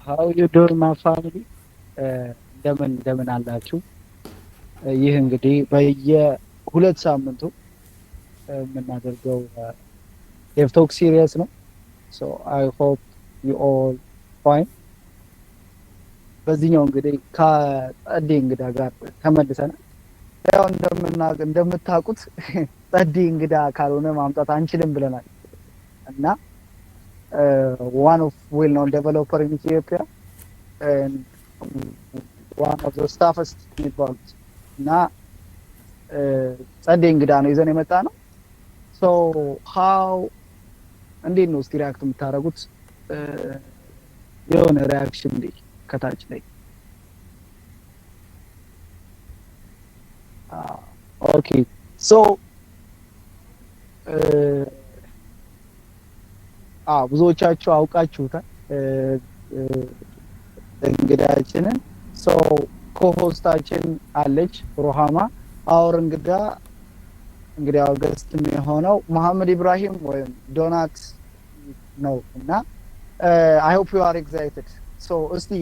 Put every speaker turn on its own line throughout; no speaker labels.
How you doing, my family? እንደምን አላችሁ? ይህ እንግዲህ በየ2 ሳምንቱ የምናደርገው Dev Talk series ነው። So I hope you all fine። በዚህኛው እንግዲህ ከጸዴ እንግዳ ጋር ተመልሰናል። ያው እንደምታውቁት ጸዴ እንግዳ ካልሆነ ማምጣት አንችልም ብለናል እና one of well known developer in Ethiopia, one of the toughest የሚባሉት እና ጸዴ እንግዳ ነው ይዘን የመጣ ነው። So how እንዴት ነው እስቲ react የምታደርጉት? የሆነ reaction እንዴ ከታች ላይ። Okay, so ብዙዎቻችሁ አውቃችሁታል እንግዳችንን። So co-host ኣችን አለች ሩሃማ። Our እንግዳ እንግዲህ our guest የሆነው መሐመድ ኢብራሂም ወይም ዶናት ነው እና I hope you are excited። So እስቲ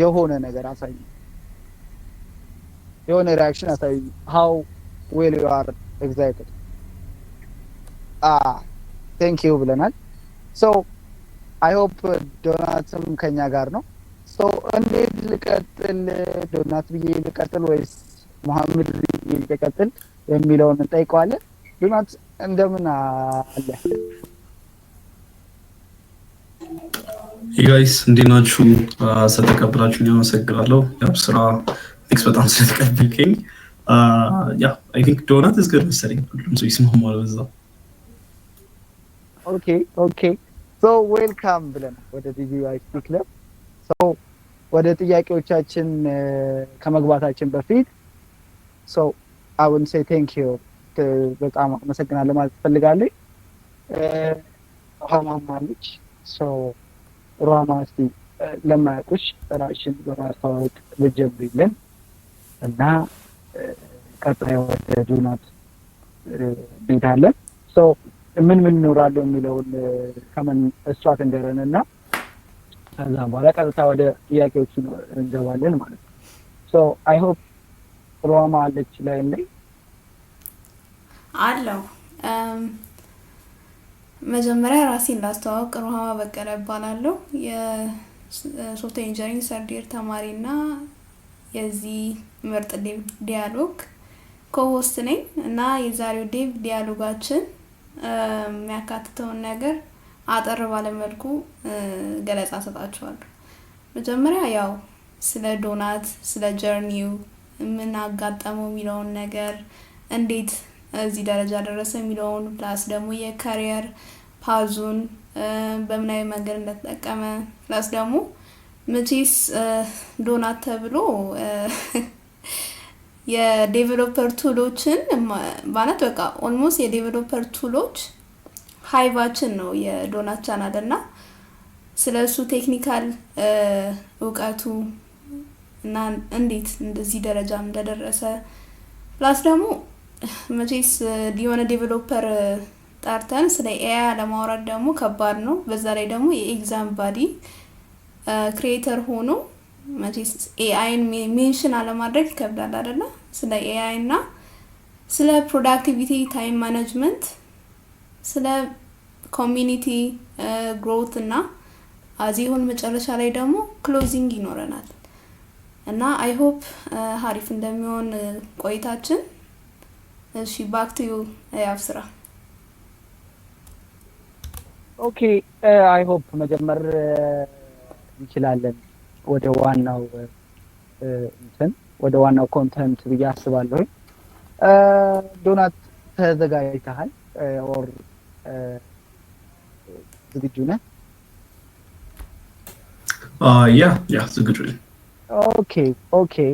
የሆነ ነገር አሳይ፣ የሆነ reaction አሳይ፣ how well you are excited። Thank you ብለናል። So I hope ዶናትም ከኛ ጋር ነው። So እንዴት ልቀጥል? ዶናት ብዬ ልቀጥል ወይስ መሐመድ ብዬ ልቀጥል የሚለውን እንጠይቀዋለን። ዶናት፣ እንደምን አለ?
Guys፣ እንዴት ናችሁ? ስለተቀበላችሁኝ አመሰግናለሁ። ያው ስራ thanks በጣም ስለተቀበልከኝ። Yeah, I think ዶናት is good መሰለኝ፣ ሁሉም ሰው ይስማማል በዛ።
Okay, so welcome ብለናል ወደ DBIT Club። So ወደ ጥያቄዎቻችን ከመግባታችን በፊት so I would say thank you፣ በጣም አመሰግናለሁ ማለት ትፈልጋለች። ሩሃማም አለች። So ሩሃማ፣ እስቲ ለማያውቁሽ ራስሽን በማስተዋወቅ ብትጀምሪልን እና ቀጣይ ወደ ዶናት እንሄዳለን። So ምን ምን ይኖራሉ የሚለውን ከምን እሷ ትንገረን እና ከዛ በኋላ ቀጥታ ወደ ጥያቄዎቹ እንገባለን ማለት ነው። So I hope ሩሃማ አለች line ላይ።
አለው። መጀመሪያ ራሴን ላስተዋወቅ። ሩሃማ በቀለ እባላለሁ። የ software engineering third year ተማሪ እና የዚህ ምርጥ dev dialogue co-host ነኝ እና የዛሬው dev dialogue ኣችን የሚያካትተውን ነገር አጠር ባለ መልኩ ገለጻ ሰጣችኋለሁ። መጀመሪያ ያው ስለ ዶናት፣ ስለ journey ው፣ ምን አጋጠመው የሚለውን ነገር፣ እንዴት እዚህ ደረጃ ደረሰ የሚለውን፣ plus ደግሞ የ career path ኡን በምን አይነት መንገድ እንደተጠቀመ፣ plus ደግሞ መቼስ ዶናት ተብሎ የ developer tool ኦችን ማለት በቃ almost የ developer tool ኦች hive ኣችን ነው የዶናት ቻናል እና ስለ እሱ technical እውቀቱ እና እንዴት እንደዚህ ደረጃ እንደደረሰ፣ plus ደግሞ መቼስ የሆነ developer ጠርተን ስለ AI ለማውራት ደግሞ ከባድ ነው። በዛ ላይ ደግሞ የ Exam Buddy creator ሆኖ መቼስ AI ን mention አለማድረግ ይከብዳል አይደለ? ስለ AI እና ስለ productivity፣ time management፣ ስለ community growth እና አዚሁን መጨረሻ ላይ ደግሞ closing ይኖረናል እና I hope ሀሪፍ እንደሚሆን ቆይታችን። እሺ፣ back to you ያብስራ።
Okay, I hope መጀመር እንችላለን ወደ ዋናው እንትን ወደ ዋናው content ብዬ አስባለሁ። ዶናት፣ ተዘጋጅተሃል or ዝግጁ ነህ?
Yeah, ዝግጁ ነኝ።
Okay,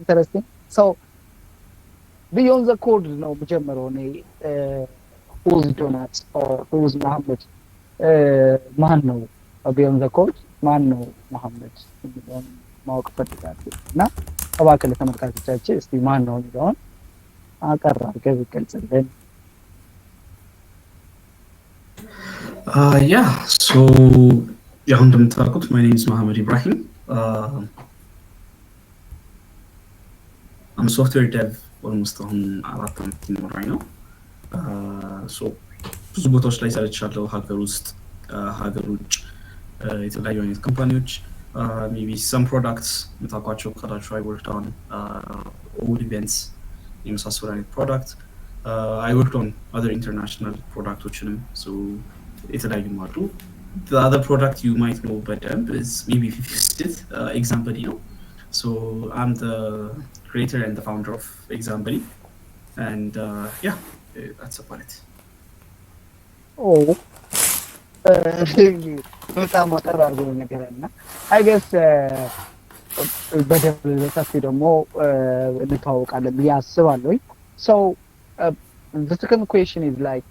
interesting። So beyond the code ነው የምጀምረው እኔ። Who's ዶናት or who's መሐመድ? ማን ነው beyond the code? ማን ነው መሐመድ የሚለውን ማወቅ እፈልጋለሁ እና እባክህ ለተመልካቾቻችን እስቲ ማን ነው የሚለውን አጠር አድርገህ ብትገልጽልን።
Yeah, so ያው እንደምታውቁት my name is መሐመድ ኢብራሂም። I'm software dev almost አሁን 4 ዓመት ሊሞላኝ ነው። ብዙ ቦታዎች ላይ ሰርቻለሁ፣ ሀገር ውስጥ፣ ሀገር ውጭ፣ የተለያዩ አይነት company ዎች፣ maybe some products የምታውቋቸው ካላችሁ I worked on All Events የመሳሰሉ አይነት product። I worked on other international product ኦችንም የተለያዩም አሉ። The other product you might know በደንብ is maybe if you've used it, ExamBuddy ነው። So I'm the creator and the founder of ExamBuddy. And yeah, that's about it.
Oh, በጣም አጠር አድርጎ ነገር እና I guess በደንብ በሰፊው ደግሞ እንተዋወቃለን ብዬ አስባለሁኝ። So the second question is like,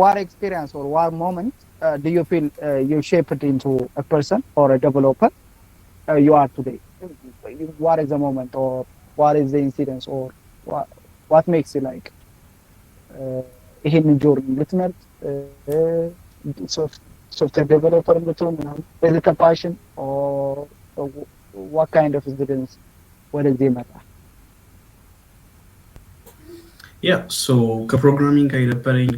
what experience or what moment do you feel you shaped into a person or a developer you are today? What is the moment or what is the incident or what makes you like ይሄንን journey ልትመርጥ፣ software developer እንድትሆን ምናምን? Is it a passion or what kind of incidents ወደዚህ ይመጣል?
Yeah, so ከ programming ጋር የነበረኝ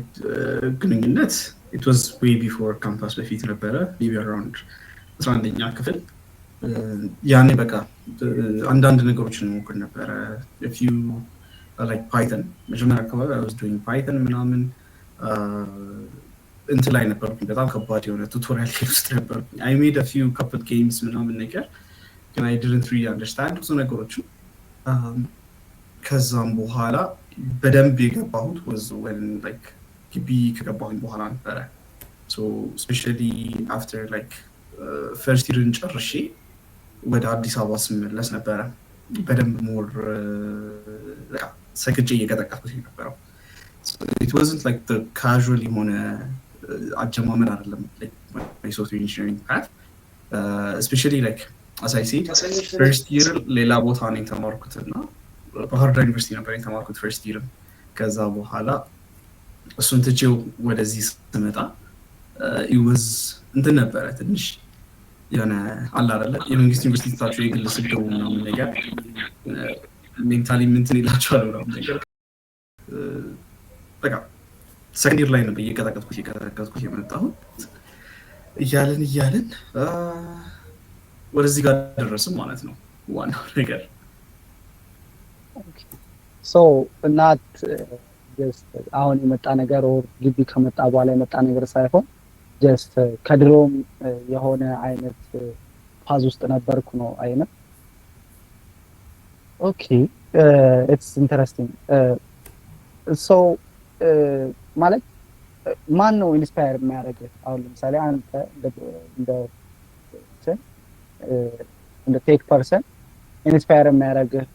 ግንኙነት it was way before campus በፊት ነበረ፣ maybe around 11ኛ ክፍል። ያኔ በቃ አንዳንድ ነገሮችን ሞክር ነበረ፣ few like Python። መጀመሪያ አካባቢ I was doing Python ምናምን። እንትን ላይ ነበርኩኝ፣ በጣም ከባድ የሆነ tutorial ውስጥ ነበርኩኝ። I made few couple games ምናምን ነገር፣ ግን I didn't really understand ብዙ ነገሮችን። ከዛም በኋላ በደንብ የገባሁት was when like ግቢ ከገባሁኝ በኋላ ነበረ። Especially after like first year ን ጨርሼ ወደ አዲስ አበባ ስመለስ ነበረ በደንብ more ሰግጬ እየቀጠቀጥኩት የነበረው። It wasn't like casual የሆነ አጀማመር አይደለም የ software engineering path። Especially like as I said, first year ሌላ ቦታ ነው የተማርኩት እና ባህር ዳር ዩኒቨርሲቲ ነበር የተማርኩት first year ም። ከዛ በኋላ እሱን ትቼው ወደዚህ ስመጣ it was እንትን ነበረ፣ ትንሽ የሆነ አለ አይደለ የመንግስት ዩኒቨርሲቲ ትታችሁ የግል ስገቡ ምናምን ነገር mentally ምንትን ይላቸዋል ምናምን ነገር። በቃ second year ላይ ነበር እየቀጠቀጥኩት እየቀጠቀጥኩት የመጣሁት። እያለን እያለን ወደዚህ ጋር ደረስም ማለት ነው ዋናው ነገር።
So not just አሁን የመጣ ነገር or ግቢ ከመጣ በኋላ የመጣ ነገር ሳይሆን just ከድሮም የሆነ አይነት path ውስጥ ነበርኩ ነው አይነት። Okay, it's interesting. So ማለት ማን ነው inspire የሚያደርግህ? አሁን ለምሳሌ አንተ እንደ tech person inspire የሚያደርግህ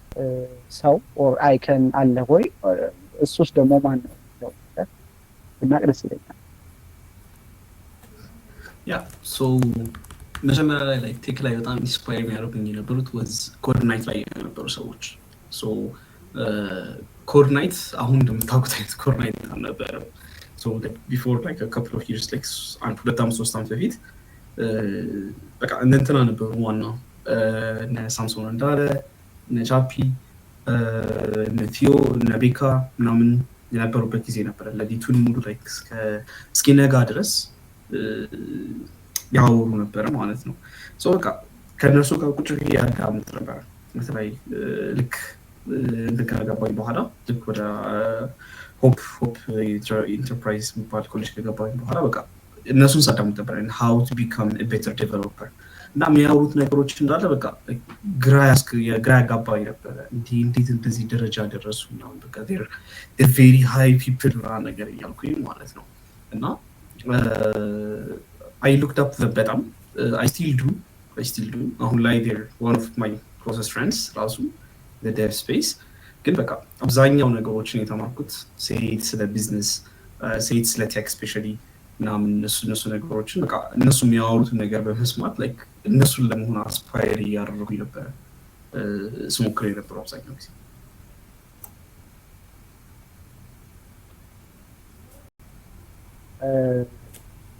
ሰው or icon አለ ወይ? እሱስ ደግሞ ማን ነው ብናቅ ደስ ይለኛል።
Yeah, so መጀመሪያ ላይ like tech ላይ በጣም inspire የሚያደርጉኝ የነበሩት was Code Night ላይ የነበሩ ሰዎች። So Code Night አሁን እንደምታውቁት አይነት Code Night አልነበረም። Before like couple of years, like አንድ 2 ዓመት 3 ዓመት በፊት በቃ እነ እንትና ነበሩ ዋናው፣ እነ ሳምሶን እንዳለ፣ እነ ቻፒ፣ እነ ቲዮ፣ እነ ቤካ ምናምን የነበሩበት ጊዜ ነበረ። ሌሊቱን ሙሉ like እስኪነጋ ድረስ ያወሩ ነበረ ማለት ነው። በቃ ከእነርሱ ጋር ቁጭ ብዬ ያዳምጥ ነበረ። በተለይ ልክ እንትን ከገባኝ በኋላ፣ ልክ ወደ Hope Enterprise የሚባል ኮሌጅ ከገባኝ በኋላ በቃ እነሱን ሳዳምጥ ነበር፣ how to become better developer። እና የሚያወሩት ነገሮች እንዳለ በቃ ግራ ያጋባኝ ነበረ። እንዴት እንደዚህ ደረጃ ደረሱ? በቃ very high people ምናምን ነገር እያልኩኝ ማለት ነው። እና I looked up በጣም፣ I still do። አሁን ላይ they're one of my closest friends ራሱ dev space። ግን በቃ አብዛኛው ነገሮችን የተማርኩት ሴት ስለ ቢዝነስ፣ ሴት ስለ tech especially ምናምን እነሱ ነገሮችን በቃ እነሱ የሚያወሩትን ነገር በመስማት like እነሱን ለመሆን aspire እያደረጉኝ ነበረ ስሞክር የነበረው አብዛኛው ጊዜ።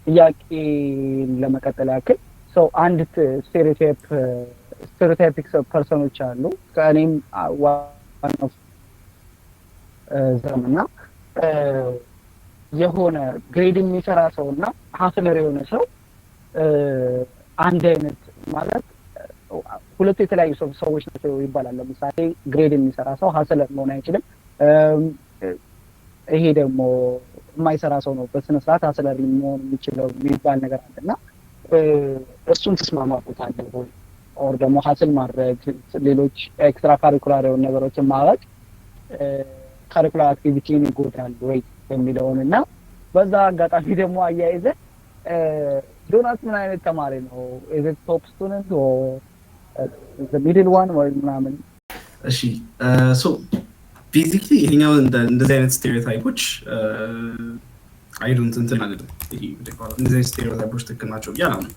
ጥያቄ ለመቀጠል ያክል so አንድ stereotypic person ኦች አሉ፣ ከእኔም one of them። እና የሆነ grade የሚሰራ ሰው እና hustler የሆነ ሰው አንድ አይነት፣ ማለት ሁለቱ የተለያዩ ሰዎች ናቸው ይባላል። ለምሳሌ grade የሚሰራ ሰው hustler መሆን አይችልም። ይሄ ደግሞ የማይሰራ ሰው ነው በስነ ስርዓት hustler መሆን የሚችለው የሚባል ነገር አለ። እና እሱን ትስማማበታለህ ወይ? Or ደግሞ hustle ማድረግ፣ ሌሎች extracurricular የሆኑ ነገሮችን ማድረግ curricular activity ን ይጎዳል ወይ የሚለውን፣ እና በዛ አጋጣሚ ደግሞ አያይዘ ዶናት ምን አይነት ተማሪ ነው? Is it top student, middle one ወይ ምናምን?
እሺ፣ so basically ይሄኛው እንደዚህ አይነት stereotype ኦች I don't እንትን አይደለም። ይሄ እንደዚህ አይነት stereotype ኦች ትክክል ናቸው ብዬ አላምንም።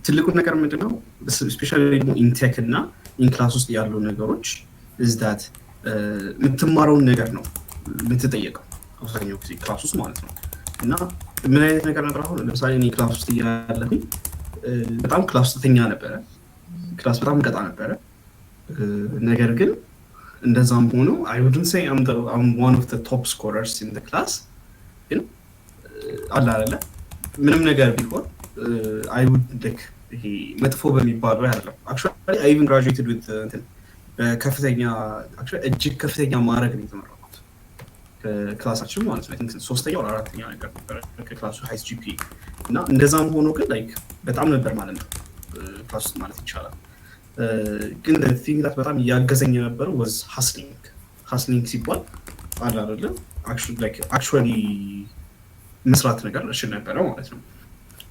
ትልቁ ነገር ምንድነው፣ especially ደግሞ in tech እና in class ውስጥ ያሉ ነገሮች is that የምትማረውን ነገር ነው የምትጠየቀው አብዛኛው ጊዜ class ውስጥ ማለት ነው። እና ምን አይነት ነገር ነበር፣ አሁን ለምሳሌ እኔ class ውስጥ እያለሁኝ በጣም class ውስጥ ተኛ ነበረ፣ class በጣም ቀጣ ነበረ። ነገር ግን እንደዛም ሆኖ I wouldn't say I'm one of top scorers in class፣ ግን አለ አይደለ ምንም ነገር ቢሆን I would like ይሄ መጥፎ በሚባለው አይደለም። Actually, I even graduated with እንትን በከፍተኛ፣ actually እጅግ ከፍተኛ ማዕረግ ነው የተመረቅኩት ከ class ኣችን ማለት ነው። I think ሶስተኛ ወይ አራተኛ ነገር ነበረ ከ class ኡ highest GPA። እና እንደዛም ሆኖ ግን like በጣም ነበር ማለት ነው class ውስጥ ማለት ይቻላል። ግን thing that በጣም እያገዘኝ የነበረው was hustling። Hustling ሲባል አለ አይደለ actually መስራት ነገር እችል ነበረ ማለት ነው።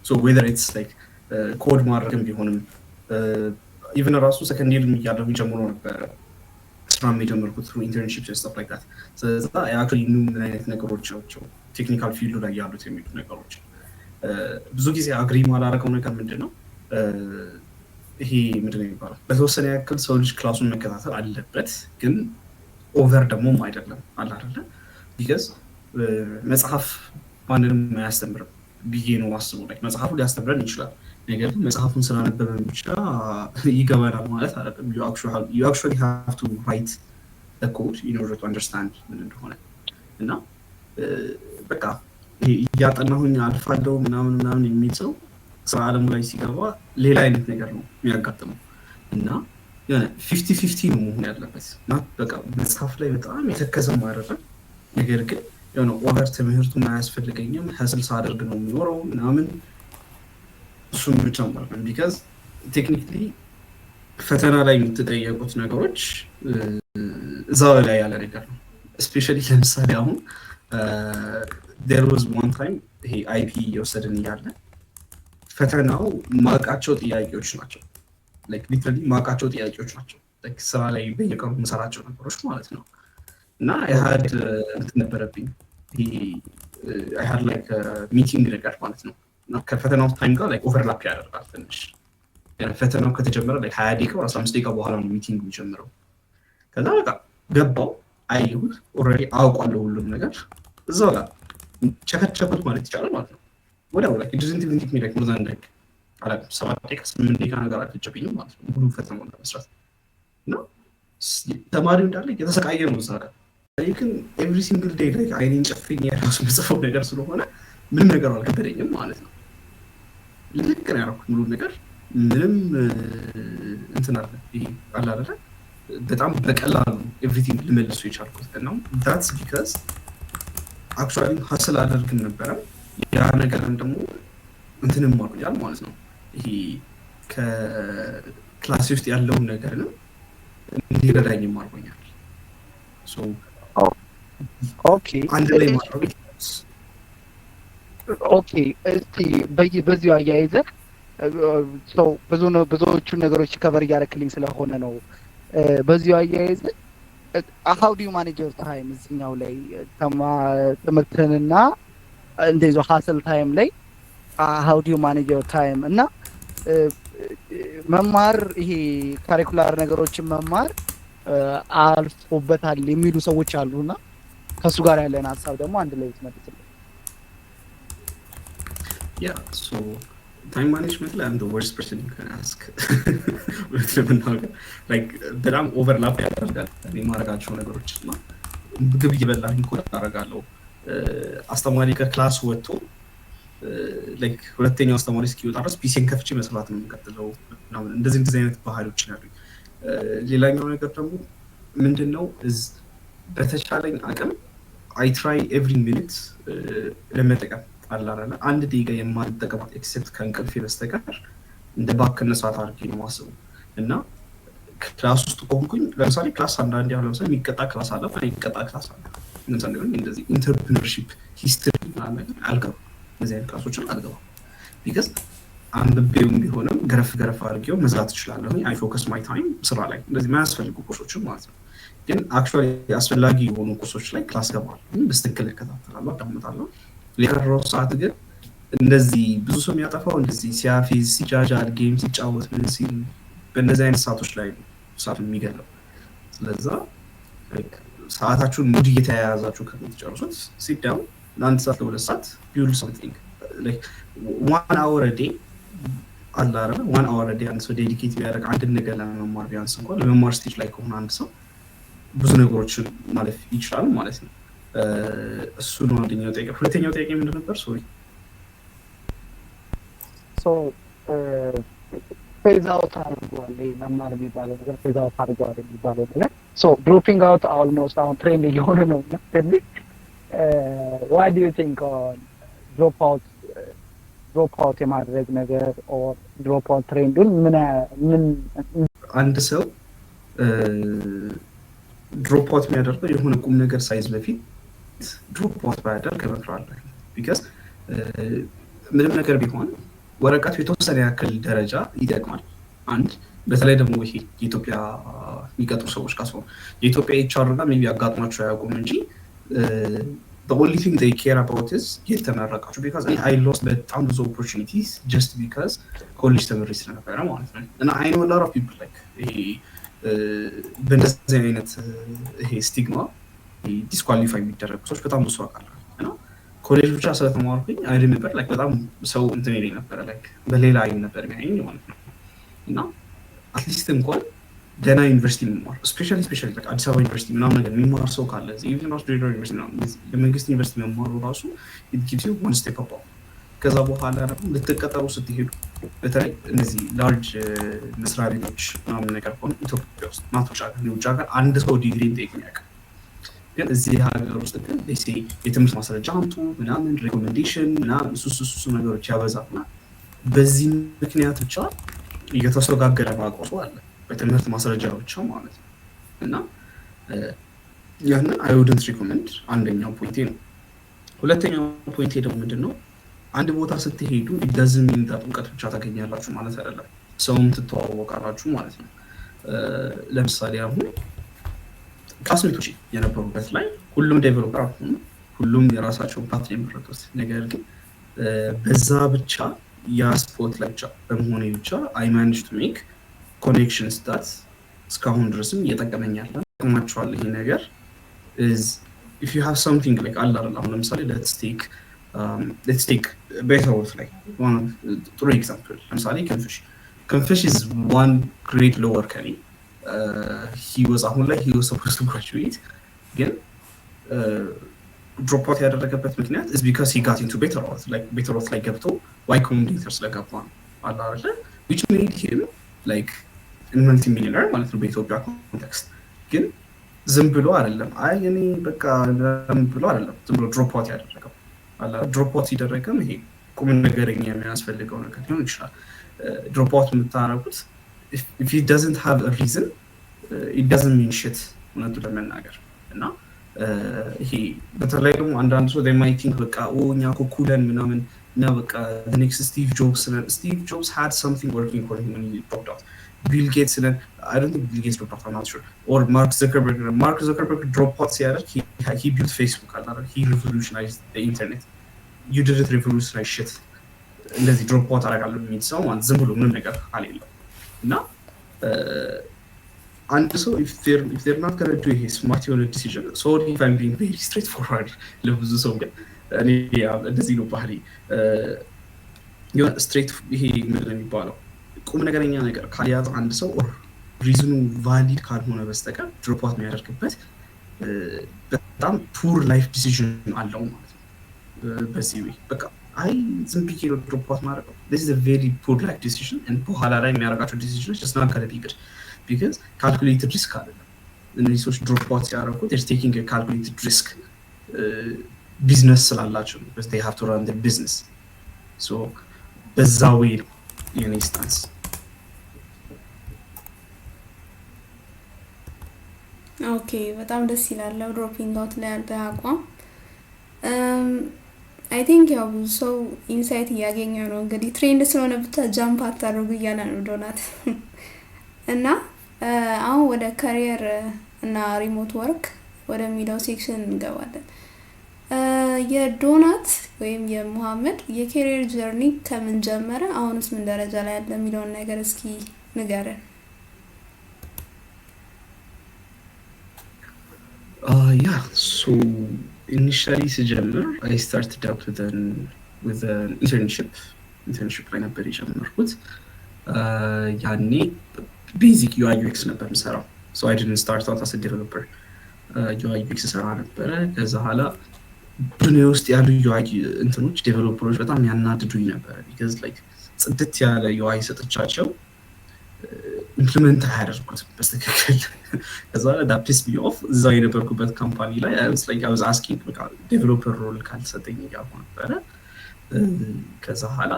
So whether it's like code ማድረግም ቢሆንም፣ even ራሱ second year እያለሁ ጀምሮ ነበረ ስራም የጀመርኩት through internship, stuff like that። ስለዛ actually knew ምን አይነት ነገሮች ናቸው technical field ኡ ላይ ያሉት የሚሉ ነገሮች። ብዙ ጊዜ agree ማላረገው ነገር ምንድን ነው፣ ይሄ ምንድን ነው የሚባለው፣ በተወሰነ ያክል ሰው ልጅ class ኡን መከታተል አለበት፣ ግን over ደግሞም አይደለም አለ አይደለ፣ because መጽሐፍ ማንንም አያስተምርም ብዬ ነው አስበው። Like መጽሐፉ ሊያስተምረን ይችላል፣ ነገር ግን መጽሐፉን ስላነበበን ብቻ ይገባናል ማለት አይደለም። You actually have to write code in order to understand ምን እንደሆነ። እና በቃ እያጠናሁኝ አልፋለሁ ምናምን ምናምን የሚል ሰው ስራ አለሙ ላይ ሲገባ ሌላ አይነት ነገር ነው የሚያጋጥመው። እና የሆነ 50-50 ነው መሆን ያለበት። እና በቃ መጽሐፍ ላይ በጣም የተከዘም አይደለም፣ ነገር ግን የሆነ over ትምህርቱን አያስፈልገኝም፣ hustle ሳደርግ ነው የሚኖረው ምናምን እሱም ብቻ ማለት ነው። Because technically ፈተና ላይ የምትጠየቁት ነገሮች እዛው ላይ ያለ ነገር ነው። Especially ለምሳሌ አሁን there was one time ይሄ IP እየወሰድን እያለ ፈተናው ማውቃቸው ጥያቄዎች ናቸው። Literally ማውቃቸው ጥያቄዎች ናቸው። ስራ ላይ በየቀኑ የምሰራቸው ነገሮች ማለት ነው። እና I had እንትን ነበረብኝ፣ I had like meeting ነገር ማለት ነው። እና ከፈተናው time ጋር like overlap ያደርጋል ትንሽ። ፈተናው ከተጀመረ like 20 ደቂቃ ወይ 15 ደቂቃ በኋላ ነው meeting የሚጀምረው። ከዛ በቃ ገባው፣ አየሁት፣ already አውቋለሁ ሁሉም ነገር፣ እዛው ጋር ቸከቸኩት ማለት ይቻላል ማለት ነው። ወዲያው like didn't even take me like more than like አላውቅም 7 ደቂቃ 8 ደቂቃ ነገር አልፈጀብኝም ማለት ነው ሙሉ ፈተናውን ለመስራት። እና ተማሪው እንዳለ እየተሰቃየ ነው እዛ ጋር። እኔ ግን every single day ላይ አይኔን ጨፍኜ የራሱ መጽፈው ነገር ስለሆነ ምንም ነገር አልከበደኝም ማለት ነው። ልክ ነው ያደረኩት ሙሉ ነገር፣ ምንም እንትን አለ ይሄ አለ አይደለ በጣም በቀላሉ everything ልመልሱ የቻልኩት። እና that's because actually hustle አደርግም ነበረ። ያ ነገርም ደግሞ እንትንም አድርጎኛል ማለት ነው። ይሄ ከ class ውስጥ ያለውን ነገርንም እንዲረዳኝም አድርጎኛል። አንድ ላይ ማድረግ።
Okay፣ እስቲ በዚሁ አያይዘህ so ብዙ ብዙዎቹን ነገሮች cover እያደረክልኝ ስለሆነ ነው። በዚሁ አያይዘህ how do you manage your time እዚህኛው ላይ፣ ትምህርትንና እንደዚሁ hustle time ላይ how do you manage your time? እና መማር፣ ይሄ curricular ነገሮችን መማር አልፎበታል የሚሉ ሰዎች አሉ፣ እና ከእሱ ጋር ያለን ሀሳብ ደግሞ አንድ ላይ ትመልስልን።
Yeah, so time management ላይ I'm the worst person you can ask። እውነት ለመናገር like በጣም overlap ያደርጋል እኔ የማደርጋቸው ነገሮች። እና ምግብ እየበላሁኝ ኮድ አደርጋለሁ። አስተማሪ ከ class ወጥቶ like ሁለተኛው አስተማሪ እስኪወጣ ድረስ PC ን ከፍቼ መስራት ነው የምቀጥለው ምናምን፣ እንደዚህ እንደዚህ አይነት ባህሪዎች ያሉኝ። ሌላኛው ነገር ደግሞ ምንድን ነው፣ በተቻለኝ አቅም I try every minute ለመጠቀም። አለ አይደለ፣ አንድ ደቂቃ የማልጠቀማት except ከእንቅልፌ በስተቀር እንደ ባከነ ሰዓት አድርጌ ነው የማስበው። እና class ውስጥ ከሆንኩኝ ለምሳሌ class አንዳንዴ አሁን ለምሳሌ የሚቀጣ class አለ፣ የሚቀጣ class አለ። ለምሳሌ እንደዚህ entrepreneurship history ምናምን ነገር አልገባም፣ እንደዚህ አይነት class ኦችን አልገባም። Because አንብቤውም ቢሆንም ገረፍ ገረፍ አድርጌው መዝጋት እችላለሁ። I focus my time ስራ ላይ፣ እንደዚህ የማያስፈልጉ ኮርሶችን ማለት ነው። ግን actually አስፈላጊ የሆኑ ኮርሶች ላይ class ገባለሁ፣ በትክክል እከታተላለሁ፣ አዳምጣለሁ። የቀረው ሰዓት ግን እንደዚህ ብዙ ሰው የሚያጠፋው እንደዚህ ሲያፌዝ፣ ሲጃጃል፣ game ሲጫወት፣ ምን ሲል በእነዚህ አይነት ሰዓቶች ላይ ነው ሰዓቱን የሚገለው። ስለዛ ሰዓታችሁን ሙድ እየተያያዛችሁ ከምትጨርሱት sit down ለአንድ ሰዓት፣ ለ2 ሰዓት፣ build something። 1 hour a day አለ አይደለ፣ 1 hour a day አንድ ሰው dedicate ቢያደርግ አንድን ነገር ለመማር፣ ቢያንስ እንኳን ለመማር stage ላይ ከሆነ አንድ ሰው ብዙ ነገሮችን ማለፍ ይችላል ማለት ነው። እሱ ነው አንደኛው ጥያቄ። ሁለተኛው ጥያቄ ምንድን ነበር? Sorry.
Phase out አድርጓል መማር የሚባለው ነገር፣ phase out አድርጓል የሚባለው ነገር፣ so dropping out almost አሁን trend እየሆነ ነው። እና ትንሽ why do you think drop out የማድረግ ነገር or drop out trend ኡን ምን ምን
አንድ ሰው drop out የሚያደርገው የሆነ ቁም ነገር ሳይዝ በፊት drop out ባያደርግ እመክራለሁ። Because ምንም ነገር ቢሆን ወረቀቱ የተወሰነ ያክል ደረጃ ይጠቅማል። አንድ በተለይ ደግሞ ይሄ የኢትዮጵያ የሚቀጥሩ ሰዎች ጋር ሲሆን የኢትዮጵያ HR ጋር maybe አጋጥሟቸው አያውቁም እንጂ only thing they care about is የት ተመረቃችሁ። Because I lost በጣም ብዙ opportunities just because ኮሌጅ ተምሬ ስለነበረ ማለት ነው። እና I know lot of people like ይሄ በእንደዚህ አይነት ይሄ stigma disqualify የሚደረጉ ሰዎች በጣም ብዙ አውቃለሁ። እና ኮሌጅ ብቻ ስለተማርኩኝ I remember like በጣም ሰው እንትን ይለኝ ነበረ፣ like በሌላ አይን ነበር የሚያየኝ ማለት ነው። እና at least እንኳን ደህና ዩኒቨርሲቲ የሚማር፣ especially አዲስ አበባ ዩኒቨርሲቲ ምናምን ነገር የሚማር ሰው ካለ፣ even ራሱ ድሬዳዋ ዩኒቨርሲቲ ምናምን፣ የመንግስት ዩኒቨርሲቲ መማሩ ራሱ it gives you one step up። ከዛ በኋላ ደግሞ ልትቀጠሩ ስትሄዱ በተለይ እነዚህ large መስሪያ ቤቶች ምናምን ነገር ከሆነ ኢትዮጵያ ውስጥ not ውጭ ሀገር፣ የውጭ ሀገር አንድ ሰው ዲግሪ ጠይቅ ያውቅም። ግን እዚህ ሀገር ውስጥ ግን የትምህርት ማስረጃ አምጡ ምናምን፣ recommendation ምናምን፣ እሱ እሱ ነገሮች ያበዛል። እና በዚህ ምክንያት ብቻ እየተስተጋገለ ማቆሱ አለ፣ በትምህርት ማስረጃ ብቻ ማለት ነው። እና ያንን I wouldn't recommend፣ አንደኛው point ኤ ነው። ሁለተኛው point ኤ ደግሞ ምንድን ነው፣ አንድ ቦታ ስትሄዱ doesn't mean that እውቀት ብቻ ታገኛላችሁ ማለት አይደለም። ሰውም ትተዋወቃላችሁ ማለት ነው። ለምሳሌ አሁን classmate ኦች የነበሩበት ላይ ሁሉም developer አልሆኑም፣ ሁሉም የራሳቸውን path የመረጡት። ነገር ግን በዛ ብቻ ያ spot ላይ ብቻ በመሆኔ ብቻ I managed to make connections that እስካሁን ድረስም እየጠቀመኝ ያለ ጠቅማቸዋል። ይሄ ነገር if you have something like አለ አይደል፣ አሁን ለምሳሌ let's take Better Auth ላይ ጥሩ example፣ ለምሳሌ ክንፍሽ። ክንፍሽ is one grade lower ከኔ። He was አሁን ላይ he was supposed to graduate፣ ግን drop out ያደረገበት ምክንያት is because he got into Better Auth። Like Better Auth ላይ ገብቶ Y Combinator ስለገባ ነው አለ አይደለ፣ which made him like multi millionaire ማለት ነው በኢትዮጵያ context። ግን ዝም ብሎ አይደለም፣ አይ እኔ በቃ ብሎ አይደለም ዝም ብሎ drop out ያደረገው። Drop out ሲደረግም ይሄ ቁም ነገረኛ የሚያስፈልገው ነገር ሊሆን ይችላል። Drop out የምታደርጉት if it doesn't have a reason, it doesn't mean shit እውነቱ ለመናገር። እና ይሄ በተለይ ደግሞ አንዳንድ ሰው might think በቃ እኛ እኮ cool ነን ምናምን እና በቃ next Steve Jobs ነን። Steve Jobs had something working for him when he dropped out። Bill Gates ነን፣ I don't think Bill Gates dropped out, I'm not sure, or Mark Zuckerberg። Mark Zuckerberg drop out ሲያደርግ he built Facebook አለ አይደል፣ he revolutionized the internet። You didn't revolutionize shit። እንደዚህ drop out አደርጋለሁ የሚል ሰው ማለት ዝም ብሎ ምንም ነገር አሌለው። እና አንድ ሰው if they're not gonna do ይሄ smart የሆነ decision፣ sorry if I'm being very straightforward ለብዙ ሰው፣ ግን እኔ እንደዚህ ነው ባህሪ። የሆነ straight ይሄ ምንድን ነው የሚባለው ቁም ነገረኛ ነገር ካልያዘ አንድ ሰው or reason ኑ valid ካልሆነ በስተቀር drop out የሚያደርግበት በጣም poor life decision አለው ማለት ነው። በዚህ way በቃ አይ ዝም ብዬ ነው drop out ማድረገው፣ this is a very poor life decision። በኋላ ላይ የሚያደርጋቸው decision ኖች it's not gonna be good because calculated risk አይደለም። እነዚህ ሰዎች drop out ሲያደርጉ they're taking calculated risk business ስላላቸው because they have to run their business። So በዛ way ነው የኔ stance።
Okay፣ በጣም ደስ ይላል። Dropping out ላይ ያለ አቋም I think ያው ብዙ ሰው insight እያገኘ ነው። እንግዲህ trend ስለሆነ ብቻ jump አታደርጉ እያለ ነው ዶናት። እና አሁን ወደ career እና remote work ወደሚለው section እንገባለን። የዶናት ወይም የሙሐመድ የ career journey ከምን ጀመረ፣ አሁንስ ምን ደረጃ ላይ ያለ የሚለውን ነገር እስኪ ንገረን።
Yeah, so initially ስጀምር I started out with internship። Internship ላይ ነበር የጀመርኩት። ያኔ basic UI UX ነበር የምሰራው። So I didn't start out as developer፣ UI UX ሰራ ነበረ። ከዛ ኋላ ቡድኔ ውስጥ ያሉ UI እንትኖች developer ኦች በጣም ያናድዱኝ ነበረ because like ጽድት ያለ UI ሰጥቻቸው implement አያደርጉትም በስትክክል። ከዛ that pissed me off። እዛው የነበርኩበት company ላይ I was asking በቃ developer role ካልተሰጠኝ እያልኩ ነበረ። ከዛ ኋላ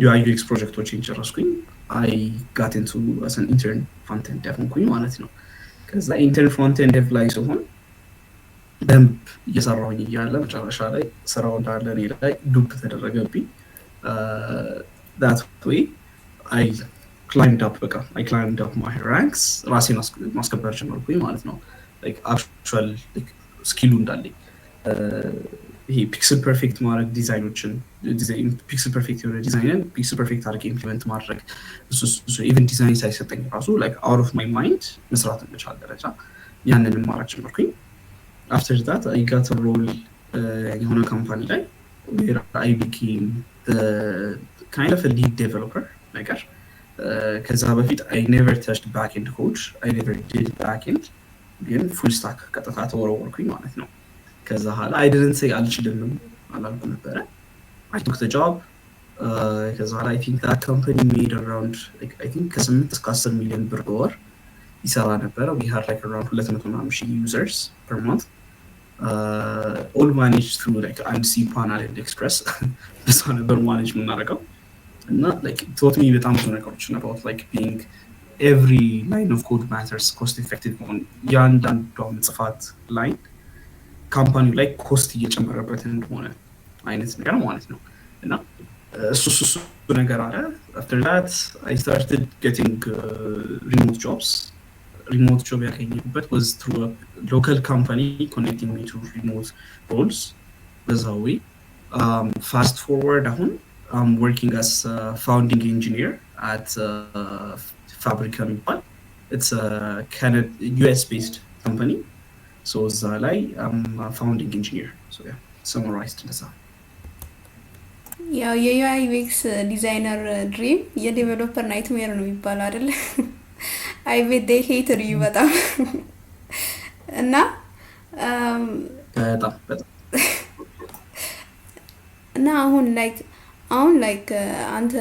UI UX ፕሮጀክቶችን ጨረስኩኝ። I got into as an intern frontend dev ሆንኩኝ ማለት ነው። ከዛ intern frontend dev ላይ ሲሆን ደንብ እየሰራሁኝ እያለ መጨረሻ ላይ ስራው እንዳለ እኔ ላይ ዱብ ተደረገብኝ። That way I climbed up፣ በቃ I climbed up my ranks፣ ራሴን ማስከበር ጀመርኩኝ ማለት ነው። Actual skill ኡ እንዳለኝ ይሄ pixel perfect ማድረግ ዲዛይኖችን፣ pixel perfect የሆነ design ን pixel perfect አድርጌ implement ማድረግ፣ even design ሳይሰጠኝ ራሱ like out of my mind መስራት መቻል ደረጃ ያንንም ማድረግ ጀመርኩኝ። After that I got role የሆነ company ላይ where I became kind of lead developer ነገር። ከዛ በፊት I never touched backend code፣ I never did backend፣ ግን full stack ቀጥታ ተወረወርኩኝ ማለት ነው። ከዛ ኋላ I didn't say አልችልምም አላልኩ ነበረ። I took the job። ከዛ ኋላ I think that company made around I think ከ8 እስከ 10 ሚሊዮን ብር በወር ይሰራ ነበረ። We had like around 200 ምናምን ሺህ users per month, all managed through like አንድ cPanel and Express። በዛ ነበር manage የምናደርገው። እና like taught me በጣም ብዙ ነገሮችን about like being every line of code matters፣ cost effective መሆን፣ የአንዳንዷ ምጽፋት line company ው ላይ cost እየጨመረበት እንደሆነ አይነት ነገር ማለት ነው። እና እሱ ነገር አለ። After that I started getting remote jobs። Remote job ያገኘሁበት was through local company connecting me to remote roles በዛ way። Fast forward አሁን I'm working as founding engineer at ፋብሪካ የሚባል፣ it's US based company። So እዛ ላይ founding engineer፣ summarized እንደዛ።
ያው የ UI UX designer dream የ developer nightmare ነው የሚባለው አይደለ? I bet they hated you በጣም እና
በጣም በጣም።
እና አሁን like አንተ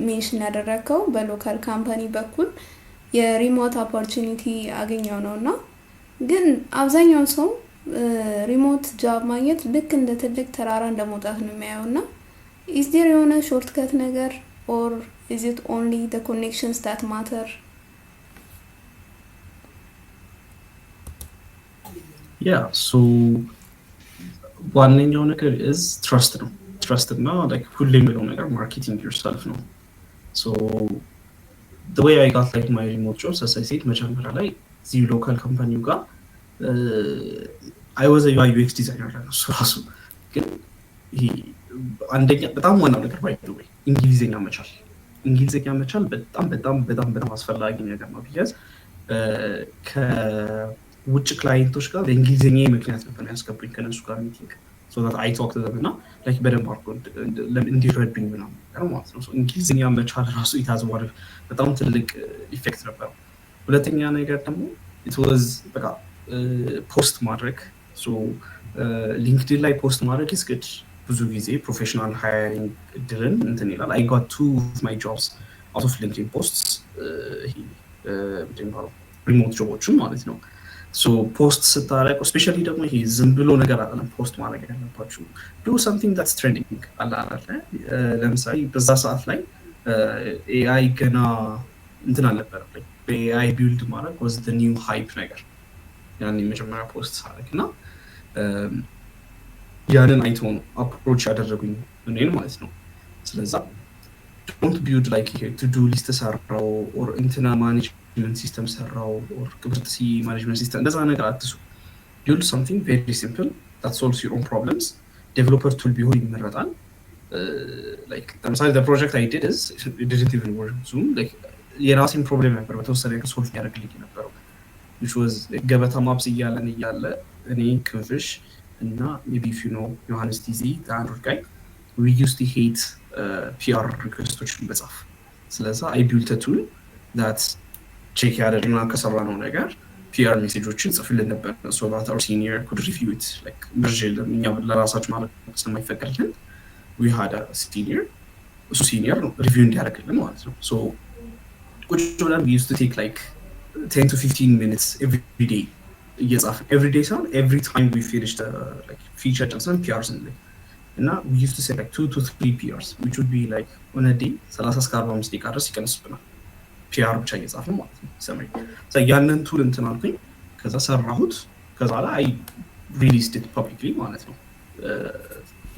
mention ያደረግከው በ local company በኩል የ remote opportunity አገኘው ነው። እና ግን አብዛኛው ሰው remote job ማግኘት ልክ እንደ ትልቅ ተራራ እንደ መውጣት ነው የሚያየው። እና is there የሆነ shortcut ነገር or is it only the connections that matter?
Yeah, so ዋነኛው ነገር is trust ነው። Trust እና like ሁሌ የምለው ነገር marketing yourself ነው። So the way I got like my remote jobs, as I said መጀመሪያ ላይ እዚሁ local company ው ጋር I was UI UX designer ላይ ነው እሱ ራሱ። ግን ይሄ አንደኛ በጣም ዋናው ነገር by the way እንግሊዝኛ መቻል፣ እንግሊዝኛ መቻል በጣም በጣም በጣም በጣም አስፈላጊ ነገር ነው። Because ከውጭ client ኦች ጋር በእንግሊዝኛ ምክንያት ነበር ያስገቡኝ ከነሱ ጋር meeting። So that I talk to them እና like በደንብ አድርጎ እንዲረዱኝ ምናምን ነገር ማለት ነው። እንግሊዝኛ መቻል ራሱ it has በጣም ትልቅ effect ነበረው። ሁለተኛ ነገር ደግሞ it was በቃ post ማድረግ። LinkedIn ላይ post ማድረግ is good። ብዙ ጊዜ professional hiring እድልን እንትን ይላል። I got two of my jobs out of LinkedIn posts፣ remote job ኦችን ማለት ነው። Post ስታደርጉ especially ደግሞ ይሄ ዝም ብሎ ነገር አይደለም post ማድረግ ያለባችሁ። Do something that's trending አለ አይደለ? ለምሳሌ በዛ ሰዓት ላይ AI ገና እንትን አልነበረም። በ AI build ማድረግ was new hype ነገር ያን የመጀመሪያ post ሳደርግ እና ያንን አይተው ነው approach ያደረጉኝ እኔን ማለት ነው። ስለዛ don't build like ይሄ to do list ሰራው or እንትና management system ሰራው or ቅብርጥሲ management system እንደዛ ነገር አትሱ። Build something very simple that solves your own problems። Developer tool ቢሆን ይመረጣል። Like ለምሳሌ project I did is didn't even work ብዙም like የራሴን problem ነበር በተወሰነ ነገር solve ያደርግልኝ የነበረው፣ which was ገበታ Maps እያለን እያለ እኔ፣ ክንፍሽ እና maybe if you know ዮሐንስ ቲዚ Android guy, we used to hate PR request ኦችን መጻፍ። ስለዛ I built tool that check ያደርግና ከሰራ ነው ነገር PR message ኦችን ጽፍልን ነበር so that our senior could review it። Like merge የለም፣ እኛ ለራሳችን ማለት ስለማይፈቀድልን we had senior፣ እሱ senior ነው review እንዲያደርግልን ማለት ነው። So ቁጭ ብለን we used to take like 10 to 15 minutes every day እየጻፍን፣ every day ሳይሆን every time we finish feature ጨርሰን PR ስንልክ እና we used to say like two to three PRs, which would be like on a day 30 እስከ 45 ደቂቃ ድረስ ይቀንስብናል PR ብቻ እየጻፍን ማለት ነው። Summary ያንን tool እንትን አልኩኝ፣ ከዛ ሰራሁት፣ ከዛ ላይ I released it publicly ማለት ነው።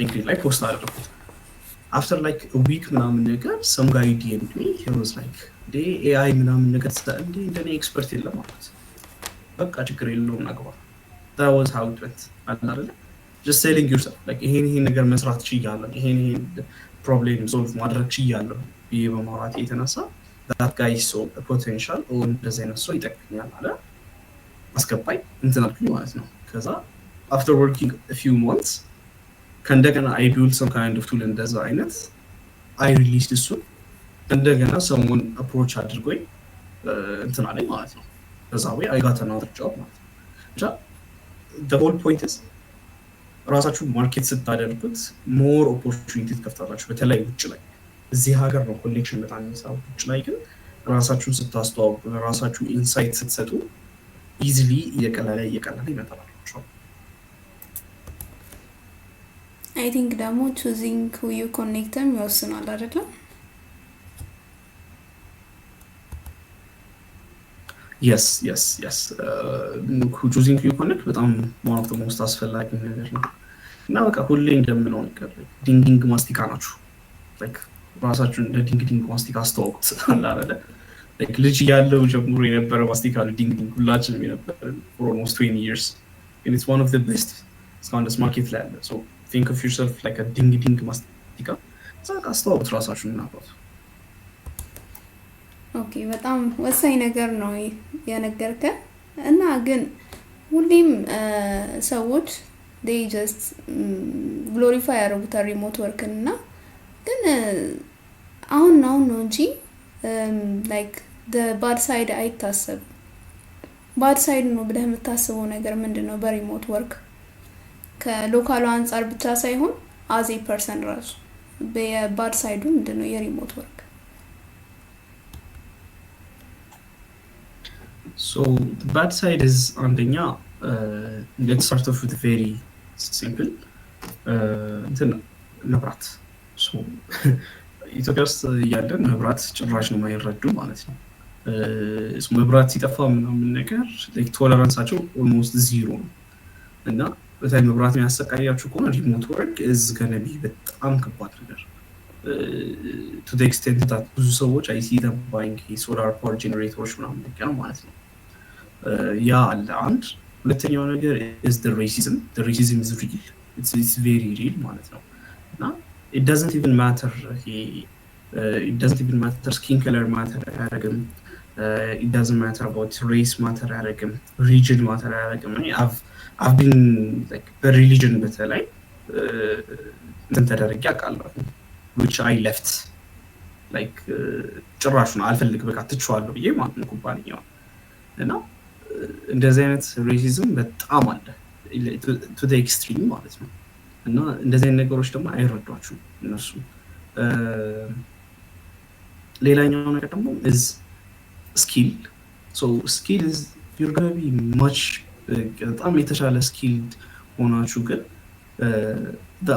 LinkedIn ላይ post አደረኩት። After like week ምናምን ነገር some guy DM'd me. He was like እንዴ AI ምናምን ነገር እንዴ እንደኔ expert የለም ማለት። በቃ ችግር የለውም ናግባ። That was how it went አለ አይደለ? Just selling yourself like ይሄን ይሄን ነገር መስራት ችያለሁ፣ ይሄን ይሄን problem solve ማድረግ ችያለሁ ብዬ በማውራት የተነሳ that guy saw potential፣ እንደዚህ አይነት ሰው ይጠቅመኛል አለ፣ አስገባኝ፣ እንትን አልኩኝ ማለት ነው። ከዛ after working few months ከእንደገና I build some kind of tool እንደዛ አይነት፣ I released እሱን። እንደገና someone approach አድርጎኝ እንትን አለኝ ማለት ነው። በዛ way I got another job ማለት ነው። ብቻ the whole point is ራሳችሁ market ስታደርጉት more opportunity ትከፍታላችሁ። በተለይ ውጭ ላይ። እዚህ ሀገር ነው connection በጣም የሚሰራው። ውጭ ላይ ግን ራሳችሁን ስታስተዋውቁ፣ ለራሳችሁ insight ስትሰጡ easily እየቀለለ እየቀለለ ይመጣላችኋል።
I think ደግሞ choosing who you connect ም ይወስናል አይደለም?
Yes, choosing who you connect በጣም one of most አስፈላጊ ነገር ነው። እና በቃ ሁሌ እንደምለው ነገር ዲንግዲንግ ማስቲካ ናችሁ። ራሳችሁን እንደ ዲንግዲንግ ማስቲካ አስተዋውቁት አለ አይደለ? ልጅ እያለው ጀምሮ የነበረ ማስቲካ ነው ዲንግዲንግ፣ ሁላችንም የነበረ for almost 20 years። It's one of the best እስካሁን ድረስ market ላይ ያለ። So think of yourself like ዲንግዲንግ ማስቲካ። እዛ በቃ አስተዋውቁት ራሳችሁን ምናባት።
Okay፣ በጣም ወሳኝ ነገር ነው የነገርከን። እና ግን ሁሌም ሰዎች they just glorify ያደርጉታል remote work ን። እና ግን አሁን አሁን ነው እንጂ like bad side አይታሰብም። Bad side ነው ብለህ የምታስበው ነገር ምንድን ነው በ remote work ከ local ኡ አንጻር ብቻ ሳይሆን as a person ራሱ የ bad side ኡ ምንድን ነው የ remote work?
So bad side is አንደኛ let's start off with very simple እንትን መብራት። ኢትዮጵያ ውስጥ እያለን መብራት ጭራሽ ነው የማይረዱ ማለት ነው። መብራት ሲጠፋ ምናምን ነገር tolerance ኣቸው almost zero ነው። እና በተለይ መብራት የሚያሰቃያችሁ ከሆነ remote work is gonna be በጣም ከባድ ነገር to extent that ብዙ ሰዎች I see them buying solar power generator ኦች ምናምን ነገር ማለት ነው። ያ አለ አንድ። ሁለተኛው ነገር is racism። Racism is real, it's very real ማለት ነው። እና it doesn't even matter, it doesn't even matter፣ skin color matter አያደርግም። It doesn't matter about race matter አያደርግም። Region matter አያደርግም። I've been በ religion በተለይ እንትን ተደርጌ አውቃለሁ፣ which I left፣ like ጭራሹን አልፈልግ፣ በቃ ትቼዋለሁ ብዬ ማለት ነው ኩባንያውን። እና እንደዚህ አይነት racism በጣም አለ፣ to extreme ማለት ነው። እና እንደዚህ አይነት ነገሮች ደግሞ አይረዷችሁም እነሱ። ሌላኛው ነገር ደግሞ is skill. Skill is you're gonna be much በጣም የተሻለ skilled ሆናችሁ ግን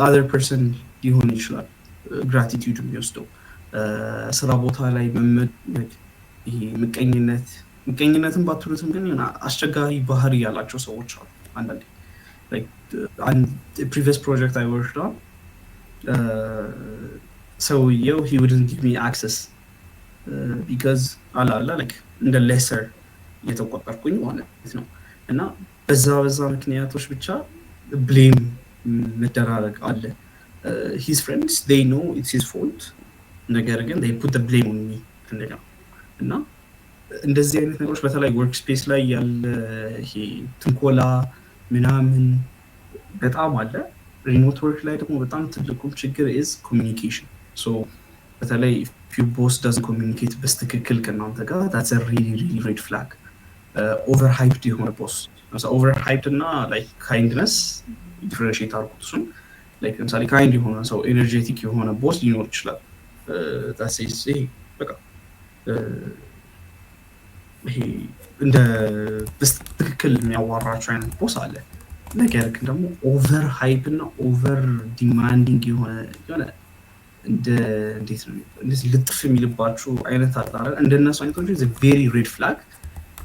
other person ሊሆን ይችላል gratitude የሚወስደው። ስራ ቦታ ላይ ይሄ ምቀኝነት፣ ምቀኝነትን ባትሉትም ግን አስቸጋሪ ባህሪ ያላቸው ሰዎች አሉ። አንዳንዴ previous project I worked on፣ ሰውየው he wouldn't give me access because አላለ like እንደ lesser እየተቆጠርኩኝ ማለት ነው። እና በዛ ምክንያቶች ብቻ blame መደራረግ አለ። His friends, they know it's his fault፣ ነገር ግን they put blame on me እንደገና። እና እንደዚህ አይነት ነገሮች በተለይ workspace ላይ ያለ ይሄ ትንኮላ ምናምን በጣም አለ። Remote work ላይ ደግሞ በጣም ትልቁም ችግር is communication። So በተለይ if your boss doesn't communicate በትክክል ከእናንተ ጋር፣ that's really, really red flag። Over hyped የሆነ boss፣ over hyped እና like kindness differentiate አድርጉት እሱን። Like ለምሳሌ kind የሆነ ሰው፣ energetic የሆነ boss ሊኖር ይችላል። ይሄ በቃ ይሄ እንደ በትክክል የሚያዋራቸው አይነት boss አለ። ነገር ግን ደግሞ over hype እና over demanding የሆነ እንደ እንዴት ነው እንደዚህ ልጥፍ የሚልባችሁ አይነት አለ። እንደነሱ አይነቶች very red flag።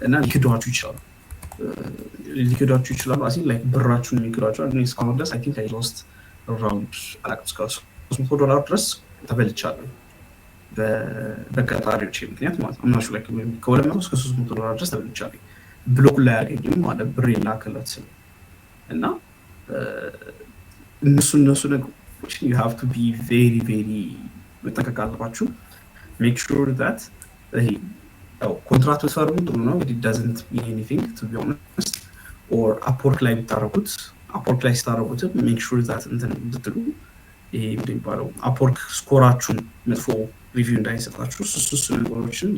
እና ሊክዷችሁ ይችላሉ። I like ብራችሁን የሚክዷቸው። እኔ እስካሁን ድረስ I think I lost around አላውቅም፣ እስከ $300 ድረስ ተበልቻለሁ በቀጣሪዎች ምክንያት ማለት ነው። አምናሹ ላይ ከ200 እስከ $300 ድረስ ተበልቻለሁ። Block ላይ አያገኝም ማለት ብር ላከለት ስል። እና እነሱ ነገሮች you have to be very, very መጠንቀቅ አለባችሁ። Make sure that ይሄ ያው ኮንትራት ብትፈርሙ ጥሩ ነው። It doesn't mean anything, to be honest። Or Upwork ላይ ብታረጉት፣ Upwork ላይ ስታረጉትም make sure that እንትን እንድትሉ፣ ይሄ ምንድን የሚባለው Upwork score ኣችሁን መጥፎ review እንዳይሰጣችሁ እሱ ነገሮችን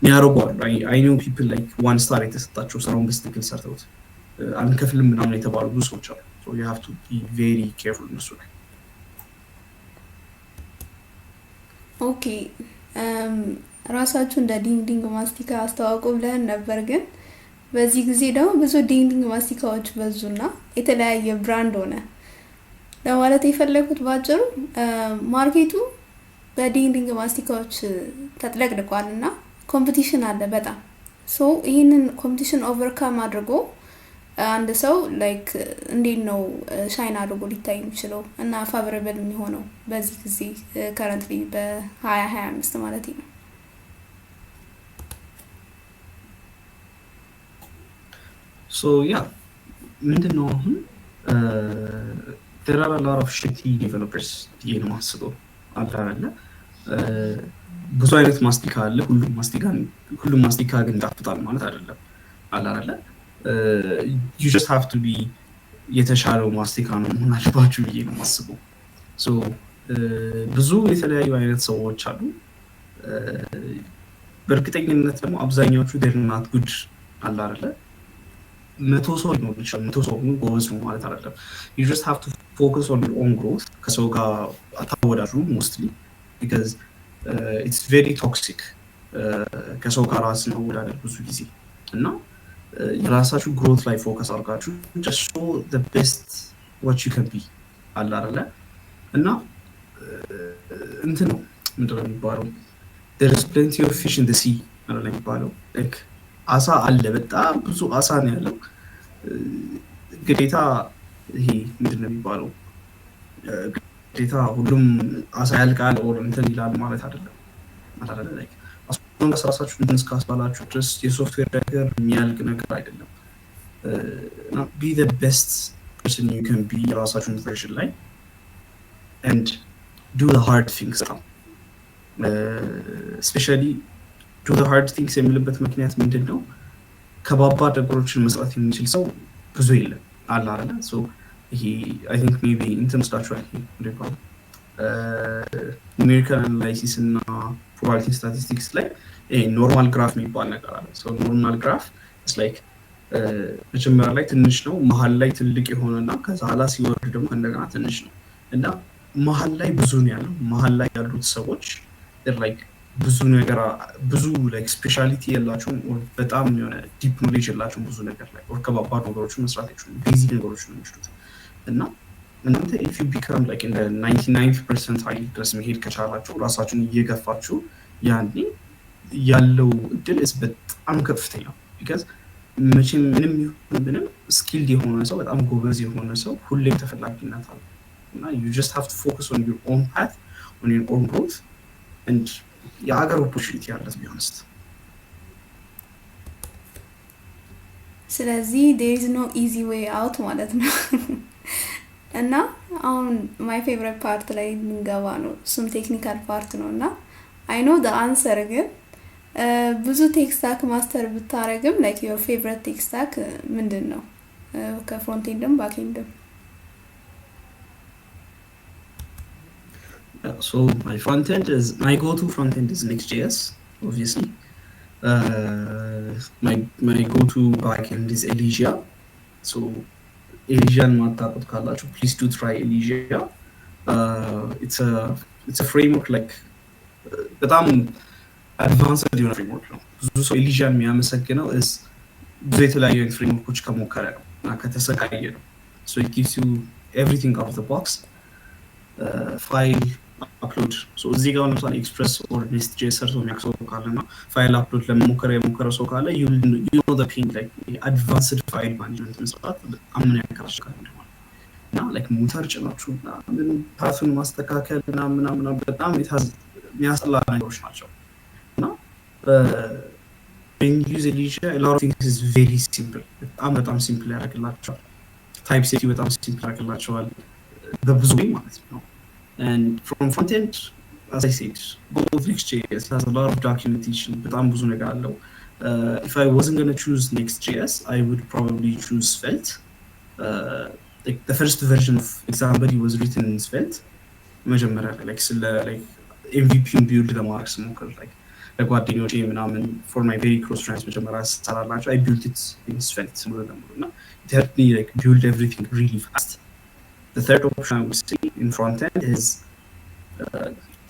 የሚያደርጉ አሉ። I know people like one star የተሰጣቸው፣ ስራውን በትክክል ሰርተውት አንከፍልም ምናምን የተባሉ ብዙ ሰዎች አሉ። You have to be very careful እነሱ ላይ።
Okay፣ ራሳችሁ እንደ ዲንግ ዲንግ ማስቲካ አስተዋውቁ ብለህን ነበር፣ ግን በዚህ ጊዜ ደግሞ ብዙ ዲንግ ዲንግ ማስቲካዎች በዙና የተለያየ brand ሆነ። ለማለት የፈለጉት ባጭሩ market ኡ በዲንግ ዲንግ ማስቲካዎች ተጥለቅልቋል እና competition አለ በጣም። So ይህንን competition overcome አድርጎ አንድ ሰው like እንዴት ነው shine አድርጎ ሊታይ የሚችለው እና favorable የሚሆነው በዚህ ጊዜ፣ currently በ2025 ማለት ነው?
So yeah፣ ምንድን ነው አሁን there are a lot of shitty developers ብዬ ነው የማስበው። አለ አይደለ፣ ብዙ አይነት ማስቲካ አለ። ሁሉም ማስቲካ ግን ይጣፍጣል ማለት አይደለም። አለ አይደለ፣ you just have to be የተሻለው ማስቲካ ነው መሆን አለባችሁ ብዬ ነው የማስበው። So ብዙ የተለያዩ አይነት ሰዎች አሉ። በእርግጠኝነት ደግሞ አብዛኛዎቹ they're not good። አለ አይደለ፣ 100 ሰው ሊኖር ይችላል። 100 ሰው ግን ጎበዝ ነው ማለት አይደለም። You just have to focus on your own growth። ከሰው ጋር አታወዳድሩ mostly because it's very toxic ከሰው ጋር ራስን መወዳደር ብዙ ጊዜ። እና የራሳችሁ growth ላይ focus አድርጋችሁ just show the best what you can be። አለ አይደለ፣ እና እንትን ነው፣ ምንድን ነው የሚባለው፣ there is plenty of fish in the sea አይደለ የሚባለው? Like አሳ አለ፣ በጣም ብዙ አሳ ነው ያለው። ግዴታ ይሄ ምንድን ነው የሚባለው፣ ግዴታ ሁሉም አሳ ያልቃል or እንትን ይላል ማለት አይደለም። አይደለ፣ like ራሳችሁ እንትን እስካስባላችሁ ድረስ የሶፍትዌር ነገር የሚያልቅ ነገር አይደለም። Be the best person you can be የራሳችሁን version ላይ and do the hard things። በጣም especially do the hard things የሚልበት ምክንያት ምንድን ነው? ከባባድ ነገሮችን መስራት የሚችል ሰው ብዙ የለም። አለ አይደለ፣ ይሄ I think maybe እንትን ወስዳችኋል፣ ይሄ numerical analysis እና probability statistics ላይ normal graph የሚባል ነገር አለ። Normal graph like መጀመሪያ ላይ ትንሽ ነው፣ መሀል ላይ ትልቅ የሆነ እና ከዛ ኋላ ሲወርድ ደግሞ እንደገና ትንሽ ነው። እና መሀል ላይ ብዙ ነው ያለው። መሀል ላይ ያሉት ሰዎች like ብዙ ነገር ብዙ like speciality የላቸውም፣ or በጣም የሆነ deep knowledge የላቸውም ብዙ ነገር ላይ፣ or ከባባድ ነገሮችን መስራት አይችሉም። Basic ነገሮች ነው የሚችሉት። እና እናንተ if you become like እንደ 99 percentile ድረስ መሄድ ከቻላችሁ፣ ራሳችሁን እየገፋችሁ፣ ያኔ ያለው እድል በጣም ከፍተኛ፣ because መቼም ምንም ይሁን ምንም skilled የሆነ ሰው፣ በጣም ጎበዝ የሆነ ሰው ሁሌም ተፈላጊነት አለ። እና you just have to focus on your own path, on your own growth, and የሀገር opportunity አለ, to be honest.
ስለዚህ there is no easy way out ማለት ነው። እና አሁን my favorite part ላይ ልንገባ ነው። እሱም technical part ነው። እና I know the answer፣ ግን ብዙ tech stack master ብታረግም like your favorite tech stack ምንድን ነው? ከ frontend ም backend ም።
So my front end is my go-to front end is Next.js, obviously. My go-to backend is Elysia. So Elysia ማታውቁት ካላችሁ please do try Elysia. It's a framework, like በጣም advanced የሆነ framework ነው። ብዙ ሰው Elysia ን የሚያመሰግነው is ብዙ የተለያዩ አይነት framework ኦች ከሞከረ ነው እና ከተሰቃየ ነው። So it gives you everything out of the box, file upload። እዚህ ጋር ለምሳሌ Express or Nest.js ሰርቶ የሚያውቅ ሰው ካለ እና file upload ለመሞከር የሞከረ ሰው ካለ you know the pain። Like advanced file management መስራት በጣም ምን ያክል አስቸጋሪ እንደሆነ እና like ሞተር ጭናችሁ ምን path ኡን ማስተካከል ምናምን ምናምን በጣም የሚያስጠላ ነገሮች ናቸው። እና when you use Elysia, a lot of things is very simple። በጣም በጣም simple ያደርግላቸዋል። Type safety በጣም simple ያደርግላቸዋል በብዙ way ማለት ነው። And from front end, as I said, both Next.js has a lot of documentation፣ በጣም ብዙ ነገር አለው። If I wasn't going to choose Next.js, I would probably choose Svelte. Like the first version of Exam was written in Svelte። መጀመሪያ ላይ like ስለ like MVP ውን build ለማድረግ ስሞክር like ለጓደኞቼ ምናምን for my very close friends መጀመሪያ ስሰራላቸው I built it in Svelte ሙሉ ለሙሉ። እና it helped me like build everything really fast. The third option I would say in front end is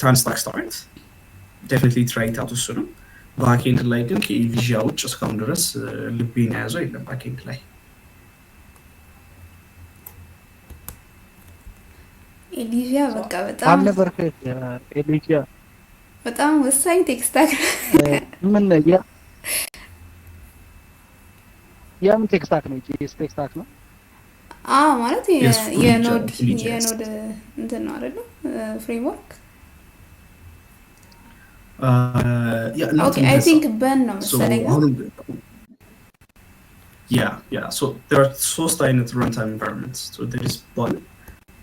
TanStack Start. Definitely try it out። እሱ ነው። Backend ላይ ግን ከ Elysia ውጭ እስካሁን ድረስ ልቤን የያዘው የለም backend ላይ።
Elysia በቃ በጣም
I've never heard Elysia.
በጣም ወሳኝ tech stack።
ምን የምን tech stack ነው? JS tech stack ነው?
አ ማለት
Yes, fully
የ Node
fully JS.
የ Node እንትን ነው አይደለ? Framework.
Yeah, not
Okay, I
እንደዛ።
think Bun ነው
So
መሰለኝ።
አሁንም yeah, so there are ሶስት አይነት runtime environments. So there is Bun,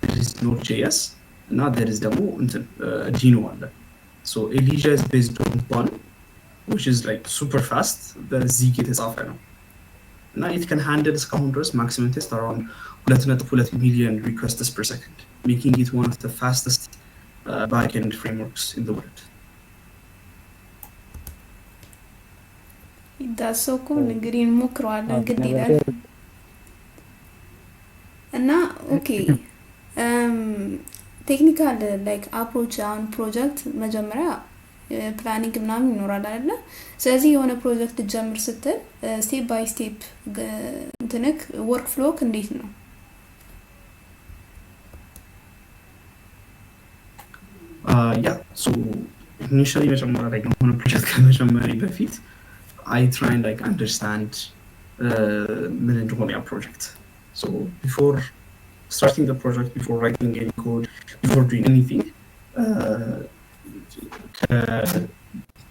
there is Node.js እና there is ደግሞ እንትን Deno አለ። So Elysia is based on Bun, which is like super fast፣ በ Zig የተጻፈ ነው። እና it can handle እስካሁን ድረስ maximum test around 2.2 million requests per second, making it one of the fastest backend frameworks in the world.
That's so cool። እንግዲህ እንሞክረዋለን፣ ግድ ይላል። እና okay, technical like approach፣ አሁን ፕሮጀክት መጀመሪያ planning ምናምን ይኖራል አይደለ? ስለዚህ የሆነ ፕሮጀክት ጀምር ስትል step by step እንትንክ workflow ክ እንዴት ነው?
Yeah, so initially መጀመሪያ ላይ የሆነ ፕሮጀክት ከመጀመሪያ በፊት I try and like understand ምን እንደሆነ ያ ፕሮጀክት። So before starting the project, before writing any code, before doing anything,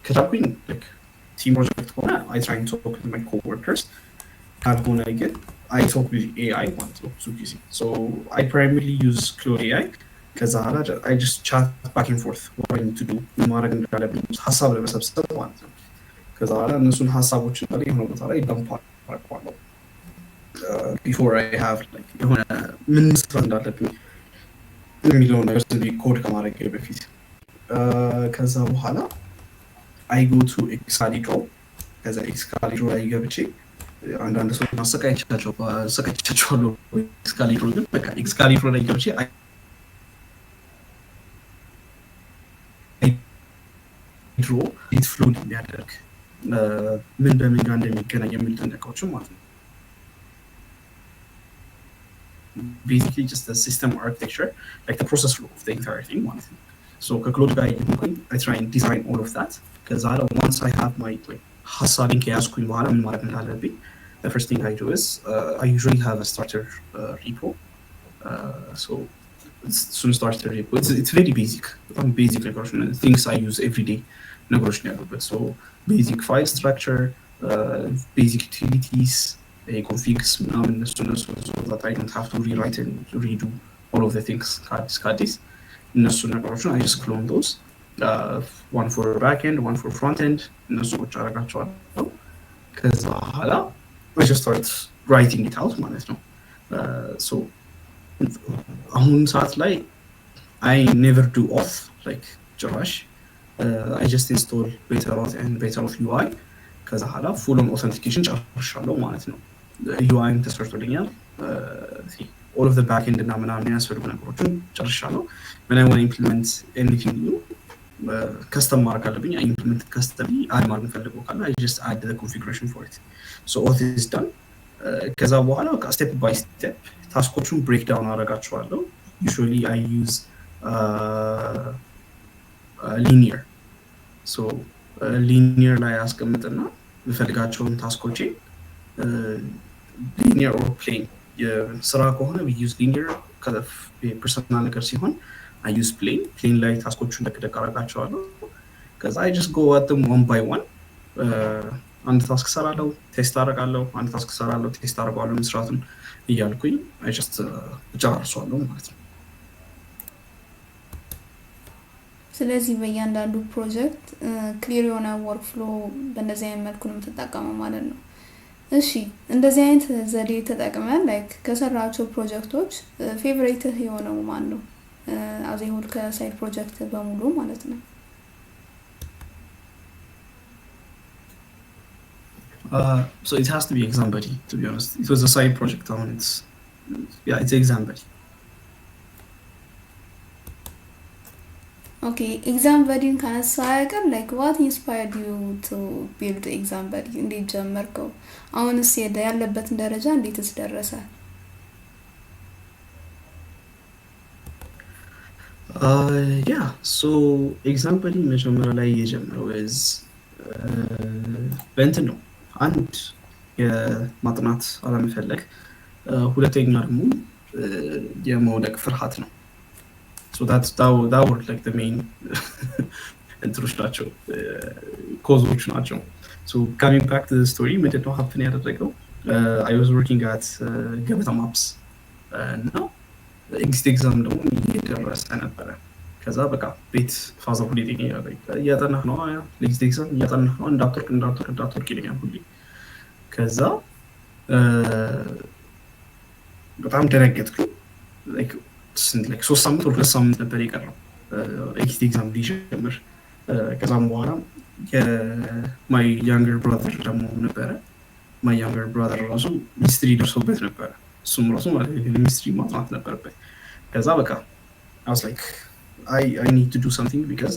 ከቻልኩኝ like team project ከሆነ I try and talk with my coworkers፣ ካልሆነ ግን I talk with AI ማለት ነው ብዙ ጊዜ። So I primarily use Claude AI። ከዛ በኋላ I just chat back and forth what I need to do፣ ማድረግ እንዳለብኝ ሀሳብ ለመሰብሰብ ማለት ነው። ከዛ በኋላ እነሱን ሀሳቦች እንዳለ የሆነ ቦታ ላይ dump አደርገዋለሁ። before I have like የሆነ ምን መስራት እንዳለብኝ የሚለውን ነገር ዝም ብዬ ኮድ ከማድረግ በፊት። ከዛ በኋላ I go to Excalidraw። ከዛ Excalidraw ላይ ገብቼ አንዳንድ ሰዎች አሰቃይቻቸዋለሁ። Excalidraw ግን በቃ Excalidraw ላይ ገብቼ draw እንዴት flow እንደሚያደርግ፣ ምን በምን ጋር እንደሚገናኝ የሚሉትን ነገሮችን ማለት ነው። Basically just system architecture, like process flow of entire thing ማለት ነው። So ከ Claude ጋር እየሆንኩኝ I try design all of that። ከዛ once I have my ሀሳቤን ከያዝኩኝ በኋላ ምን ማድረግ እንዳለብኝ፣ the first thing I do is I usually have a starter repo. So እሱን starter repo, it's very basic፣ በጣም basic ነገሮች፣ things I use every day ነገሮች ነው ያሉበት። So basic file structure፣ basic utilities፣ configs ምናምን እነሱ so that I don't have to rewrite and redo all of the things ከአዲስ ከአዲስ። እነሱ ነገሮችን I just clone those, one for back end, one for front end። እነሱ ቁጭ አደርጋቸዋለሁ። ከዛ በኋላ I just start writing it out ማለት ነው። So አሁን ሰዓት ላይ I never do auth, like ጭራሽ። I just install Better Auth and Better Auth UI። ከዛ በኋላ full on authentication ጨርሻለሁ ማለት ነው። UI ም ተሰርቶልኛል። All of back end እና ምናምን የሚያስፈልጉ ነገሮችን ጨርሻለሁ። When I wanna implement anything new, custom ማድረግ አለብኝ፣ I implement custom። Add ማድረግ የምፈልገው ካለ I just add configuration for it። So auth is done። ከዛ በኋላ በቃ step by step task ኦቹን break down አደርጋቸዋለሁ። Usually I use Linear። So Linear ላይ አስቀምጥና የምፈልጋቸውን task ኦቼ Linear or Plane፣ የስራ ከሆነ use Linear፣ personal ነገር ሲሆን I use Plane። Plane ላይ task ኦቹን ደቅደቅ አደርጋቸዋለሁ። ከዛ I just go at them one by one። አንድ task ሰራለው፣ test አደርጋለሁ፣ አንድ task ሰራለው፣ test አደርገዋለሁ መስራቱን እያልኩኝ I just እጨራርሰዋለሁ ማለት ነው።
ስለዚህ በእያንዳንዱ ፕሮጀክት clear የሆነ workflow በእንደዚህ አይነት መልኩ ነው የምትጠቀመው ማለት ነው። እሺ፣ እንደዚህ አይነት ዘዴ ተጠቅመህ like ከሰራሃቸው ፕሮጀክቶች favorite ህ የሆነው ማን ነው? As a whole ከ side project በሙሉ ማለት ነው።
So it has to be Exam Buddy, to be honest. It was a side project. አሁን it's, yeah, it's Exam Buddy.
Okay, Exam Buddy ን ካነሳ አይቀር like what inspired you to build Exam Buddy? እንዴት ጀመርከው? አሁንስ ያለበትን ደረጃ እንዴትስ ደረሰ?
Yeah, so Exam Buddy መጀመሪያ ላይ የጀመረው is በእንትን ነው። አንድ የማጥናት አለመፈለግ፣ ሁለተኛ ደግሞ የመውደቅ ፍርሃት ነው። So that were like the main እንትኖች ናቸው፣ cause ኦች ናቸው። So coming back to story፣ ምንድን ነው happen ያደረገው? I was working at ገበታ ማፕስ እና exit exam ደግሞ እየደረሰ ነበረ። ከዛ በቃ ቤት father ሁሌ ይጠይቀኛል፣ እያጠናህ ነው ለ exit exam? እያጠናህ ነው? እንዳትወርቅ፣ እንዳትወርቅ፣ እንዳትወርቅ ይለኛል ሁሌ። ከዛ በጣም ደነገጥኩኝ። 3 ሳምንት ወደ 2 ሳምንት ነበር የቀረው exit exam ሊጀምር። ከዛም በኋላ my younger brother ደግሞ ነበረ። My younger brother ራሱ ሚኒስትሪ ደርሶበት ነበረ። እሱም ራሱ ማለት ሚኒስትሪ ማጥናት ነበረበት። ከዛ በቃ I was like, I need to do something because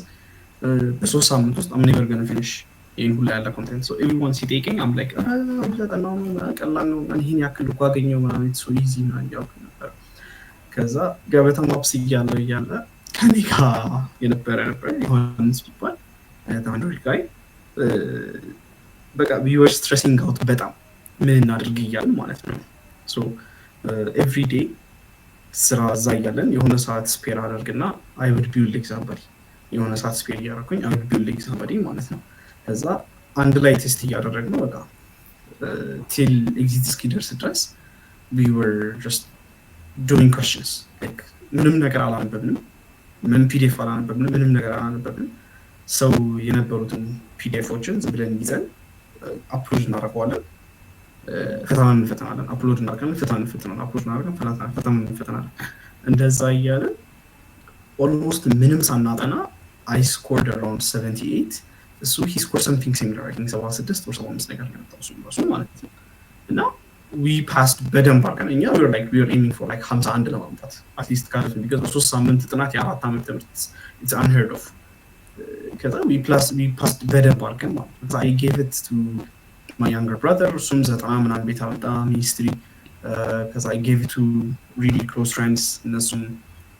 በ3 ሳምንት ውስጥ I'm never gonna finish ይህን ሁላ ያለ content። So everyone ሲጠይቀኝ I'm like ጠናው ነው፣ ቀላል ነው፣ ይህን ያክል እኮ አገኘው ምናምን፣ so easy ምናምን እያልኩ ነበር። ከዛ ገበታ ማፕስ እያለው እያለ ከኔ ጋር የነበረ ነበር ዮሐንስ ቢባል አንድ guy። በቃ we were stressing out በጣም፣ ምን እናድርግ እያልን ማለት ነው። So every day ስራ እዛ እያለን የሆነ ሰዓት spare አደርግና I would build Exam Buddy። የሆነ ሰዓት spare እያደረኩኝ I would build Exam Buddy ማለት ነው። ከዛ አንድ ላይ test እያደረግነው በቃ till exit እስኪደርስ ድረስ we were just doing questions። ምንም ነገር አላነበብንም። ምንም PDF አላነበብንም። ምንም ነገር አላነበብንም። ሰው የነበሩትን PDF ኦችን ዝም ብለን ይዘን upload እናደርገዋለን። ፈተና እንፈተናለን፣ upload እናደርጋለን፣ ፈተና እንፈተናለን፣ upload እናደርጋለን፣ ፈተና እንፈተናለን። እንደዛ እያለን almost ምንም ሳናጠና I scored around 78። እሱ he scored something similar, I think 76 ወይ 75 ነገር ነው ያመጣው እሱም ራሱ ማለት ነው። እና we passed በደንብ አድርገን። እኛ we're like, we're aiming for like 51 ለማምጣት at least ካለፍን፣ because በ3 ሳምንት ጥናት የ4 ዓመት ትምህርት, it's unheard of። ከዛ we passed በደንብ አድርገን ማለት ነው። I gave it to my younger brother፣ እሱም 90 ምናምን ቤት አመጣ ministry። ከዛ I gave to really close friends፣ እነሱም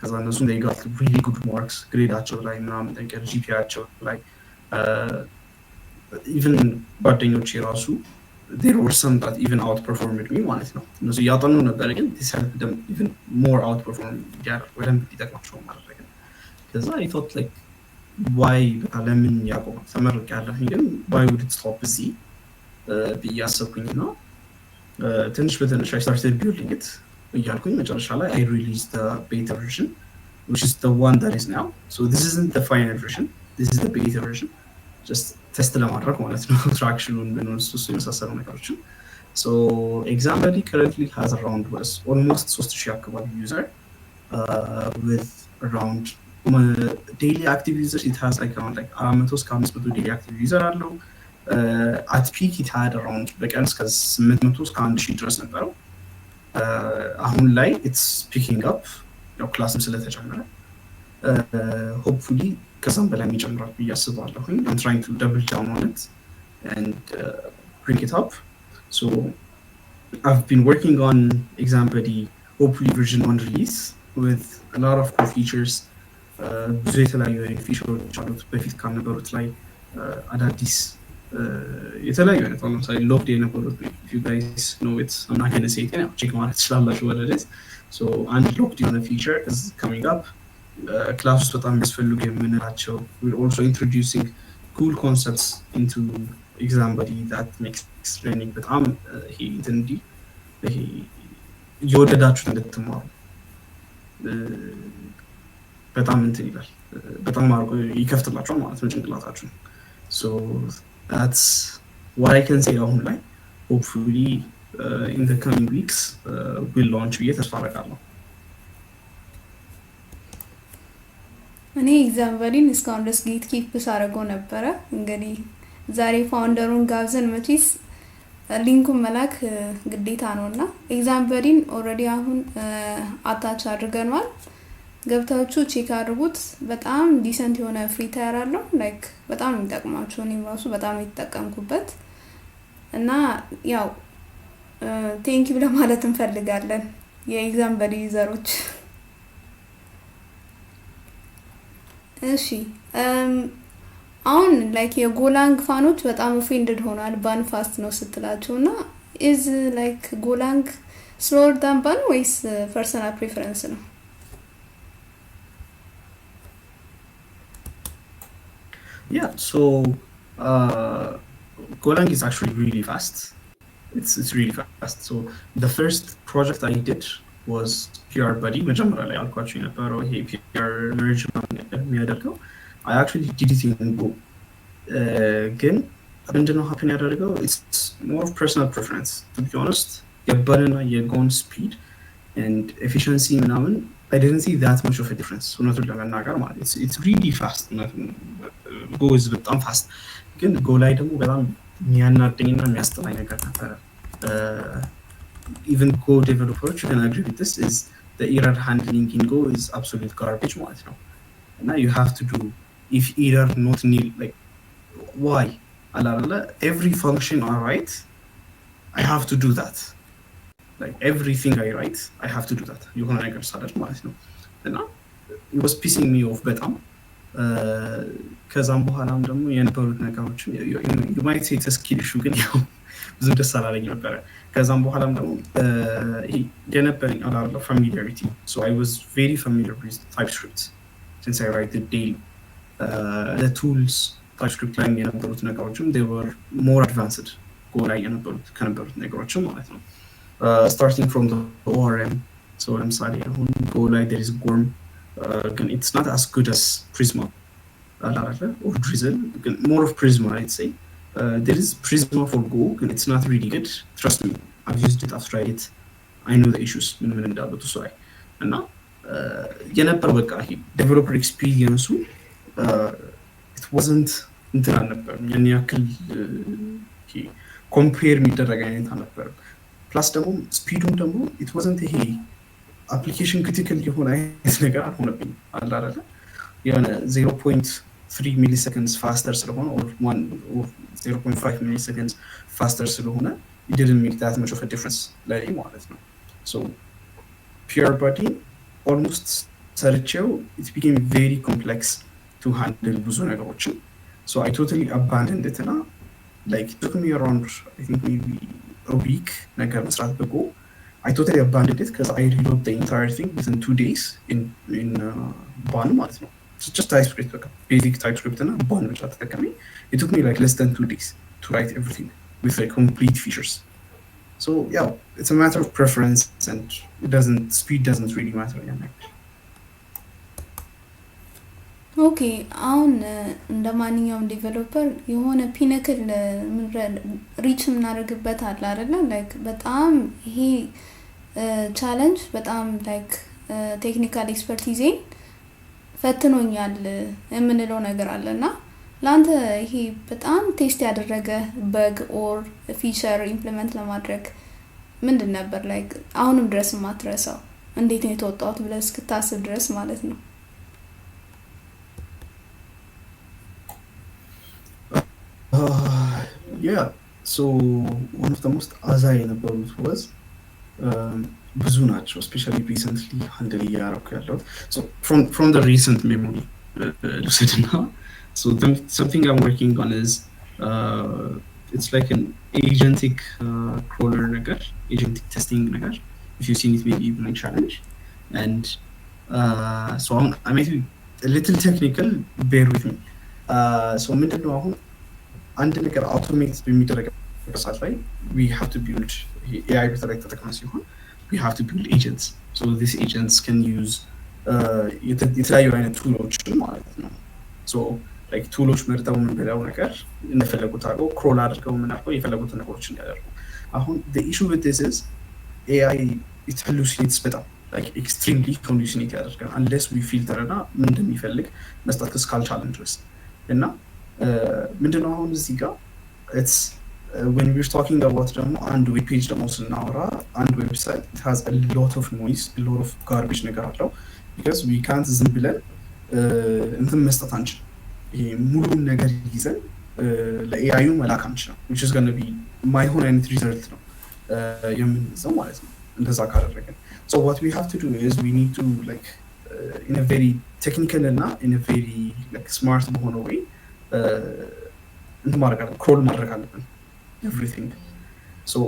ከዛ እነሱም they got really good marks grade ኣቸው ላይ ምናምን ነገር፣ GPA ያቸው ላይ። Even ጓደኞቼ ራሱ there were some that even outperformed me ማለት ነው። እነሱ እያጠኑ ነበረ፣ ግን this helped them even more outperform እንዲያደርጉ፣ በደንብ እንዲጠቅማቸው ማድረግ ነው። ከዛ I thought like, why፣ በቃ ለምን ያቆማል? ተመርቅ ያለሁኝ ግን why would it stop እዚህ ብዬ አሰብኩኝ እና ትንሽ በትንሽ I started building it እያልኩኝ መጨረሻ ላይ I released the beta version, which is the one that is now. So this isn't the final version, this is the beta version, just test ለማድረግ ማለት ነው፣ traction ኑን ምኑን እሱ የመሳሰሉ ነገሮችን። So Exam Buddy currently has around was almost 3000 አካባቢ user with around daily active users. It has like around like 400 እስከ 500 daily active user አለው። At peak it had around በቀን እስከ 800 እስከ 1000 ድረስ ነበረው። አሁን ላይ it's picking up፣ ያው class ም ስለተጨመረ hopefully ከዛም በላይ ይጨምራል ብዬ አስባለሁኝ። I'm trying to double down on it and bring it up. So I've been working on Exam Buddy, hopefully version 1 release with a lot of cool features. ብዙ የተለያዩ feature ኦች አሉት፣ በፊት ካልነበሩት ላይ አዳዲስ የተለያዩ አይነት። አሁን ለምሳሌ locked የነበሩት, you guys know it, I'm not gonna say it፣ check ማለት ትችላላችሁ what it is. So አንድ locked የሆነ feature is coming up፣ class ውስጥ በጣም የሚያስፈልጉ የምንላቸው። We're also introducing cool concepts into Exam Buddy that makes learning በጣም ይሄ እንትን እንዲህ ይሄ እየወደዳችሁት እንድትማሩ በጣም እንትን ይላል፣ በጣም አድርጎ ይከፍትላችኋል ማለት ነው ጭንቅላታችሁን። So that's what I can say አሁን ላይ። Hopefully in the coming weeks we'll launch ብዬ ተስፋ አደርጋለሁ።
እኔ Exam Buddy ን እስካሁን ድረስ gatekeep ሳደርገው ነበረ። እንግዲህ ዛሬ founder ኡን ጋብዘን መቼስ link ኡን መላክ ግዴታ ነው እና Exam Buddy ን already አሁን attach አድርገነዋል። ገብታችሁ check አድርጉት። በጣም decent የሆነ free tier አለው። Like በጣም ነው የሚጠቅማችሁ። እኔም ራሱ በጣም የተጠቀምኩበት እና ያው thank you ለማለት እንፈልጋለን የ Exam Buddy user ኦች። እሺ፣ አሁን like የ Golang fan ኦች በጣም offended ሆኗል Bun fast ነው ስትላቸው። እና is like Golang slower than Bun ወይስ personal preference ነው?
Yeah, so Golang is actually really fast. It's really fast. So the first project I did was PR Buddy. መጀመሪያ ላይ ያልኳቸው የነበረው ይሄ PR merge የሚያደርገው I actually did it in Go። ግን ምንድነው happen ያደረገው? It's more of personal preference, to be honest። የ Bun ና የ Go ን speed and efficiency ምናምን I didn't see that much of a difference፣ እውነቱን ለመናገር ማለት። It's really fast። Go is በጣም fast፣ ግን Go ላይ ደግሞ በጣም የሚያናደኝና የሚያስጠላኝ ነገር ነበረ። Even Go developer ኦች can agree with this, is the error handling in Go is absolute garbage ማለት ነው። እና you have to do if error not nil, like why አላለ every function I write, I have to do that. Like everything I write, I have to do that የሆነ ነገር ሳደርግ ማለት ነው። እና it was pissing me off በጣም። ከዛም በኋላም ደግሞ የነበሩት ነገሮችን you might say skill issue፣ ግን ያው ብዙም ደስ አላለኝ ነበረ። ከዛም በኋላም ደግሞ የነበረኝ አላለ familiarity, so I was very familiar with TypeScript since I write daily tools። TypeScript ላይ የነበሩት ነገሮችም were more advanced Go ላይ የነበሩት ከነበሩት ነገሮችም ማለት ነው፣ starting from ORM. So ለምሳሌ አሁን Go ላይ there is GORM፣ ግን it's not as good as Prisma አላለ or Drizzle፣ ግን more of Prisma, I'd say. There is Prisma for Go ግን it's not really good. Trust me, I've used it, I've tried it, I know the issues ምን ምን እንዳሉት እሱ ላይ። እና የነበረው በቃ ይሄ developer experience ኡ it wasn't እንትን አልነበርም፣ ያን ያክል compare የሚደረግ አይነት አልነበርም። Plus ደግሞ speed ኡም ደግሞ it wasn't ይሄ application critical የሆነ አይነት ነገር አልሆነብኝም። አለ አይደለ የሆነ 0.3 milliseconds faster ስለሆነ፣ 0.5 milliseconds faster ስለሆነ didn't make that much of difference ለኔ ማለት ነው። So PR Buddy almost ሰርቼው it became very complex to handle ብዙ ነገሮችን፣ so I totally abandoned it። እና like took me around, I think, maybe a week ነገር መስራት በ Go። I totally abandoned it because I rewrote the entire thing within 2 days in Bun ማለት ነው። Just TypeScript፣ በቃ basic TypeScript እና Bun ብቻ ተጠቀሚ። It took me like less than 2 days to write everything with like complete features. So yeah, it's a matter of preference and it doesn't speed doesn't really matter ያን ያክል።
Okay፣ አሁን እንደ ማንኛውም developer የሆነ pinnacle reach የምናደርግበት አለ አይደለ? Like በጣም ይሄ challenge በጣም like technical expertise ኤን ፈትኖኛል የምንለው ነገር አለ። እና ለአንተ ይሄ በጣም test ያደረገ bug or feature implement ለማድረግ ምንድን ነበር? Like አሁንም ድረስ የማትረሳው፣ እንዴት ነው የተወጣሁት ብለህ እስክታስብ ድረስ ማለት ነው።
Yeah, so one of the most አዛ የነበሩት was ብዙ ናቸው። Especially recently handle እያደረኩ ያለሁት፣ from the recent memory ልውሰድና something I'm working on is it's like an agentic crawler ነገር፣ agentic testing ነገር, if you've seen it maybe my challenge. And so I might be a little technical, bear with me. So ምንድነው፣ አሁን አንድ ነገር automate በሚደረግበት ሰዓት ላይ we have to build AI በተለይ ተጠቅመን ሲሆን we have to build agents, so these agents can use የተለያዩ አይነት tool ኦችን ማለት ነው። So like tool ኦች መርጠው ምን ብለው ነገር እንደፈለጉት አድርገው crawl አድርገው ምን አድርገው የፈለጉትን ነገሮች እንዲያደርጉ። አሁን the issue with this is AI, it hallucinates በጣም፣ like extremely hallucinate ያደርጋል unless we filter እና ምን እንደሚፈልግ መስጠት እስካልቻለን ድረስ። እና ምንድነው አሁን እዚህ ጋር it's when we're talking about ደግሞ አንድ web page ደግሞ ስናወራ አንድ website, it has a lot of noise, a lot of garbage ነገር አለው because we can't ዝም ብለን እንትን መስጠት አንችልም። ይሄ ሙሉን ነገር ይዘን ለ AI ዩ መላክ አንችልም፣ which is gonna be ማይሆን አይነት result ነው የምንይዘው ማለት ነው እንደዛ ካደረግን። So what we have to do is we need to like in a very technical እና in a very like smart በሆነ way እንትን ማድረግ አለብን፣ crawl ማድረግ አለብን everything. So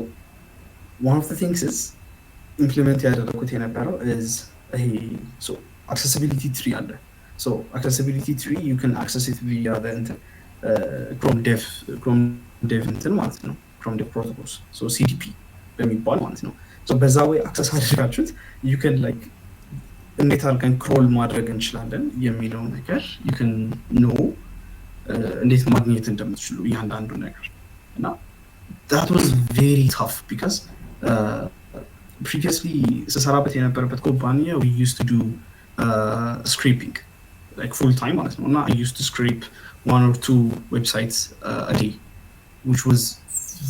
one of the things is implement ያደረግኩት የነበረው is ይሄ accessibility tree አለ። So accessibility tree, you can access it via እንትን Chrome dev እንትን ማለት ነው፣ Chrome Dev Protocols, so CDP በሚባል ማለት ነው። So በዛ way access አድርጋችሁት you can like እንዴት አድርገን crawl ማድረግ እንችላለን የሚለው ነገር you can know እንዴት ማግኘት እንደምትችሉ እያንዳንዱ ነገር። እና that was very tough because previously ስሰራበት የነበረበት ኩባንያ we used to do scraping like full time ማለት ነው። እና I used to scrape one or two websites a day, which was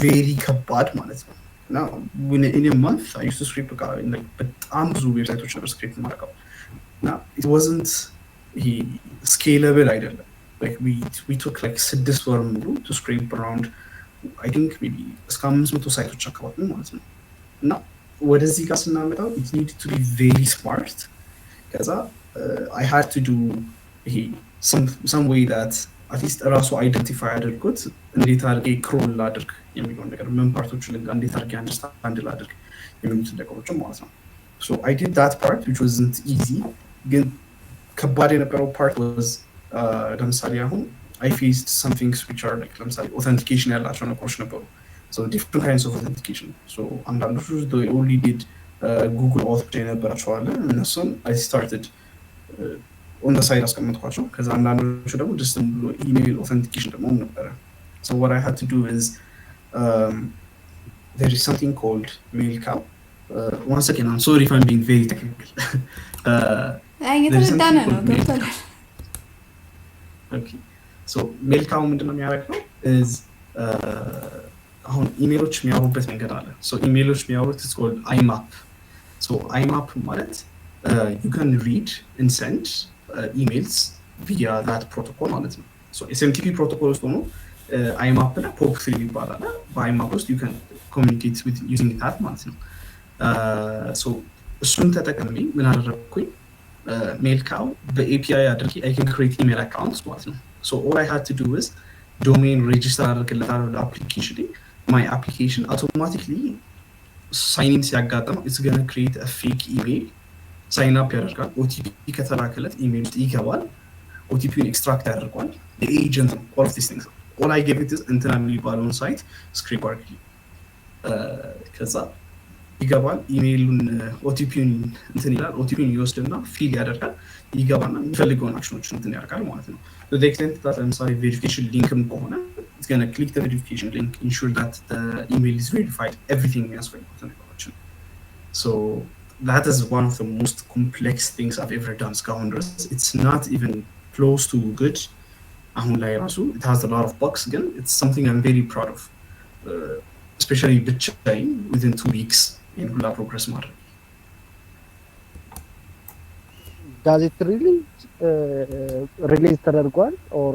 very ከባድ ማለት ነው። እና in a month I used to scrape በቃ like በጣም ብዙ website ኦች ነበር scrape የማደርገው። እና it wasn't ይሄ scalable አይደለም። Like we took like 6 ወር ሙሉ to scrape around, I think, maybe እስከ 500 site ኦች አካባቢ ማለት ነው። እና ወደዚህ ጋር ስናመጣው it need to be very smart። ከዛ I had to do ይሄ some way that at least እራሱ identify አድርጎት እንዴት አድርጌ crawl ላድርግ የሚለውን ነገር፣ ምን part ኦች ልንጋ፣ እንዴት አድርጌ understand ላድርግ የሚሉትን ነገሮችን ማለት ነው። So I did that part, which wasn't easy። ግን ከባድ የነበረው part was ለምሳሌ አሁን I faced some things which are like ለምሳሌ authentication ያላቸው ነገሮች ነበሩ። So different kinds of authentication. So አንዳንዶቹ only did Google Auth ብቻ የነበራቸው አለ። እነሱን I started on side አስቀምጥኳቸው። ከዛ አንዳንዶቹ ደግሞ just ብሎ email authentication ደግሞ ነበረ። So what I had to do is there is something called Mailcow. Once again, I'm sorry if I'm being very technical.
እየተረዳነ ነው፣ ገብቶናል።
Okay, so Mailcow ምንድነው የሚያደርገው is አሁን ኢሜሎች የሚያወሩበት መንገድ አለ። So ኢሜሎች የሚያወሩት is called IMAP. So IMAP ማለት you can read and send emails via that protocol ማለት ነው። So SMTP protocol ውስጥ ሆኖ IMAP እና POP3 ይባላል። በ IMAP ውስጥ you can communicate with using that ማለት ነው። So እሱን ተጠቅሜ ምን አደረግኩኝ? Mailcow በ API አድርጌ I can create email account ማለት ነው። So all I had to do is domain register አደርግለታለሁ ለ application። My application automatically sign in ሲያጋጥመው it's gonna create fake email፣ sign up ያደርጋል። OTP ከተላከለት ኢሜል ውስጥ ይገባል። OTP ውን extract ያደርገዋል። የ agent ነው all of these things። All I give it is እንትና የሚባለውን site scrape አድርግልኝ። ከዛ ይገባል። ኢሜይሉን OTP ውን እንትን ይላል። OTP ውን ይወስድና fill ያደርጋል። ይገባና የሚፈልገውን action ኦች እንትን ያደርጋል ማለት ነው። Extent that ለምሳሌ verification link ም ከሆነ it's gonna click the verification link, ensure that the email is verified, everything የሚያስፈልጉትን ነገሮችን። So that is one of the most complex things I've ever done እስካሁን ድረስ። It's not even close to good። አሁን ላይ ራሱ it has a lot of bugs፣ ግን it's something I'm very proud of, especially ብቻዬን within 2 weeks ይህን ሁላ progress ማድረግ።
Does it really release ተደርጓል or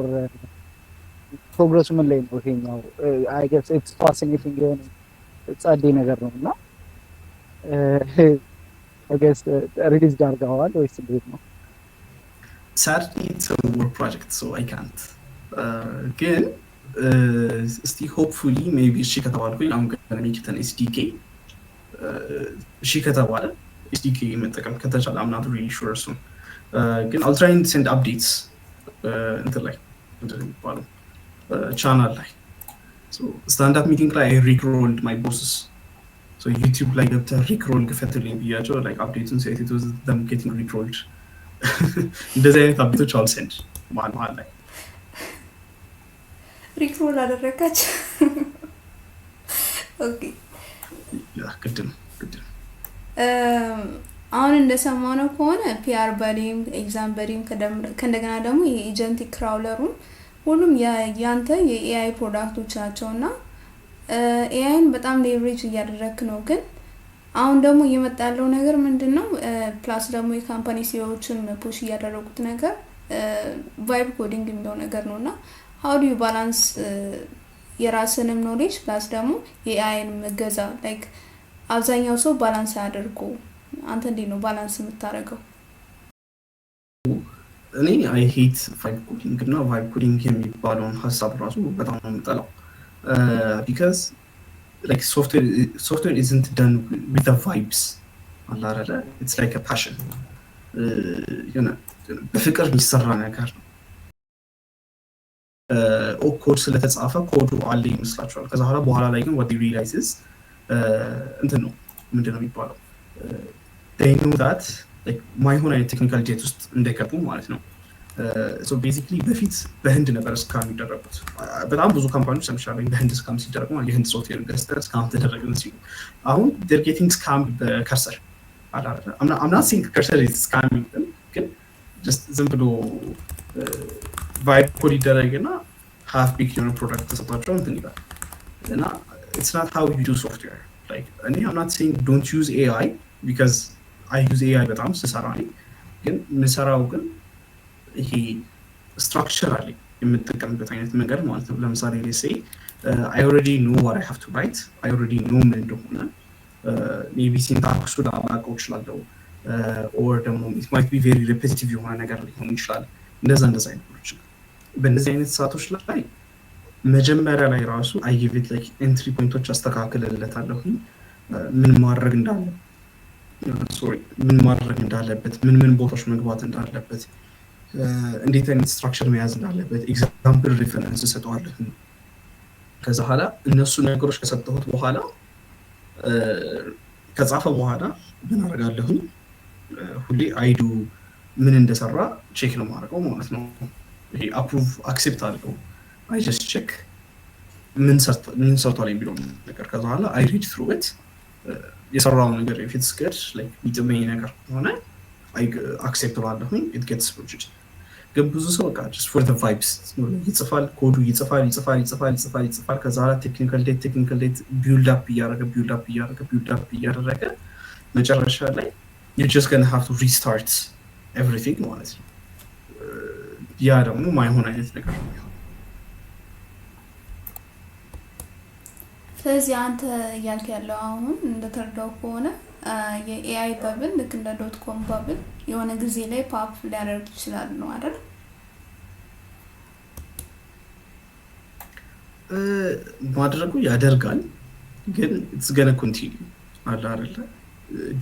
progress ኡ ምን ላይ ነው? ይሄኛው I guess it's fascinating የሆነ ጸዴ ነገር ነው እና I guess release አድርገዋል ወይስ እንዴት ነው?
Sadly, it's a work project, so I can't. ግን እስቲ hopefully maybe እሺ ከተባልኩኝ I'm gonna make it an SDK። እሺ ከተባለ፣ SDK መጠቀም ከተቻለ። I'm not really sure እሱን፣ ግን I'll try and send updates እንትን ላይ፣ ምንድን ነው የሚባለው፣ ቻናል ላይ። Stand up meeting ላይ rickrolled my bosses። YouTube ላይ ገብተህ rickroll ክፈትልኝ ብያቸው like update ኡን ሲያዩት it was them getting rickrolled። እንደዚህ አይነት update ኦች I'll send መሀል መሀል ላይ።
Rickroll አደረጋቸው። Okay.
Yeah፣ ግድ ነው፣ ግድ ነው።
አሁን እንደሰማነው ከሆነ PR Buddy ም፣ Exam Buddy ም፣ ከእንደገና ደግሞ የ agentic crawler ኡም ሁሉም ያንተ የ AI product ኦች ናቸው እና AI ን በጣም leverage እያደረግክ ነው። ግን አሁን ደግሞ እየመጣ ያለው ነገር ምንድን ነው? Plus ደግሞ የ company CEO ዎችም push እያደረጉት ነገር vibe coding የሚለው ነገር ነው። እና how do you balance የራስንም knowledge plus ደግሞ የ AI ን እገዛ? Like አብዛኛው ሰው balance አያደርጉ። አንተ እንዴት ነው balance የምታደርገው?
እኔ I hate vibe coding እና vibe coding የሚባለውን ሀሳብ ራሱ በጣም ነው የምጠላው because like software isn't done with the vibes አለ አይደለ? It's like a passion፣ የሆነ በፍቅር የሚሰራ ነገር ነው። ኮድ ስለተጻፈ ኮዱ አለ ይመስላችኋል። ከዛ በኋላ ላይ ግን what they realize is እንትን ነው፣ ምንድን ነው የሚባለው፣ they know that ማይሆን አይነት technical debt ውስጥ እንደገቡ ማለት ነው። Basically በፊት በህንድ ነበር scam የሚደረጉት። በጣም ብዙ company ዎች ሰምቻለሁ በህንድ scam ሲደረጉ፣ የህንድ ሶፍትዌር ገዝተን scam ተደረግን ሲሉ። አሁን they're getting scam በ Cursor። I'm not saying Cursor scamming፣ ግን ዝም ብሎ vibe code ይደረግና half baked የሆነ product ተሰጥቷቸው እንትን ይላል። እና it's not how you do software። Like እኔ I'm not saying don't use AI because I use AI በጣም ስሰራ። እኔ ግን ምሰራው ግን ይሄ structure አለኝ የምጠቀምበት አይነት መንገድ ማለት ነው። ለምሳሌ say I already know what I have to write፣ I already know ምን እንደሆነ። Maybe syntax ኡ ላላውቀው እችላለሁ or ደግሞ it might be very repetitive የሆነ ነገር ሊሆን ይችላል። እንደዛ አይነት ነገሮች በእነዚህ አይነት ሰዓቶች ላይ መጀመሪያ ላይ ራሱ I give it like entry point ኦች አስተካክልለታለሁኝ፣ ምን ማድረግ እንዳለ፣ sorry፣ ምን ማድረግ እንዳለበት፣ ምን ምን ቦታዎች መግባት እንዳለበት፣ እንዴት አይነት structure መያዝ እንዳለበት example reference እሰጠዋለሁ። ከዛ በኋላ እነሱ ነገሮች ከሰጠሁት በኋላ፣ ከጻፈ በኋላ ምን አደርጋለሁኝ? ሁሌ I do ምን እንደሰራ check ነው ማድረገው ማለት ነው። ይሄ approve accept አድርገው I just check። ምን ሰርቷል የሚለው ነገር። ከዛ በኋላ I read through it። የሰራው ነገር if it's good፣ የሚጥመኝ ነገር ከሆነ accept እለዋለሁኝ፣ it gets merged። ግን ብዙ ሰው በቃ just for vibes ይጽፋል፣ ኮዱ ይጽፋል፣ ይጽፋል፣ ይጽፋል፣ ይጽፋል፣ ይጽፋል። ከዛ በኋላ technical debt፣ technical debt build up እያደረገ፣ build up እያደረገ፣ build up እያደረገ መጨረሻ ላይ you just gonna have to restart everything ማለት ነው። ያ ደግሞ ማይሆን አይነት ነገር ነው።
ስለዚህ አንተ እያልክ ያለው አሁን እንደተረዳው ከሆነ የ AI bubble ልክ እንደ dot com bubble የሆነ ጊዜ ላይ pop ሊያደርግ ይችላል ነው አይደል?
ማድረጉ ያደርጋል፣ ግን it's gonna continue አለ አይደለ?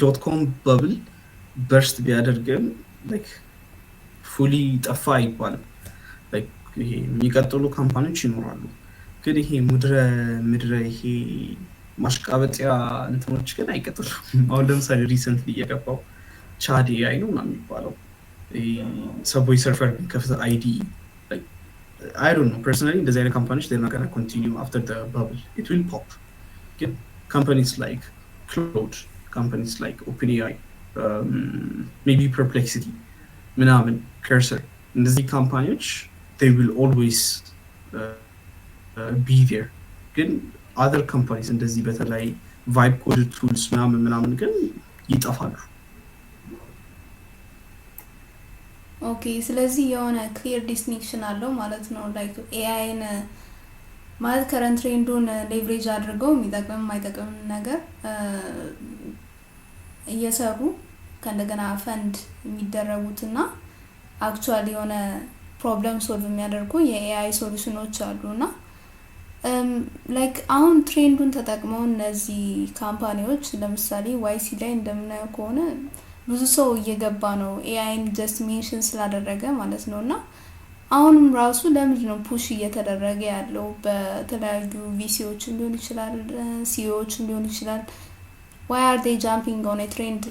Dot com bubble burst ቢያደርግም like fully ጠፋ አይባልም። ይሄ የሚቀጥሉ company ዎች ይኖራሉ። ግን ይሄ ምድረ ይሄ ማሽቃበጢያ እንትኖች ግን አይቀጥሉም። አሁን ለምሳሌ recently እየገባው Chad AI ነው ምናምን የሚባለው Subway Surfer ከፍተ IDE፣ I don't know፣ personally እንደዚህ አይነት company ዎች they're gonna continue after the bubble፣ it will pop። ግን companies like Claude፣ companies like OpenAI፣ maybe Perplexity ምናምን፣ Cursor፣ እነዚህ company ዎች they will always be there። ግን other companies እንደዚህ በተለይ vibe code tools ምናምን ምናምን ግን ይጠፋሉ።
Okay፣ ስለዚህ የሆነ clear distinction አለው ማለት ነው። Like AI ን ማለት current trend ኡን leverage አድርገው የሚጠቅምም የማይጠቅምም ነገር እየሰሩ ከእንደገና ፈንድ የሚደረጉትና actually የሆነ problem solve የሚያደርጉ የ AI solution ኖች አሉ። እና like አሁን trend ኡን ተጠቅመው እነዚህ company ዎች ለምሳሌ YC ላይ እንደምናየው ከሆነ ብዙ ሰው እየገባ ነው AI ን just mention ስላደረገ ማለት ነው። እና አሁንም ራሱ ለምንድን ነው push እየተደረገ ያለው? በተለያዩ VC ዎችም ሊሆን ይችላል፣ CEO ዎችም ሊሆን ይችላል። Why are they jumping on trend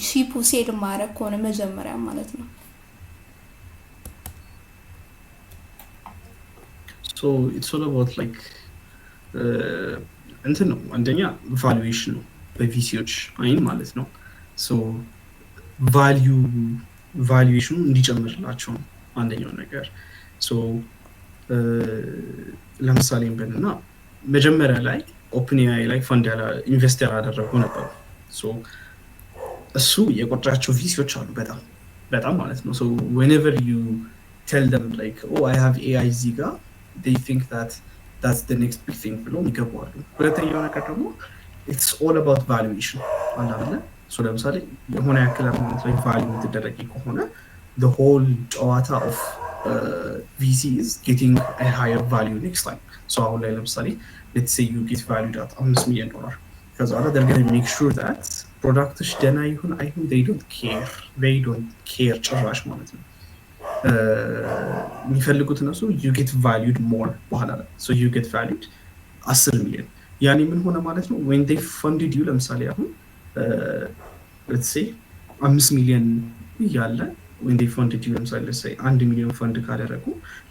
ship ኡ sell ማድረግ ከሆነ መጀመሪያ ማለት ነው?
So it's all about like እንትን ነው፣ አንደኛ valuation ነው በ VC ዎች አይን ማለት ነው። So value valuation ኑ እንዲጨምርላቸው ነው አንደኛው ነገር። So ለምሳሌ እንበልና መጀመሪያ ላይ OpenAI ላይ fund invest ያላደረጉ ነበሩ። እሱ የቆጫቸው VC ዎች አሉ በጣም በጣም ማለት ነው። Whenever you tell them like, "Oh, I have AI" እዚህ ጋር they think that that's the next big thing ብሎ ይገባዋሉ። ሁለተኛው ነገር ደግሞ it's all about valuation አለ አይደለ? ለምሳሌ የሆነ ያክል amount ላይ value የምትደረጊ ከሆነ the whole ጨዋታ of VC is getting a higher value next time። So አሁን ላይ ለምሳሌ let's say you get valued at 5 ሚሊዮን ዶላር፣ ከዛ በኋላ they're gonna make sure that product ሽ ደህና ይሁን አይሁን they don't care፣ they don't care ጭራሽ ማለት ነው። የሚፈልጉት እነሱ you get valued more በኋላ ላይ። So you get valued 10 ሚሊዮን፣ ያኔ ምን ሆነ ማለት ነው? When they funded you ለምሳሌ አሁን let's say 5 ሚሊዮን እያለ when they funded you ለምሳሌ let's say 1 ሚሊዮን ፈንድ ካደረጉ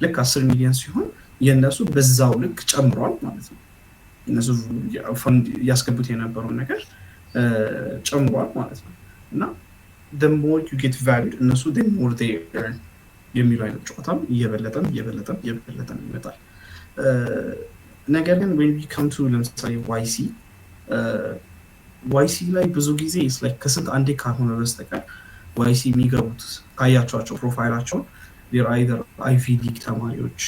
ልክ 10 ሚሊዮን ሲሆን የእነሱ በዛው ልክ ጨምሯል ማለት ነው። እነሱ ፈንድ ያስገቡት የነበረውን ነገር ጨምሯል ማለት ነው። እና the more you get valued እነሱ the more they earn የሚሉ አይነት ጨዋታም እየበለጠም እየበለጠም እየበለጠም ይመጣል። ነገር ግን when we come to ለምሳሌ YC፣ YC ላይ ብዙ ጊዜ ከስንት አንዴ ካልሆነ በስተቀር YC የሚገቡት ካያቸዋቸው profile ኣቸውን either Ivy League ተማሪዎች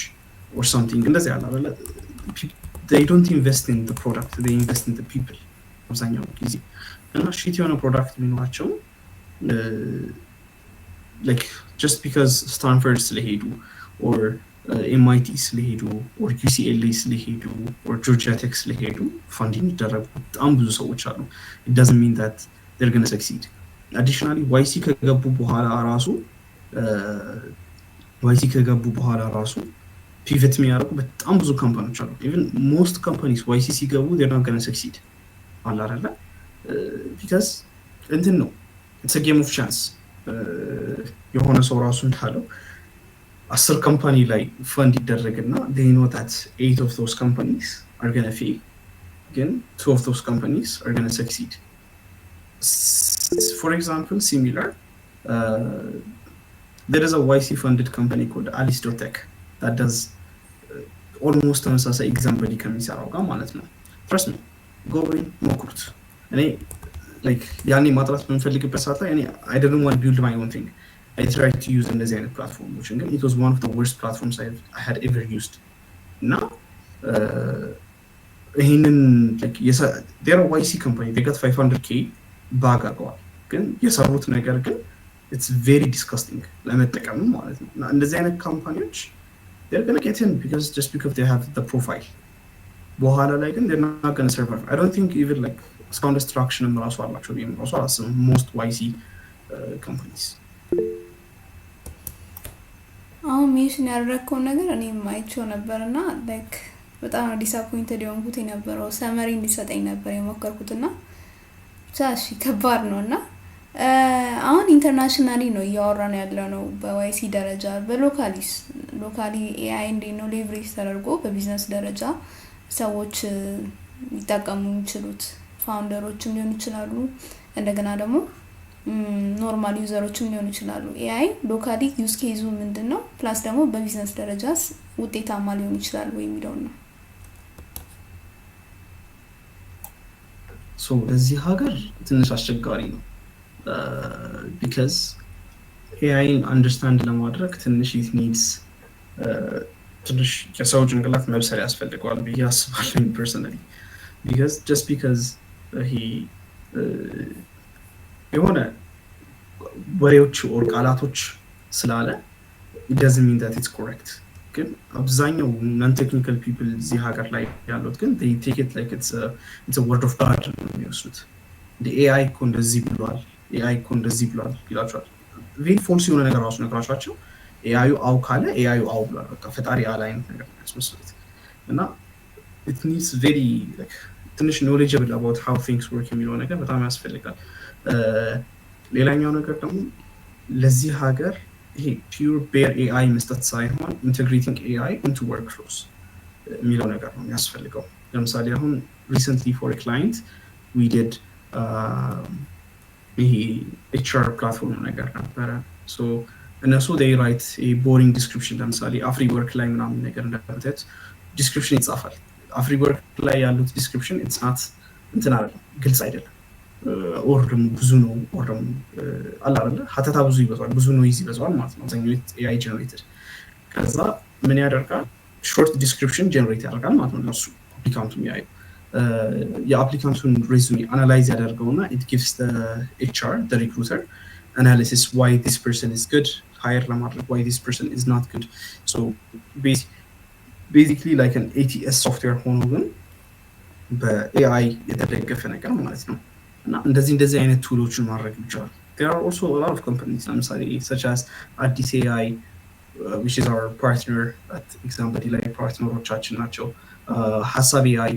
or something እንደዚህ ያለ አይደለ? They don't invest in the product፣ they invest in the people አብዛኛው ጊዜ። እና shit የሆነ product ቢኖራቸው like just because Stanford ስለሄዱ or MIT ስለሄዱ or UCLA ስለሄዱ or Georgia Tech ስለሄዱ ፋንድ የሚደረጉ በጣም ብዙ ሰዎች አሉ። It doesn't mean that they're gonna succeed። Additionally YC ከገቡ በኋላ ራሱ pivot የሚያደርጉ በጣም ብዙ company ዎች አሉ። Even most companies YC ሲገቡ they're not gonna succeed አለ አይደለ? Because እንትን ነው፣ it's game of chance። የሆነ ሰው ራሱ እንዳለው 10 company ላይ ፈንድ ይደረግና they know that eight of those companies are gonna fail፣ ግን two of those companies are gonna succeed. For example, similar, there is a YC funded company called Alice.tech that does almost ተመሳሳይ ExamBuddy ከሚሰራው ጋር ማለት ነው። Trust me, go ሞክሩት። እኔ like ያኔ ማጥራት በምፈልግበት ሰዓት ላይ እኔ I didn't want build my own thing. I tried to use እንደዚህ አይነት platform ኦችን፣ ግን it was one of the worst platforms I had ever used. እና ይህንን they're YC company, got 500K bag አድርገዋል። ግን የሰሩት ነገር ግን it's very disgusting ለመጠቀምም ማለት ነው። እና እንደዚህ አይነት company ዎች they're gonna get in because just because they have the profile። በኋላ ላይ ግን they're not gonna survive. I don't think even like እስካሁን ድረስ traction ም ራሱ አላቸው ብዬም ራሱ አላስብም most YC companies.
አሁን mention ያደረግከውን ነገር እኔም አይቼው ነበር እና like በጣም ነው disappointed የሆንኩት የነበረው። Summary እንዲሰጠኝ ነበር የሞከርኩት እና ብቻ እሺ ከባድ ነው። እና አሁን internationally ነው እያወራን ያለ ነው በ YC ደረጃ። በ locally ስ? Locally AI እንዴት ነው leverage ተደርጎ በቢዝነስ ደረጃ ሰዎች ሊጠቀሙ የሚችሉት? Founder ኦችም ሊሆኑ ይችላሉ፣ እንደገና ደግሞ normal user ኦችም ሊሆኑ ይችላሉ። AI locally use case ኡ ምንድን ነው? Plus ደግሞ በቢዝነስ ደረጃስ ውጤታማ ሊሆን ይችላል ወይ የሚለውን ነው።
So ለዚህ ሀገር ትንሽ አስቸጋሪ ነው because AI ን understand ለማድረግ ትንሽ it needs ትንሽ የሰው ጭንቅላት መብሰል ያስፈልገዋል ብዬ አስባለሁ personally, because just because ይሄ የሆነ ወሬዎች or ቃላቶች ስላለ doesn't mean that it's correct። ግን አብዛኛው non technical people እዚህ ሀገር ላይ ያሉት ግን take it like it's word of God ነው የሚወስዱት። AI እኮ እንደዚህ ብሏል፣ AI እኮ እንደዚህ ብሏል ይላቸዋል። Very false የሆነ ነገር ራሱ ነግራቸዋቸው AI ዩ አው ካለ AI ዩ አው ብሏል፣ በቃ ፈጣሪ አለ አይነት ነገር ያስመስሉት። እና it needs very ትንሽ knowledgeable about how things work የሚለው ነገር በጣም ያስፈልጋል። ሌላኛው ነገር ደግሞ ለዚህ ሀገር ይሄ pure bare AI መስጠት ሳይሆን integrating AI into workflows የሚለው ነገር ነው የሚያስፈልገው። ለምሳሌ አሁን recently for client we did ይሄ HR platform ነገር ነበረ። እነሱ they write boring description። ለምሳሌ Afriwork ላይ ምናምን ነገር እንደምታዩት description ይጻፋል። Afriwork ላይ ያሉት description it's not እንትን አይደለም፣ ግልጽ አይደለም። Or ደግሞ ብዙ ነው፣ or ደግሞ አለ አይደለ ሀተታ ብዙ ይበዛዋል፣ ብዙ noise ይበዛዋል ማለት ነው። አብዛኛው AI generated። ከዛ ምን ያደርጋል? Short description generate ያደርጋል ማለት ነው። ለሱ applicant ኡ የሚያዩ የ applicant ኡን resume analyze ያደርገውና it gives HR recruiter analysis why this person is good hire ለማድረግ፣ why this person is not good. So basically like an ATS software ሆኖ ግን በ AI የተደገፈ ነገር ማለት ነው። እና እንደዚህ እንደዚህ አይነት tool ኦችን ማድረግ ይቻላል። There are also a lot of companies፣ ለምሳሌ such as Addis AI, which is our partner at ExamBuddy ላይ partner ኦቻችን ናቸው። ሀሳብ AI,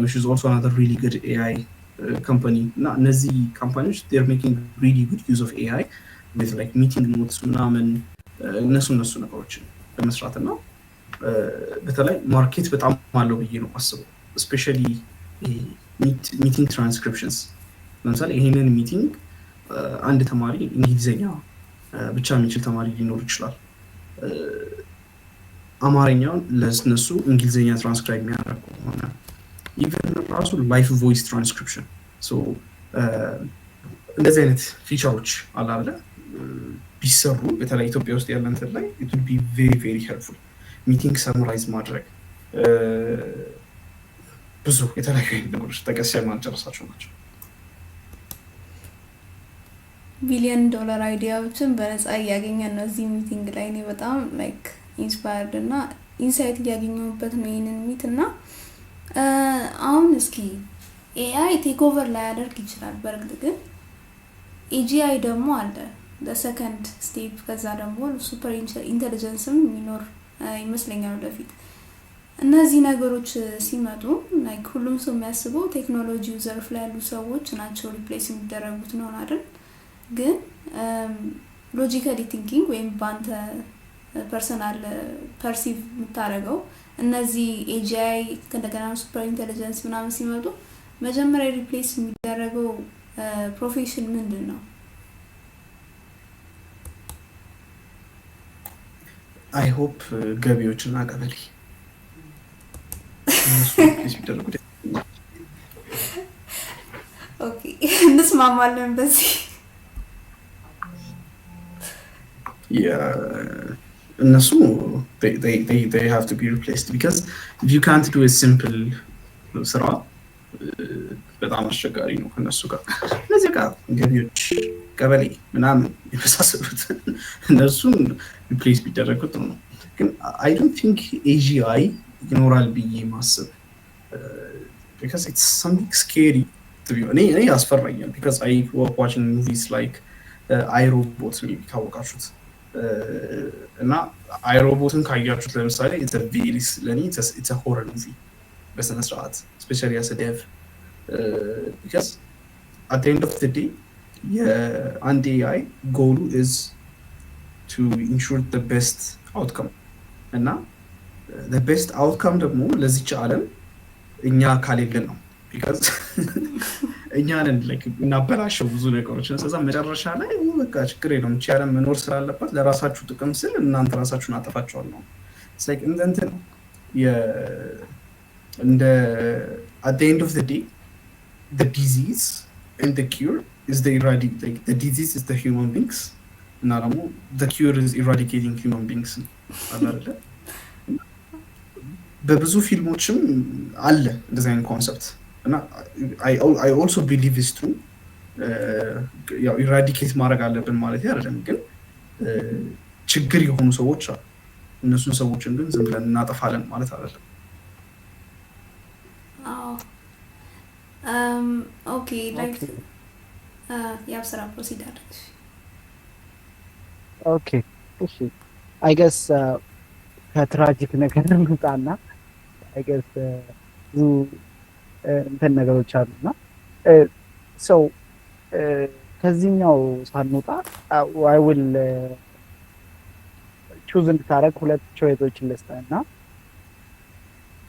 which is also another really good AI company። እና እነዚህ company ዎች they're making really good use of AI with like meeting notes ምናምን እነሱ ነገሮችን በመስራት። እና በተለይ market በጣም አለው ብዬ ነው አስበው። Especially ሚቲንግ ትራንስክሪፕሽንስ። ለምሳሌ ይሄንን meeting አንድ ተማሪ እንግሊዝኛ ብቻ የሚችል ተማሪ ሊኖር ይችላል። አማርኛውን ለእነሱ እንግሊዝኛ ትራንስክራይብ የሚያደርግ ከሆነ፣ ኢቨን ራሱ ላይፍ ቮይስ ትራንስክሪፕሽን፣ እንደዚህ አይነት feature ኦች አላለ ቢሰሩ በተለይ ኢትዮጵያ ውስጥ ያለ እንትን ላይ it would be very, very helpful። Meeting summarize ማድረግ፣ ብዙ የተለያዩ አይነት ነገሮች ጠቀስ የማንጨርሳቸው ናቸው።
Billion dollar idea ዎችን በነፃ እያገኘን ነው እዚህ meeting ላይ። እኔ በጣም like inspired እና insight እያገኘሁበት ነው ይህንን meet። እና አሁን እስኪ AI take over ላያደርግ ይችላል። በእርግጥ ግን AGI ደግሞ አለ ለ second step። ከዛ ደግሞ super intelligence ም የሚኖር ይመስለኛል ወደፊት። እነዚህ ነገሮች ሲመጡ like ሁሉም ሰው የሚያስበው ቴክኖሎጂው ዘርፍ ላይ ያሉ ሰዎች ናቸው replace የሚደረጉት ነው አይደል? ግን logically thinking ወይም በአንተ Personal perceive የምታደርገው እነዚህ AGI ከእንደገና super intelligence ምናምን ሲመጡ መጀመሪያ replace የሚደረገው profession ምንድን ነው?
I hope ገቢዎችና ቀበሌ እነሱ replace ቢደረጉ።
Okay፣ እንስማማለን በዚህ።
እነሱ they have to be replaced because if you can't do a simple ስራ በጣም አስቸጋሪ ነው ከእነሱ ጋር። እነዚህ ጋር ገቢዎች፣ ቀበሌ ምናምን የመሳሰሉት እነሱን replace ቢደረጉ ጥሩ ነው። ግን I don't think AGI ይኖራል ብዬ ማስብ because it's something scary። እኔ ያስፈራኛል because I watching movies like I, Robot maybe ካወቃችሁት እና I, Robot ን ካያችሁት ለምሳሌ very ለእኔ it's horror movie በስነ ስርዓት፣ especially as dev, because at end of day የአንድ AI goal ኡ is to ensure best outcome እና best outcome ደግሞ ለዚች ዓለም እኛ ካሌለን ነው because እኛ ነን እናበላሸው ብዙ ነገሮችን። ስለዛ መጨረሻ ላይ በቃ ችግር የለውም፣ እቺ ዓለም መኖር ስላለባት ለራሳችሁ ጥቅም ስል እናንተ ራሳችሁን አጠፋቸዋል ነው። እንትን ነው እንደ at the end of the day the disease and the cure is the eradic like the disease is the human beings እና ደግሞ the cure is eradicating human beings አለ አይደለ? በብዙ ፊልሞችም አለ እንደዚህ አይነት concept እና I also believe is true። ያው eradicate ማድረግ አለብን ማለት አይደለም፣ ግን ችግር የሆኑ ሰዎች አሉ። እነሱን ሰዎችን ግን ዝም ብለን እናጠፋለን ማለት አይደለም።
አዎ፣ okay፣ like ያው ስራ proceed አድርግ።
Okay፣ እሺ፣ I guess ከ tragic ነገር እንውጣና I guess ብዙ እንትን ነገሮች አሉ እና so ከዚህኛው ሳንወጣ I will choose እንድታደረግ ሁለት choice ኦችን ልስጥህ እና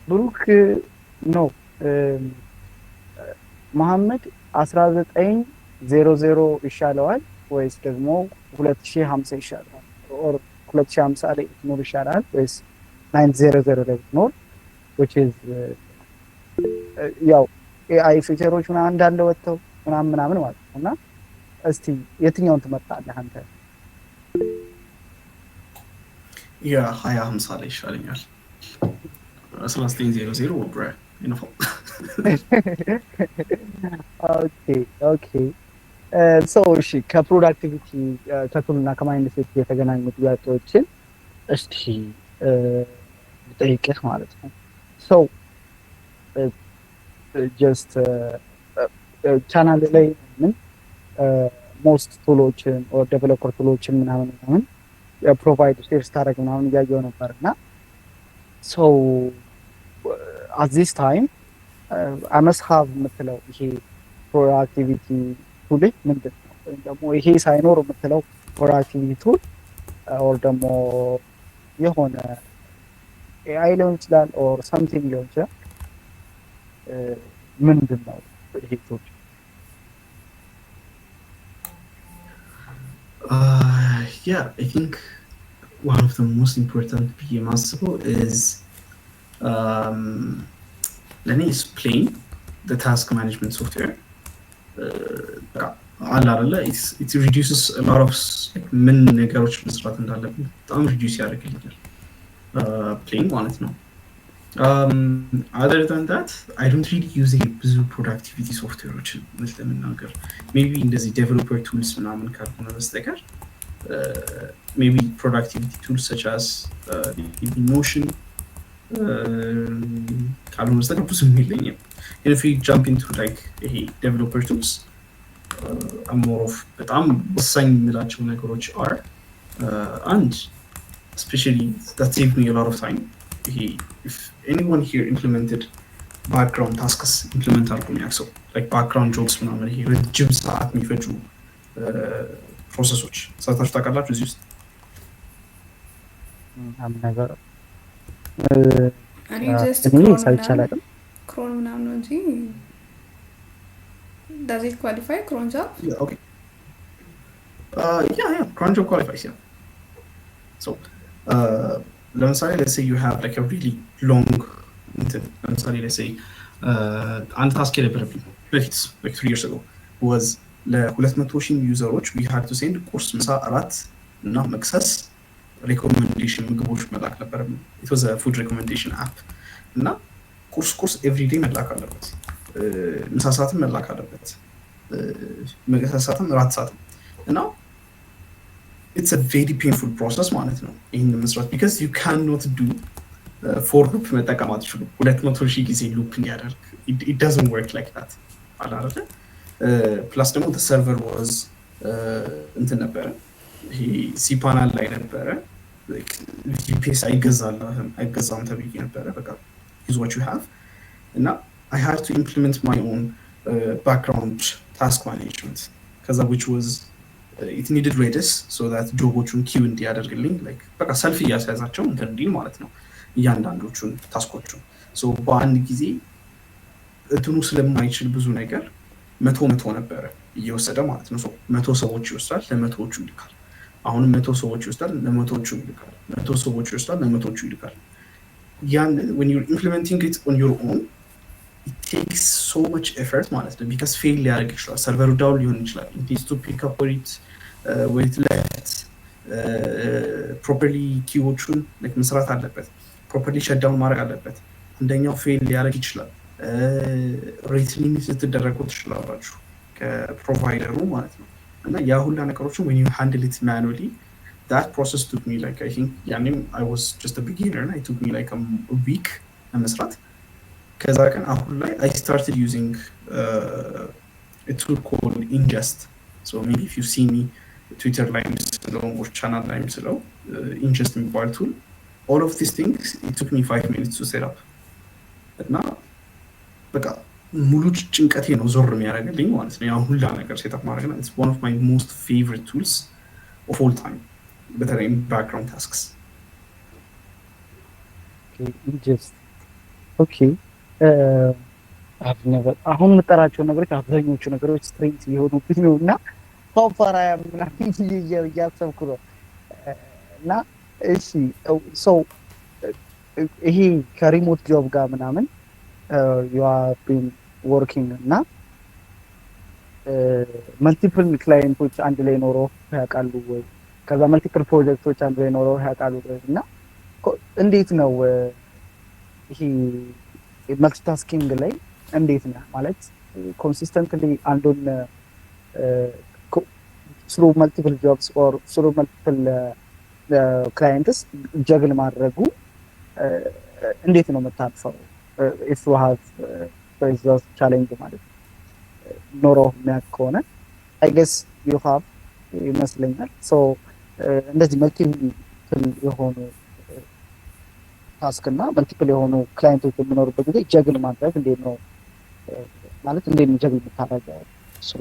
ብሩክ ነው መሐመድ 1900 ይሻለዋል ወይስ ደግሞ 2050 ይሻለዋል? Or 2050 ላይ ብትኖር ይሻላል ወይስ 900 ላይ ብትኖር? Which is ያው AI feature ኦች ምናምን እንዳለ ወጥተው ምናምን ምናምን ማለት ነው። እና እስቲ የትኛውን ትመርጣለህ አንተ?
የ2050 ላይ ይሻለኛል። 1900 ብረ ይነፋው።
Okay, so እሺ፣ ከ productivity ከ tool ና ከ mindset የተገናኙ ጥያቄዎችን እስቲ ልጠይቅህ ማለት ነው። So just channel ላይ ምን most tool ኦችን or developer tool ኦችን ምናምን ምናምን provide share ስታደርግ ምናምን እያየው ነበር እና so at this time I must have የምትለው ይሄ productivity tool ምንድን ነው? ወይም ደግሞ ይሄ ሳይኖር የምትለው productivity tool or ደግሞ የሆነ AI ሊሆን ይችላል or something ሊሆን ይችላል፣ ምንድን ነው ይሄ tool?
Yeah, I think one of the most important ብዬ ማስበው is ለእኔ is Plane, the task management software አለ አይደለ? It reduces a lot of ምን ነገሮች መስራት እንዳለብን በጣም reduce ያደርግልኛል Plane ማለት ነው። Other than that I don't really use ብዙ productivity software ኦችን እውነት ለመናገር። Maybe እንደዚህ developer tools ምናምን ካልሆነ በስተቀር maybe productivity tools such as Notion ካልሆነ በስተቀር ብዙም የለኝም። If we jump into like ይሄ developer tools more of በጣም ወሳኝ የምላቸው ነገሮች are አንድ especially that saved me a lot of time ይሄ if anyone here implemented background tasks implement አድርጎ የሚያውቅ ሰው፣ like background jobs ምናምን ይሄ ረጅም ሰዓት የሚፈጁ process ኦች ሰርታችሁ ታውቃላችሁ እዚህ ውስጥ?
ነገር
እኔ just
እኔ
cron
ሰርቼ
ምናምን
አላውቅም።
Cron ምናምን ነው እንጂ does it qualify cron job?
Yeah, okay. Yeah, cron job qualifies, yeah. So, ለምሳሌ let's say you have like a really long እንትን፣ ለምሳሌ let's say አንድ task የነበረብኝ በፊት like 3 years ago was ለ200,000 user ኦች we had to send ቁርስ፣ ምሳ፣ እራት እና መክሰስ recommendation ምግቦች መላክ ነበረብን። It was a food recommendation app እና ቁርስ ቁርስ everyday መላክ አለበት፣ ምሳ ሰዓትም መላክ አለበት፣ መክሰስ ሰዓትም እራት ሰዓትም። እና it's very painful process ማለት ነው ይህን መስራት፣ ቢካዝ ዩ ካን ኖት ዱ ፎር ሉፕ መጠቀም አትችሉ። 200,000 ጊዜ loop እንዲያደርግ it doesn't work like that አለ አይደለ? Plus ደግሞ server was እንትን ነበረ፣ ይሄ cPanel ላይ ነበረ። VPS አይገዛልህም፣ አይገዛም ተብዬ ነበረ። በቃ use what you have። እና I had to implement my own background task management ከዛ which was it needed Redis so that job ኦቹን queue እንዲያደርግልኝ፣ like በቃ ሰልፍ እያስያዛቸው እንትን እንዲል ማለት ነው እያንዳንዶቹን task ኦቹን። So በአንድ ጊዜ እንትኑ ስለማይችል ብዙ ነገር መቶ መቶ ነበረ እየወሰደ ማለት ነው። 100 ሰዎች ይወስዳል፣ ለመቶዎቹ ይልካል። አሁንም 100 ሰዎች ይወስዳል፣ ለመቶዎቹ ይልካል። 100 ሰዎች ይወስዳል፣ ለመቶዎቹ ይልካል። ያን when you're implementing it on your own, it takes so much effort ማለት ነው፣ because fail ሊያደርግ ይችላል። Server ኡ down ሊሆን ይችላል። It needs to pick up where it left properly። Queue ዎቹን መስራት አለበት፣ properly shutdown ማድረግ አለበት። አንደኛው fail ሊያደርግ ይችላል። Rate limit ልትደረጉ ትችላላችሁ ከ provider ኡ ማለት ነው። እና ያ ሁላ ነገሮችን when you handle it manually, that process took me like, I think ያኔም I was just a beginner and it took me like a week ለመስራት። ከዛ ቀን አሁን ላይ I started using a tool called Inngest. So maybe if you see me Twitter ላይ ምስለው or channel ላይ ምስለው Inngest የሚባል tool, all of these things, it took me 5 minutes to set up። እና በቃ ሙሉ ጭንቀቴ ነው ዞር የሚያደርግልኝ ማለት ነው። ያ ሁላ ነገር setup ማድረግ ነው። It's one of my most favorite tools of all time፣ በተለይም background tasks.
Just okay. አሁን የምጠራቸው ነገሮች አብዛኞቹ ነገሮች strange እየሆኑብኝ ነው እና how far ምናምን እያሰብኩ ነው። እና እሺ፣ so ይሄ ከ remote job ጋር ምናምን you are been working እና multiple client ኦች አንድ ላይ ኖሮ ያውቃሉ ወይ? ከዛ multiple ፕሮጀክቶች አንድ ላይ ኖሮ ያውቃሉ ወይ? እና እንዴት ነው ይሄ multitasking ላይ እንዴት ነህ? ማለት consistently አንዱን through multiple jobs or through multiple clients juggle ማድረጉ እንዴት ነው የምታልፈው? If you have challenge ማለት ነው ኖሮ የሚያውቅ ከሆነ፣ I guess you have ይመስለኛል። So እንደዚህ multiple የሆኑ task እና multiple የሆኑ client ኦች በሚኖሩበት ጊዜ juggle ማድረግ እንዴት ነው፣ ማለት እንዴት ነው juggle የምታደርገው ስሩ?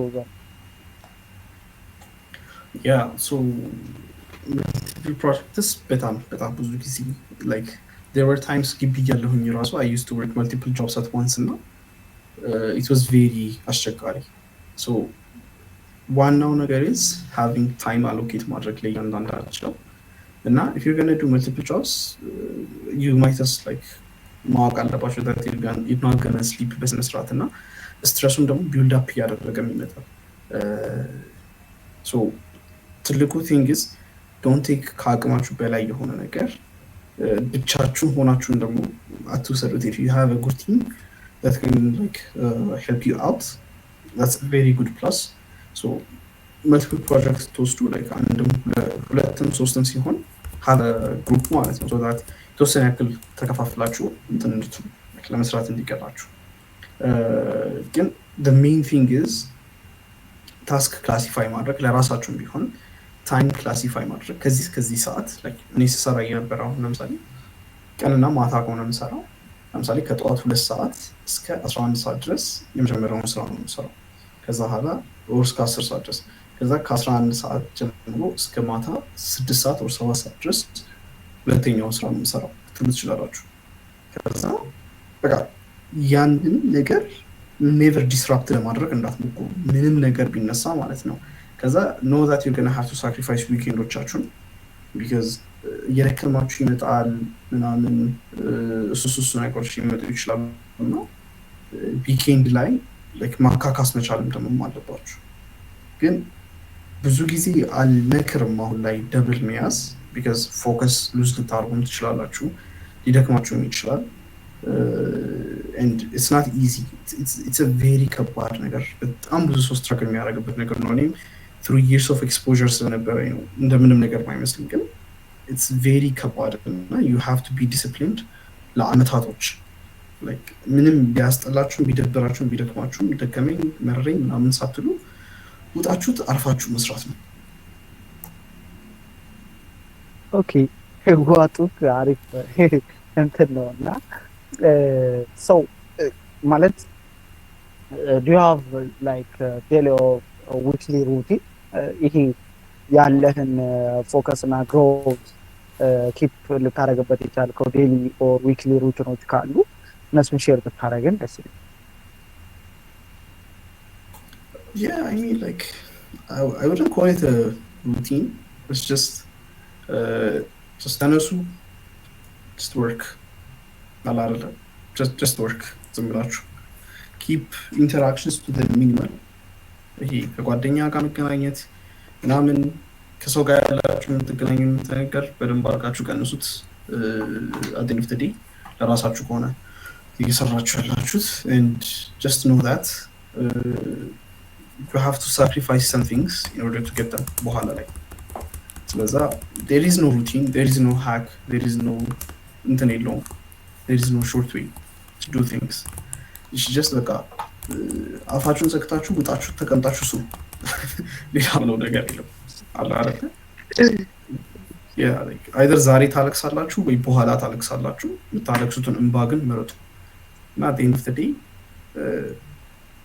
Yeah, so multiple projects በጣም በጣም ብዙ ጊዜ፣ like there were times ግቢ እያለሁኝ ራሱ I used to work multiple jobs at once እና it was very አስቸጋሪ። So ዋናው ነገር is having time allocate ማድረግ ለእያንዳንዳቸው። እና if you're gonna do multiple jobs, you might as like ማወቅ አለባቸው that you're not gonna sleep በስነ ስርዓት እና stress ኡን ደግሞ build up እያደረገ የሚመጣው። So ትልቁ thing is don't take ከአቅማችሁ በላይ የሆነ ነገር። ብቻችሁን ሆናችሁን ደግሞ አትውሰዱት። If you have a good team that can like help you out, that's a very good plus. So multiple projects ትወስዱ like አንድም ሁለትም ሶስትም ሲሆን have a group ማለት ነው፣ so that የተወሰነ ያክል ተከፋፍላችሁ እንትን እንድትሉ ለመስራት እንዲቀላችሁ። ግን the main thing is task classify ማድረግ፣ ለራሳችሁም ቢሆን time classify ማድረግ። ከዚህ እስከዚህ ሰዓት እኔ ስሰራ የነበረ፣ አሁን ለምሳሌ ቀንና ማታ ከሆነ የምሰራው፣ ለምሳሌ ከጠዋት 2 ሰዓት እስከ 11 ሰዓት ድረስ የመጀመሪያውን ስራ ነው የምሰራው። ከዛ በኋላ ወር እስከ 10 ሰዓት ድረስ፣ ከዛ ከ11 ሰዓት ጀምሮ እስከ ማታ 6 ሰዓት ወር 7 ሰዓት ድረስ። ሁለተኛውን ስራ የምሰራው ትሉ ትችላላችሁ። ከዛ በቃ ያንን ነገር never disrupt ለማድረግ እንዳትሞክሩ፣ ምንም ነገር ቢነሳ ማለት ነው። ከዛ know that you're gonna have to sacrifice weekend ኦቻችሁን because እየደከማችሁ ይመጣል ምናምን፣ እሱ ነገሮች ሊመጡ ይችላሉ እና weekend ላይ ማካካስ መቻልም ደግሞ አለባችሁ። ግን ብዙ ጊዜ አልመክርም አሁን ላይ double መያዝ because focus lose ልታደርጉም ትችላላችሁ፣ ሊደክማችሁም ይችላል። It's not easy, it's very ከባድ ነገር፣ በጣም ብዙ ሰው struggle የሚያደርግበት ነገር ነው። እኔም through years of exposure ስለነበረ ነው እንደምንም ነገር ማይመስልም፣ ግን it's very ከባድ እና you have to be disciplined ለአመታቶች። ምንም ቢያስጠላችሁም፣ ቢደብራችሁም፣ ቢደክማችሁም፣ ደከመኝ መረረኝ ምናምን ሳትሉ ውጣችሁት አርፋችሁ መስራት ነው።
Okay፣ ዋጡት፣ አሪፍ እንትን ነው። እና ሰው ማለት do you have like daily weekly routine? ይሄ ያለህን focus እና growth keep ልታደርግበት የቻልከው daily or weekly routine ኦች ካሉ እነሱን share ብታደርግን ደስ ይላል።
Yeah, I mean, like, I wouldn't call it a routine. It's just ተነሱ፣ just work አለ አይደለ? Just work። ዝም ብላችሁ keep interactions to the minimal። ይሄ ከጓደኛ ጋር መገናኘት ምናምን፣ ከሰው ጋር ያላችሁ የምትገናኙት ነገር በደንብ አድርጋችሁ ቀንሱት። At the end of the day ለራሳችሁ ከሆነ እየሰራችሁ ያላችሁት and just know that you have to sacrifice some things in order to get them በኋላ ላይ። ስለዛ there is no routine, there is no hack, there is no እንትን የለውም፣ there is no short way to do things. It's just በቃ አፋችሁን ዘግታችሁ ውጣችሁ ተቀምጣችሁ ስሩ። ሌላ ምለው ነገር የለም። አለ አይደለ? Either ዛሬ ታለቅሳላችሁ ወይ በኋላ ታለቅሳላችሁ። የምታለቅሱትን እንባ ግን ምረጡ። እና at the end of the day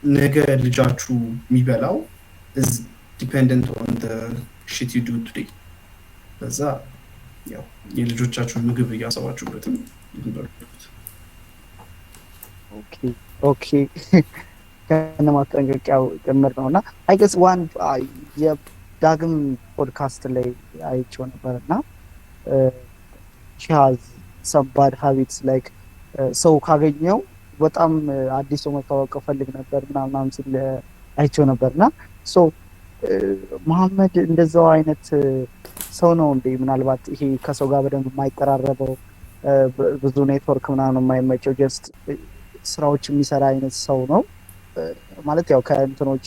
ነገ ልጃችሁ የሚበላው is dependent on the shit you do today። በዛ ያው የልጆቻችሁን ምግብ እያሰባችሁበትም ይበሉት።
Okay፣ ከነ ማስጠንቀቂያው ጭምር ነው። እና I guess one የዳግም ፖድካስት ላይ አይቼው ነበር እና she has some bad habits, like ሰው ካገኘው በጣም አዲስ ሰው መታወቅ ፈልግ ነበር ምናምን ሲል አይቼው ነበር። እና so መሐመድ እንደዛው አይነት ሰው ነው እንዴ? ምናልባት ይሄ ከሰው ጋር በደንብ የማይቀራረበው፣ ብዙ ኔትወርክ ምናምን የማይመቸው፣ just ስራዎች የሚሰራ አይነት ሰው ነው ማለት? ያው ከእንትኖች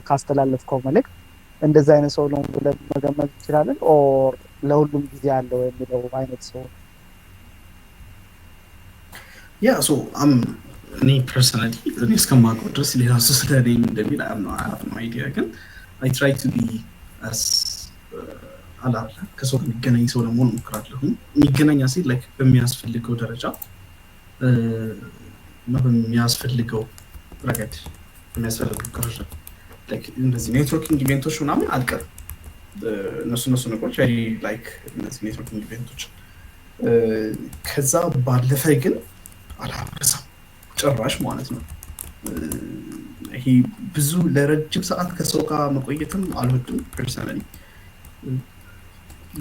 ካስተላለፍከው መልእክት እንደዛ አይነት ሰው ነው ብለን መገመት እንችላለን? Or ለሁሉም ጊዜ አለው የሚለው አይነት ሰው?
Yeah, so እኔ personally እኔ እስከማውቀው ድረስ፣ ሌላ ሰው ስለ እኔ እንደሚል I have no idea፣ ግን I try to be አላለ ከሰው ጋር የሚገናኝ ሰው ለመሆን እሞክራለሁ። የሚገናኝ ሲል like በሚያስፈልገው ደረጃ እና በሚያስፈልገው ረገድ፣ በሚያስፈልገው ደረጃ እንደዚህ networking event ኦች ምናምን አልቀርም። እነሱ ነገሮች like እነዚህ networking event ኦች። ከዛ ባለፈ ግን አላበዛም ጭራሽ ማለት ነው። ይሄ ብዙ ለረጅም ሰዓት ከሰው ጋር መቆየትም አልወድም personally።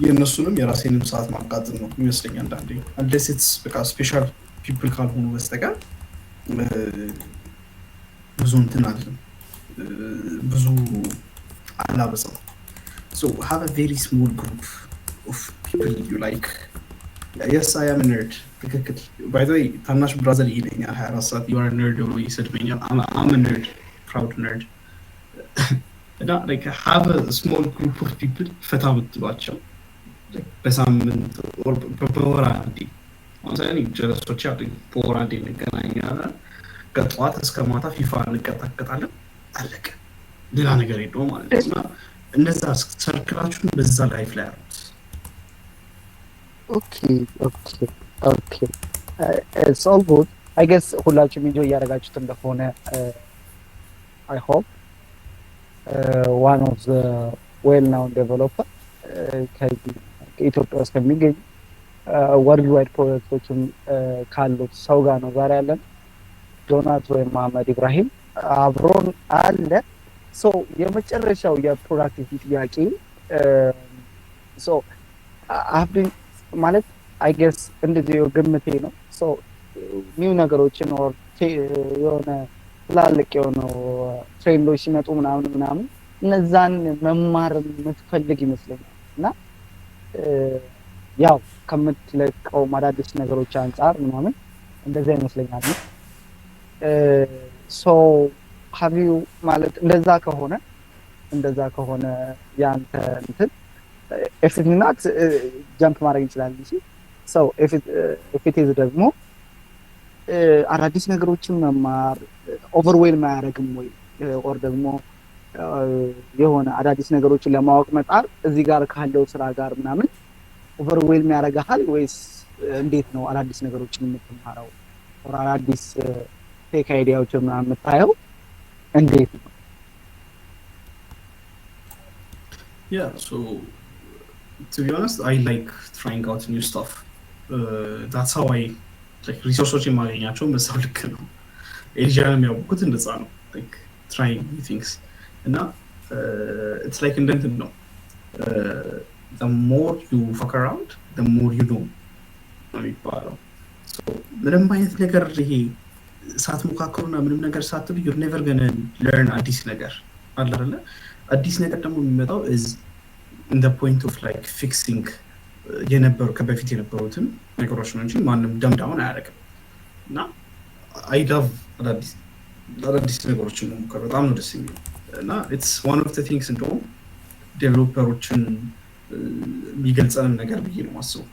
የእነሱንም የራሴንም ሰዓት ማቃጠል ነው ይመስለኝ አንዳንዴ፣ unless it's በቃ special people ካልሆኑ በስተቀር ብዙ እንትን አለም፣ ብዙ አላበዛም። So have a very small group of people you like. Yes, I am nerd፣ ትክክል። By the way ታናሽ brother ይለኛል፣ 24 ሰዓት "you are nerd" ብሎ ይሰድበኛል። I'm nerd, proud nerd። እና like have a small group of people ፈታ ብትሏቸው በሳምንት፣ በወር አንዴ። ለምሳሌ ጀለሶች አሉኝ፣ በወር አንዴ እንገናኛለን። ከጠዋት እስከ ማታ ፊፋ እንቀጣቀጣለን። አለቀ። ሌላ ነገር የለውም ማለት ነው። እና እነዛ circle ኣችሁን በዛ life ላይ አሉት።
Okay, it's all good. I guess ሁላችሁም enjoy እያደረጋችሁት እንደሆነ I hope። One of the well known developer ከዚህ ኢትዮጵያ ውስጥ ከሚገኙ worldwide ፕሮጀክቶችም ካሉት ሰው ጋር ነው ዛሬ ያለን። ዶናት ወይም መሀመድ ኢብራሂም አብሮን አለ። So የመጨረሻው የ productivity ጥያቄ፣ so ማለት I guess እንደዚህ ግምቴ ነው። So new ነገሮችን or የሆነ ትላልቅ የሆኑ trend ኦች ሲመጡ ምናምን ምናምን እነዛን መማር የምትፈልግ ይመስለኛል። እና ያው ከምትለቀው አዳዲስ ነገሮች አንጻር ምናምን እንደዛ ይመስለኛል። So have you ማለት እንደዛ ከሆነ ያንተ እንትን if not jump ማድረግ እንችላለን እንጂ፣ so if it is ደግሞ አዳዲስ ነገሮችን መማር overwhelm አያደርግም ወይ? Or ደግሞ የሆነ አዳዲስ ነገሮችን ለማወቅ መጣር እዚህ ጋር ካለው ስራ ጋር ምናምን overwhelm ያደርግሃል ወይስ እንዴት ነው አዳዲስ ነገሮችን የምትማረው or አዳዲስ tech idea ዎችን ምናምን የምታየው እንዴት ነው?
Yeah, so to be honest, I like trying out new stuff. That's how I like resource ኦች የማገኛቸው በዛው ልክ ነው። ኤዥያን የሚያውቁት እንደዛ ነው። Like trying new things እና it's like እንደ እንትን ነው። The more you fuck around, the more you know ነው የሚባለው። So ምንም አይነት ነገር ይሄ ሳትሞካክሩና ምንም ነገር ሳትሉ you're never gonna learn አዲስ ነገር አለ አይደለ? አዲስ ነገር ደግሞ የሚመጣው is in the point of like fixing የነበሩ ከበፊት የነበሩትን ነገሮች ነው እንጂ ማንም dumb down አያደርግም። እና I love አዳዲስ ነገሮችን መሞከር፣ በጣም ነው ደስ የሚለው። እና it's one of the things እንደውም developer ኦችን የሚገልጸንም ነገር ብዬ ነው ማስበው።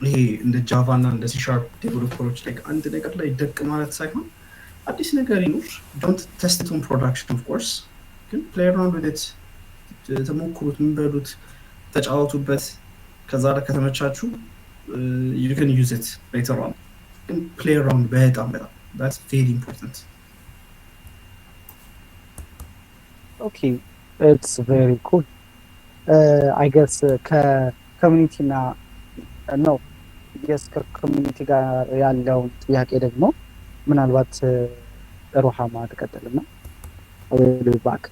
ይሄ እንደ Java እና እንደ C# developer ኦች ላይ አንድ ነገር ላይ ደቅ ማለት ሳይሆን አዲስ ነገር ይኑር፣ don't test on production of course፣ ግን play around with it፣ ተሞክሩት፣ ምን በሉት፣ ተጫወቱበት። ከዛ ላይ ከተመቻችሁ you can use it later on፣ ግን play around በጣም በጣም፣ that's very important።
Okay, it's very cool. I guess ከ community እና ነው፣ yes፣ ከ community ጋር ያለውን ጥያቄ ደግሞ ምናልባት ሩሃማ ትቀጥልና back።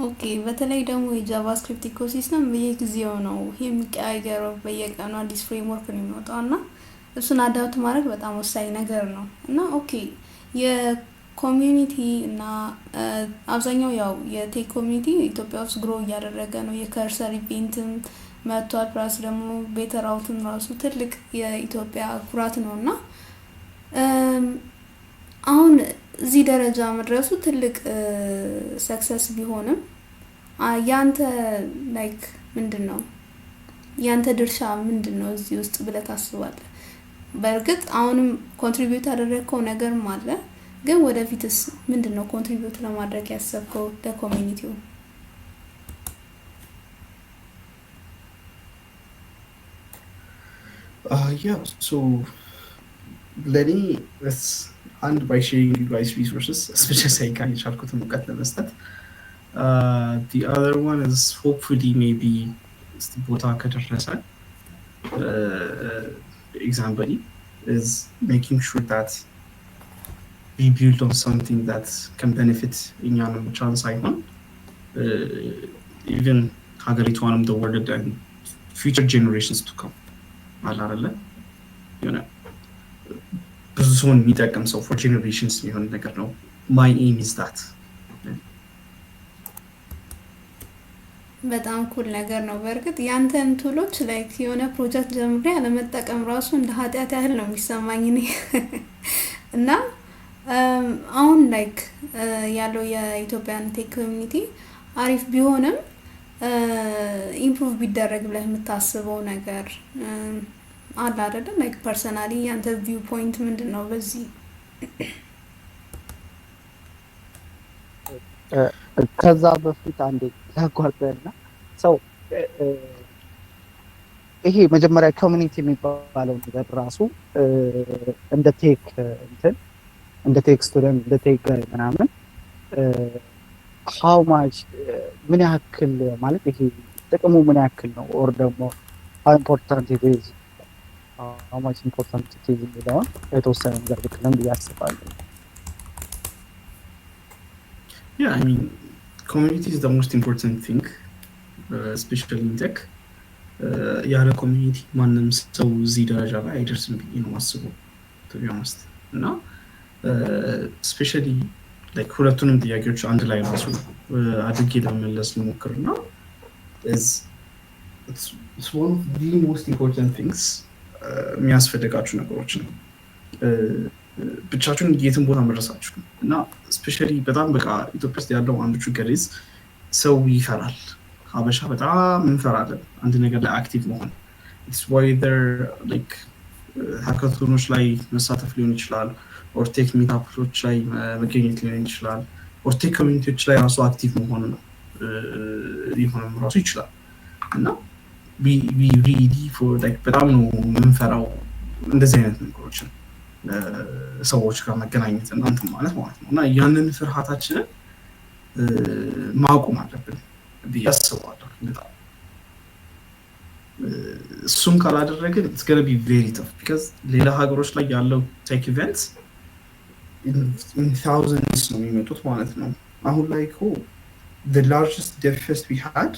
Okay፣ በተለይ ደግሞ የ JavaScript ecosystem በየጊዜው ነው የሚቀያየረው። በየቀኑ አዲስ framework ነው የሚወጣው እና እሱን adapt ማድረግ በጣም ወሳኝ ነገር ነው። እና okay፣ የ community እና አብዛኛው ያው የ tech community ኢትዮጵያ ውስጥ grow እያደረገ ነው። የ Cursor event ም መጥቷል። Plus ደግሞ Better Auth ም ራሱ ትልቅ የኢትዮጵያ ኩራት ነው። እና አሁን እዚህ ደረጃ መድረሱ ትልቅ success ቢሆንም ያንተ like ምንድን ነው፣ ያንተ ድርሻ ምንድን ነው እዚህ ውስጥ ብለህ ታስባለህ? በእርግጥ አሁንም contribute ያደረግከው ነገርም አለ፣ ግን ወደፊትስ ምንድን ነው contribute ለማድረግ ያሰብከው ለ community ው?
Yeah, so ለእኔ አንድ by sharing you guys resources especially I can፣ የቻልኩትን እውቀት ለመስጠት። The other one is hopefully maybe እስቲ ቦታ ከደረሰ example is making sure that we build on something that can benefit እኛንም ብቻን ሳይሆን even ሀገሪቷንም፣ the world and future generations to come አለ አይደለ፣ የሆነ ብዙ ሰውን የሚጠቅም ሰው for generations የሚሆን ነገር ነው። My aim is that.
በጣም cool ነገር ነው። በእርግጥ ያንተን tool ኦች like የሆነ ፕሮጀክት ጀምሬ አለመጠቀም ራሱ እንደ ኃጢአት ያህል ነው የሚሰማኝ እኔ። እና አሁን like ያለው የ Ethiopian tech community አሪፍ ቢሆንም improve ቢደረግ ብለህ የምታስበው ነገር አለ አይደለም? Like personally ያንተ view point ምንድን ነው በዚህ?
ከዛ በፊት አንዴ ላቋርጥና so ይሄ መጀመሪያ community የሚባለው ነገር ራሱ እንደ tech እንትን፣ እንደ tech student፣ እንደ tech guy ምናምን how much ምን ያክል ማለት ይሄ ጥቅሙ ምን ያክል ነው or ደግሞ how important it is, how much important it is የሚለውን የተወሰነ ነገር ብትለን ብዬ አስባለሁ።
Yeah, I mean, community is the most important thing, especially in tech. ያለ community ማንም ሰው እዚህ ደረጃ ላይ አይደርስም ብዬ ነው ማስበው to be honest። እና especially ሁለቱንም ጥያቄዎች አንድ ላይ ራሱ አድርጌ ለመመለስ ልሞክር እና one of the most important things የሚያስፈልጋችሁ ነገሮች ነው። ብቻችሁን የትም ቦታ መድረሳችሁ እና especially በጣም በቃ ኢትዮጵያ ውስጥ ያለው አንዱ ችግር is ሰው ይፈራል። ሀበሻ በጣም እንፈራለን አንድ ነገር ላይ active መሆን፣ whether like hackathon ኦች ላይ መሳተፍ ሊሆን ይችላል፣ or tech meetup ኦች ላይ መገኘት ሊሆን ይችላል፣ or tech community ዎች ላይ ራሱ active መሆን ነው ሊሆንም ራሱ ይችላል። እና really በጣም ነው የምንፈራው እንደዚህ አይነት ነገሮችን፣ ሰዎች ጋር መገናኘት እና እንትን ማለት ነው። እና ያንን ፍርሃታችንን ማቆም አለብን ብዬ አስባለሁ በጣም። እሱን ካላደረግን it's gonna be very tough because ሌላ ሀገሮች ላይ ያለው tech event in thousands ነው የሚመጡት ማለት ነው። አሁን ላይ እኮ the largest DevFest we had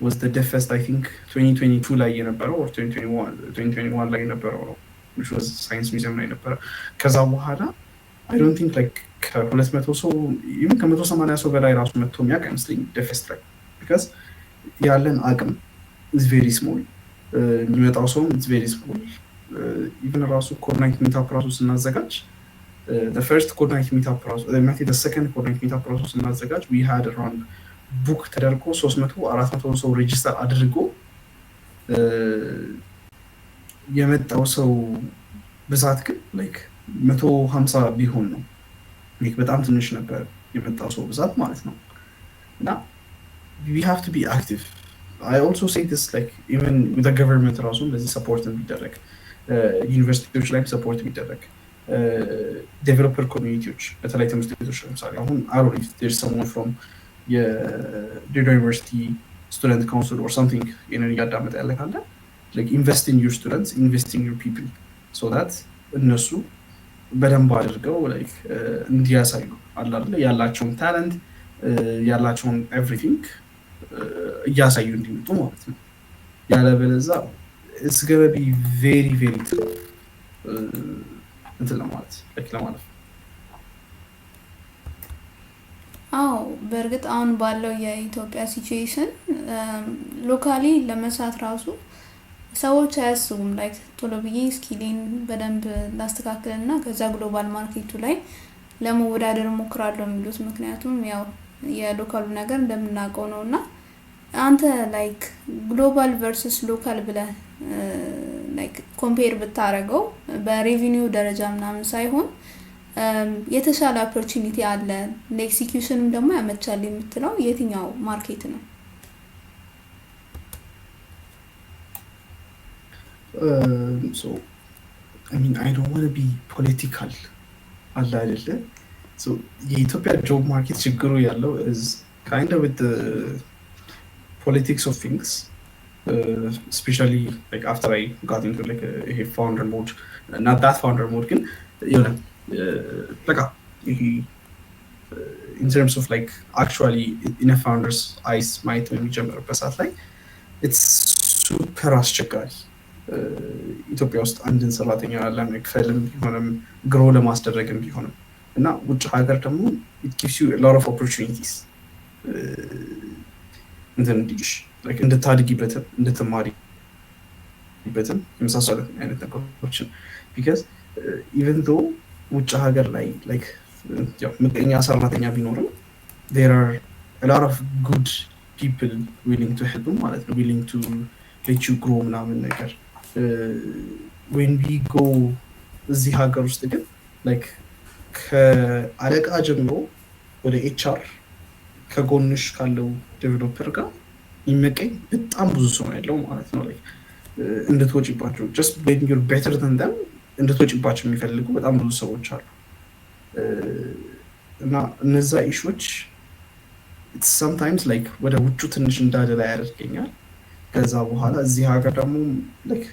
was the DevFest, I think, 2022 ላይ የነበረው or 2021 ላይ የነበረው ነው፣ which was Science Museum ላይ ነበረ። ከዛ በኋላ I don't think like ከ200 ሰው፣ even ከ180 ሰው በላይ ራሱ መጥቶ የሚያውቅ አይመስለኝም DevFest ላይ፣ because ያለን አቅም is very small፣ የሚመጣው ሰውም is very small። Even ራሱ Code Night meetup ራሱ ስናዘጋጅ፣ first Code Night meetup ራሱ፣ second Code Night meetup ራሱ ስናዘጋጅ we had around book ተደርጎ 300 400 ሰው register አድርጎ የመጣው ሰው ብዛት ግን like 150 ቢሆን ነው። በጣም ትንሽ ነበር የመጣው ሰው ብዛት ማለት ነው። እና we have to be active. I also say this, like, even with government ራሱ እንደዚህ support ቢደረግ፣ ዩኒቨርሲቲዎች ላይም support ቢደረግ፣ developer community ዎች በተለይ ትምህርት ቤቶች፣ ለምሳሌ አሁን I don't know if there's someone from የድሬዳዋ ዩኒቨርሲቲ student council or something ይህንን እያዳመጠ ያለ ካለ፣ invest in your students, invest in your people so that እነሱ በደንብ አድርገው እንዲያሳዩ አለ አይደለ ያላቸውን talent፣ ያላቸውን everything እያሳዩ እንዲመጡ ማለት ነው። ያለበለዛ it's gonna be very, very እንትን ለማለት ለማለፍ።
አዎ፣ በእርግጥ አሁን ባለው የኢትዮጵያ situation locally ለመስራት ራሱ ሰዎች አያስቡም። Like ቶሎ ብዬ skill ኤን በደንብ ላስተካክል እና ከዛ global market ኡ ላይ ለመወዳደር እሞክራለሁ የሚሉት፣ ምክንያቱም ያው የ local ኡ ነገር እንደምናውቀው ነው። እና አንተ like global versus local ብለህ like compare ብታረገው፣ በ revenue ደረጃ ምናምን ሳይሆን የተሻለ opportunity አለ፣ ለ execution ም ደግሞ ያመቻል የምትለው የትኛው market ነው?
So, I mean, I don't wanna be political አለ አይደለ፣ የኢትዮጵያ job market ችግሩ ያለው is kind of with politics of things, especially like after I got into like ይሄ founder mode, not that founder mode ግን የሆነ በቃ ይሄ in terms of like actually in founder's eyes ማየት በሚጀምርበት ሰዓት ላይ it's super አስቸጋሪ ኢትዮጵያ ውስጥ አንድን ሰራተኛ ለመክፈልም ቢሆንም grow ለማስደረግም ቢሆንም። እና ውጭ ሀገር ደግሞ it gives you lot of opportunities እንትን እንዲልሽ እንድታድጊበትም እንድትማሪበትም የመሳሰሉ አይነት ነገሮችን፣ because even though ውጭ ሀገር ላይ like ምቀኛ ሰራተኛ ቢኖርም there are lot of good people willing to help ማለት ነው፣ willing to let you grow ምናምን ነገር። When we go እዚህ ሀገር ውስጥ ግን like ከአለቃ ጀምሮ ወደ HR ከጎንሽ ካለው developer ጋር የሚመቀኝ በጣም ብዙ ሰው ያለው ማለት ነው። እንድትወጪባቸው፣ just when you're better than them እንድትወጪባቸው የሚፈልጉ በጣም ብዙ ሰዎች አሉ። እና እነዛ issue ዎች sometimes like ወደ ውጩ ትንሽ እንዳደላ ያደርገኛል። ከዛ በኋላ እዚህ ሀገር ደግሞ like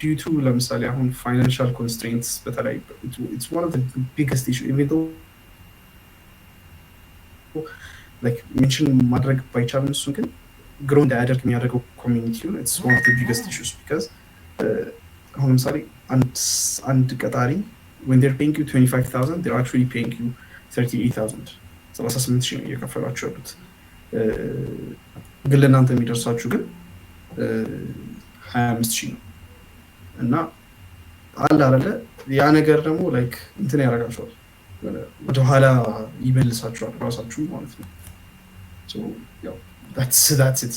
due to ለምሳሌ አሁን financial constraints በተለይ it's one of the biggest issue, even though like mention ማድረግ ባይቻልም እሱን ግን grow እንዳያደርግ የሚያደርገው community ውን it's one of the biggest issues, because አሁን ለምሳሌ አንድ ቀጣሪ when they're paying you 25,000, they're actually paying you 38,000፣ 38 ሺህ ነው እየከፈሏቸው ያሉት። ግን ለእናንተ የሚደርሳችሁ ግን 25 ሺህ ነው። እና አለ አይደለ ያ ነገር ደግሞ like እንትን ያደርጋቸዋል፣ ወደኋላ ይመልሳቸዋል ራሳችሁ ማለት ነው። That's it.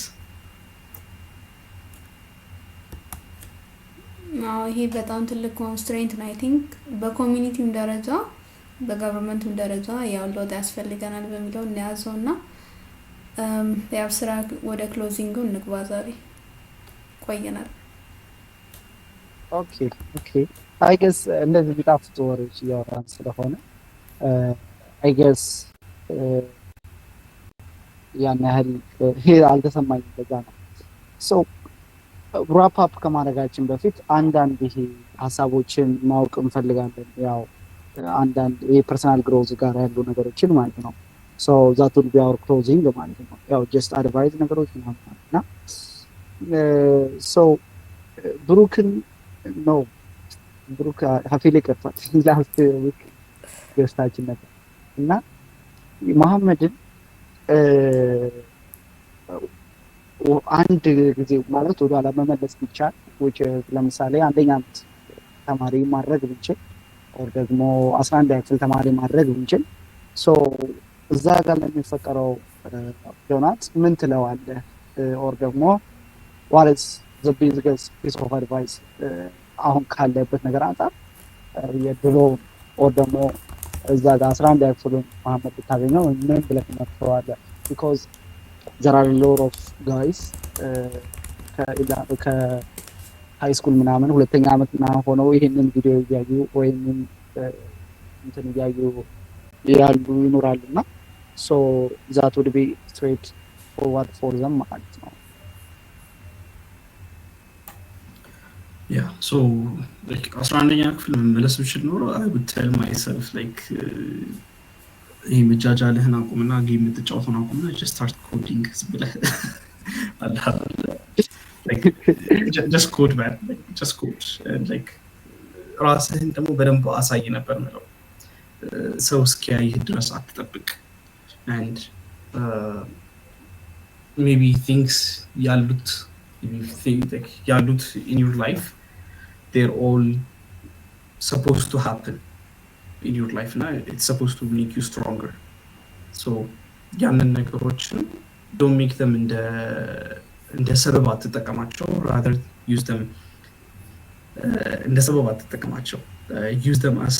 አዎ፣ ይሄ በጣም ትልቅ constraint ነው። I think በ community ውም ደረጃ በ government ኡም ደረጃ ያው ለውጥ ያስፈልገናል በሚለው እንያዘው እና ያው ስራ ወደ closing ኡ እንግባ። ዛሬ ቆየናል።
Okay, I guess እንደዚህ የሚጣፍጡ ወሬዎች እያወራን ስለሆነ I guess ያን ያህል አልተሰማኝም። በዛ ነው። So wrap up ከማድረጋችን በፊት አንዳንድ ይሄ ሀሳቦችን ማወቅ እንፈልጋለን። ያው አንዳንድ ይሄ personal growth ጋር ያሉ ነገሮችን ማለት ነው። So that will be our closing ማለት ነው። ያው just advice ነገሮች ምናምን እና so ብሩክን ነው፣ ብሩክ ሀፊል ይቀርፋል፣ last week guest ኣችን ነበር እና መሐመድን አንድ ጊዜ ማለት ወደኋላ መመለስ ቢቻል፣ ለምሳሌ አንደኛ ዓመት ተማሪ ማድረግ ብንችል or ደግሞ 11 ክፍል ተማሪ ማድረግ ብንችል፣ so እዛ ጋር ለሚፈጠረው ዶናት ምን ትለዋለህ? Or ደግሞ what is the biggest piece of advice አሁን ካለበት ነገር አንጻር የድሮ or ደግሞ እዛ ጋር 11 ክፍሉን መሐመድ ብታገኘው ምን ብለህ ትመክረዋለህ? Because there are lot of guys ከ high school ምናምን ሁለተኛ ዓመት ምናምን ሆነው ይሄንን ቪዲዮ እያዩ ወይም እንትን እያዩ ያሉ ይኖራሉ እና so that would be straight forward for them ማለት ነው።
Yeah, so 11ኛ ክፍል መመለስ ብችል ኖሮ I would tell myself like ይሄ መጃጃልህን አቁምና game የምትጫወተውን አቁምና just start coding ዝም ብለህ አለ አይደለ? Just code, man, just code. Like ራስህን ደግሞ በደንብ አሳይ ነበር ምለው። ሰው እስኪያይህ ድረስ አትጠብቅ። And maybe things ያሉት ያሉት in your life, they're all supposed to happen in your life እና it's supposed to make you stronger. So ያንን ነገሮችን don't make them እንደ ሰበብ አትጠቀማቸው፣ rather use them እንደ ሰበብ አትጠቀማቸው፣ use them as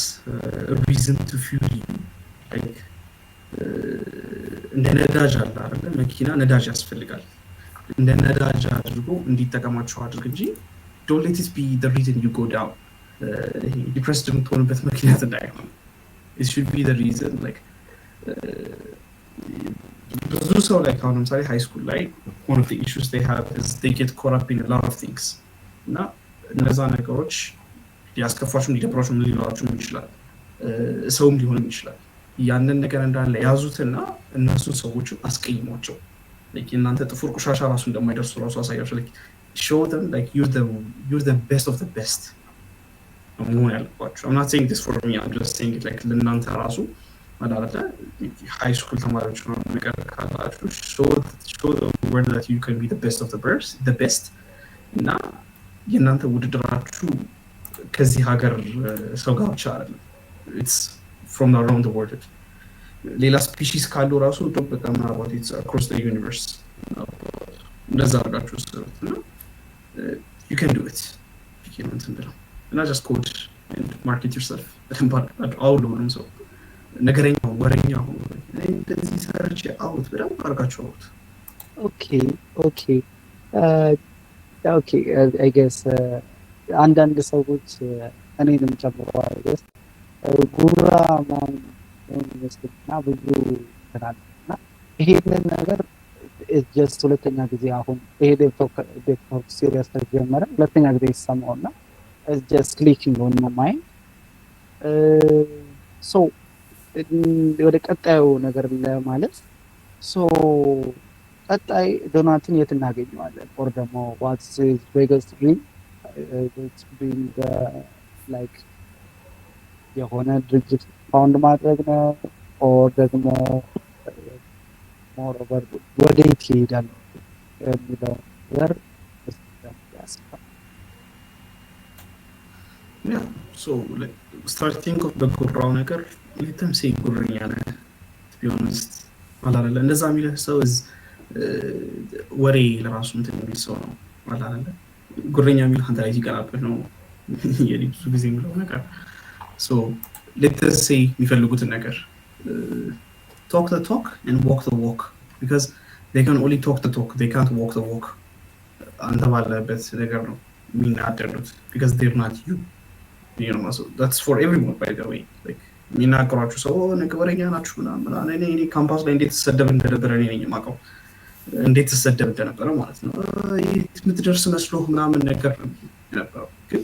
reason to fuel you. Like እንደ ነዳጅ አለ አይደለ? መኪና ነዳጅ ያስፈልጋል። እንደ ነዳጅ አድርጎ እንዲጠቀማቸው አድርግ እንጂ don't let it be the reason you go down፣ depressed የምትሆንበት ምክንያት እንዳይሆን። It should be the reason like ብዙ ሰው ላይ አሁን ለምሳሌ high school ላይ one of the issues they have is they get caught up in a lot of things እና እነዛ ነገሮች ሊያስከፏችሁም ሊደብሯችሁም ሊሏችሁም ይችላል፣ ሰውም ሊሆንም ይችላል። ያንን ነገር እንዳለ ያዙትና እነሱን ሰዎችን አስቀይሟቸው። እናንተ ጥፍር ቆሻሻ ራሱ እንደማይደርሱ ራሱ አሳያቸው። Show them like you're the best of the best መሆን ያለባቸው። I'm not saying this for me, I'm just saying like ለእናንተ ራሱ አላለ high school ተማሪዎች ነው ነገር ካላችሁ show the world that you can be the best of the best, the best። እና የእናንተ ውድድራችሁ ከዚህ ሀገር ሰው ጋር ብቻ አይደለም፣ it's from around the world። ሌላ species ካሉ ራሱ በቃ ምናልባት it's across the universe። እንደዛ አድርጋችሁ ስሩት እና you can do it እንትን ብለው እና just code, market yourself በደንብ አድርጋችሁ አውሩ። ለሁሉም ሰው ነገረኛ ወሬኛ ሁኑ። እንደዚህ ሰርቼ አውሩት፣ በደንብ አድርጋችሁ አውሩት።
Okay, I guess አንዳንድ ሰዎች እኔንም ጨምሮ I guess ጉራ ምናምን ይመስልና ብዙ እንትን አለ እና ይሄንን ነገር Just ሁለተኛ ጊዜ አሁን ይሄ DevTalk series ተጀመረ ሁለተኛ ጊዜ ይሰማው እና just clicking on my mind. So ወደ ቀጣዩ ነገር ለማለት፣ so ቀጣይ ዶናትን የት እናገኘዋለን? Or ደግሞ what's biggest dream, like የሆነ ድርጅት found ማድረግ ነው or ደግሞ moreover ወዴት ይሄዳል የሚለው ነገር ያስባል።
Yeah, so starting off በጉራው ነገር let them say ጉረኛ ነህ ቢሆንስት አላለ። እንደዛ የሚልህ ሰው ወሬ ለራሱ እንትን የሚል ሰው ነው አላለ። ጉረኛ የሚልህ አንተ ላይ ሲቀናብህ ነው። የኔ ብዙ ጊዜ የሚለው ነገር let them say የሚፈልጉትን ነገር፣ talk the talk and walk the walk, because they can only talk the talk, they can't walk the walk. አንተ ባለበት ነገር ነው የሚናደዱት because they're not you. That's for everyone, by the way. Like የሚናገሯችሁ ሰው ነገ ወሬኛ ናችሁ ምናምን። እኔ ካምፓስ ላይ እንዴት ትሰደብ እንደነበረ እኔ ነኝ የማውቀው፣ እንዴት ትሰደብ እንደነበረ ማለት ነው። የምትደርስ መስሎህ ምናምን ነገር የነበረው፣ ግን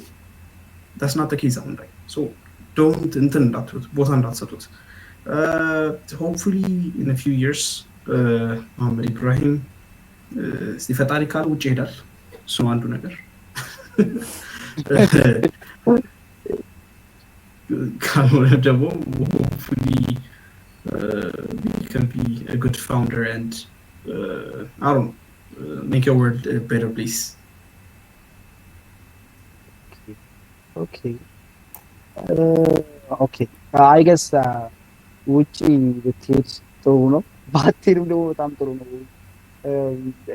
that's not the case አሁን ላይ። Don't እንትን እንዳትሉት፣ ቦታ እንዳትሰጡት። Hopefully in few years መሐመድ ኢብራሂም እስቲ ፈጣሪ ካለ ውጭ ይሄዳል። እሱ ነው አንዱ ነገር። ካልሆነ ደግሞ hopefully can be a good founder and I don't know, make your world a better place.
Okay, I guess ውጪ ብትሄድ ጥሩ ነው፣ ባትሄድም ደግሞ በጣም ጥሩ ነው።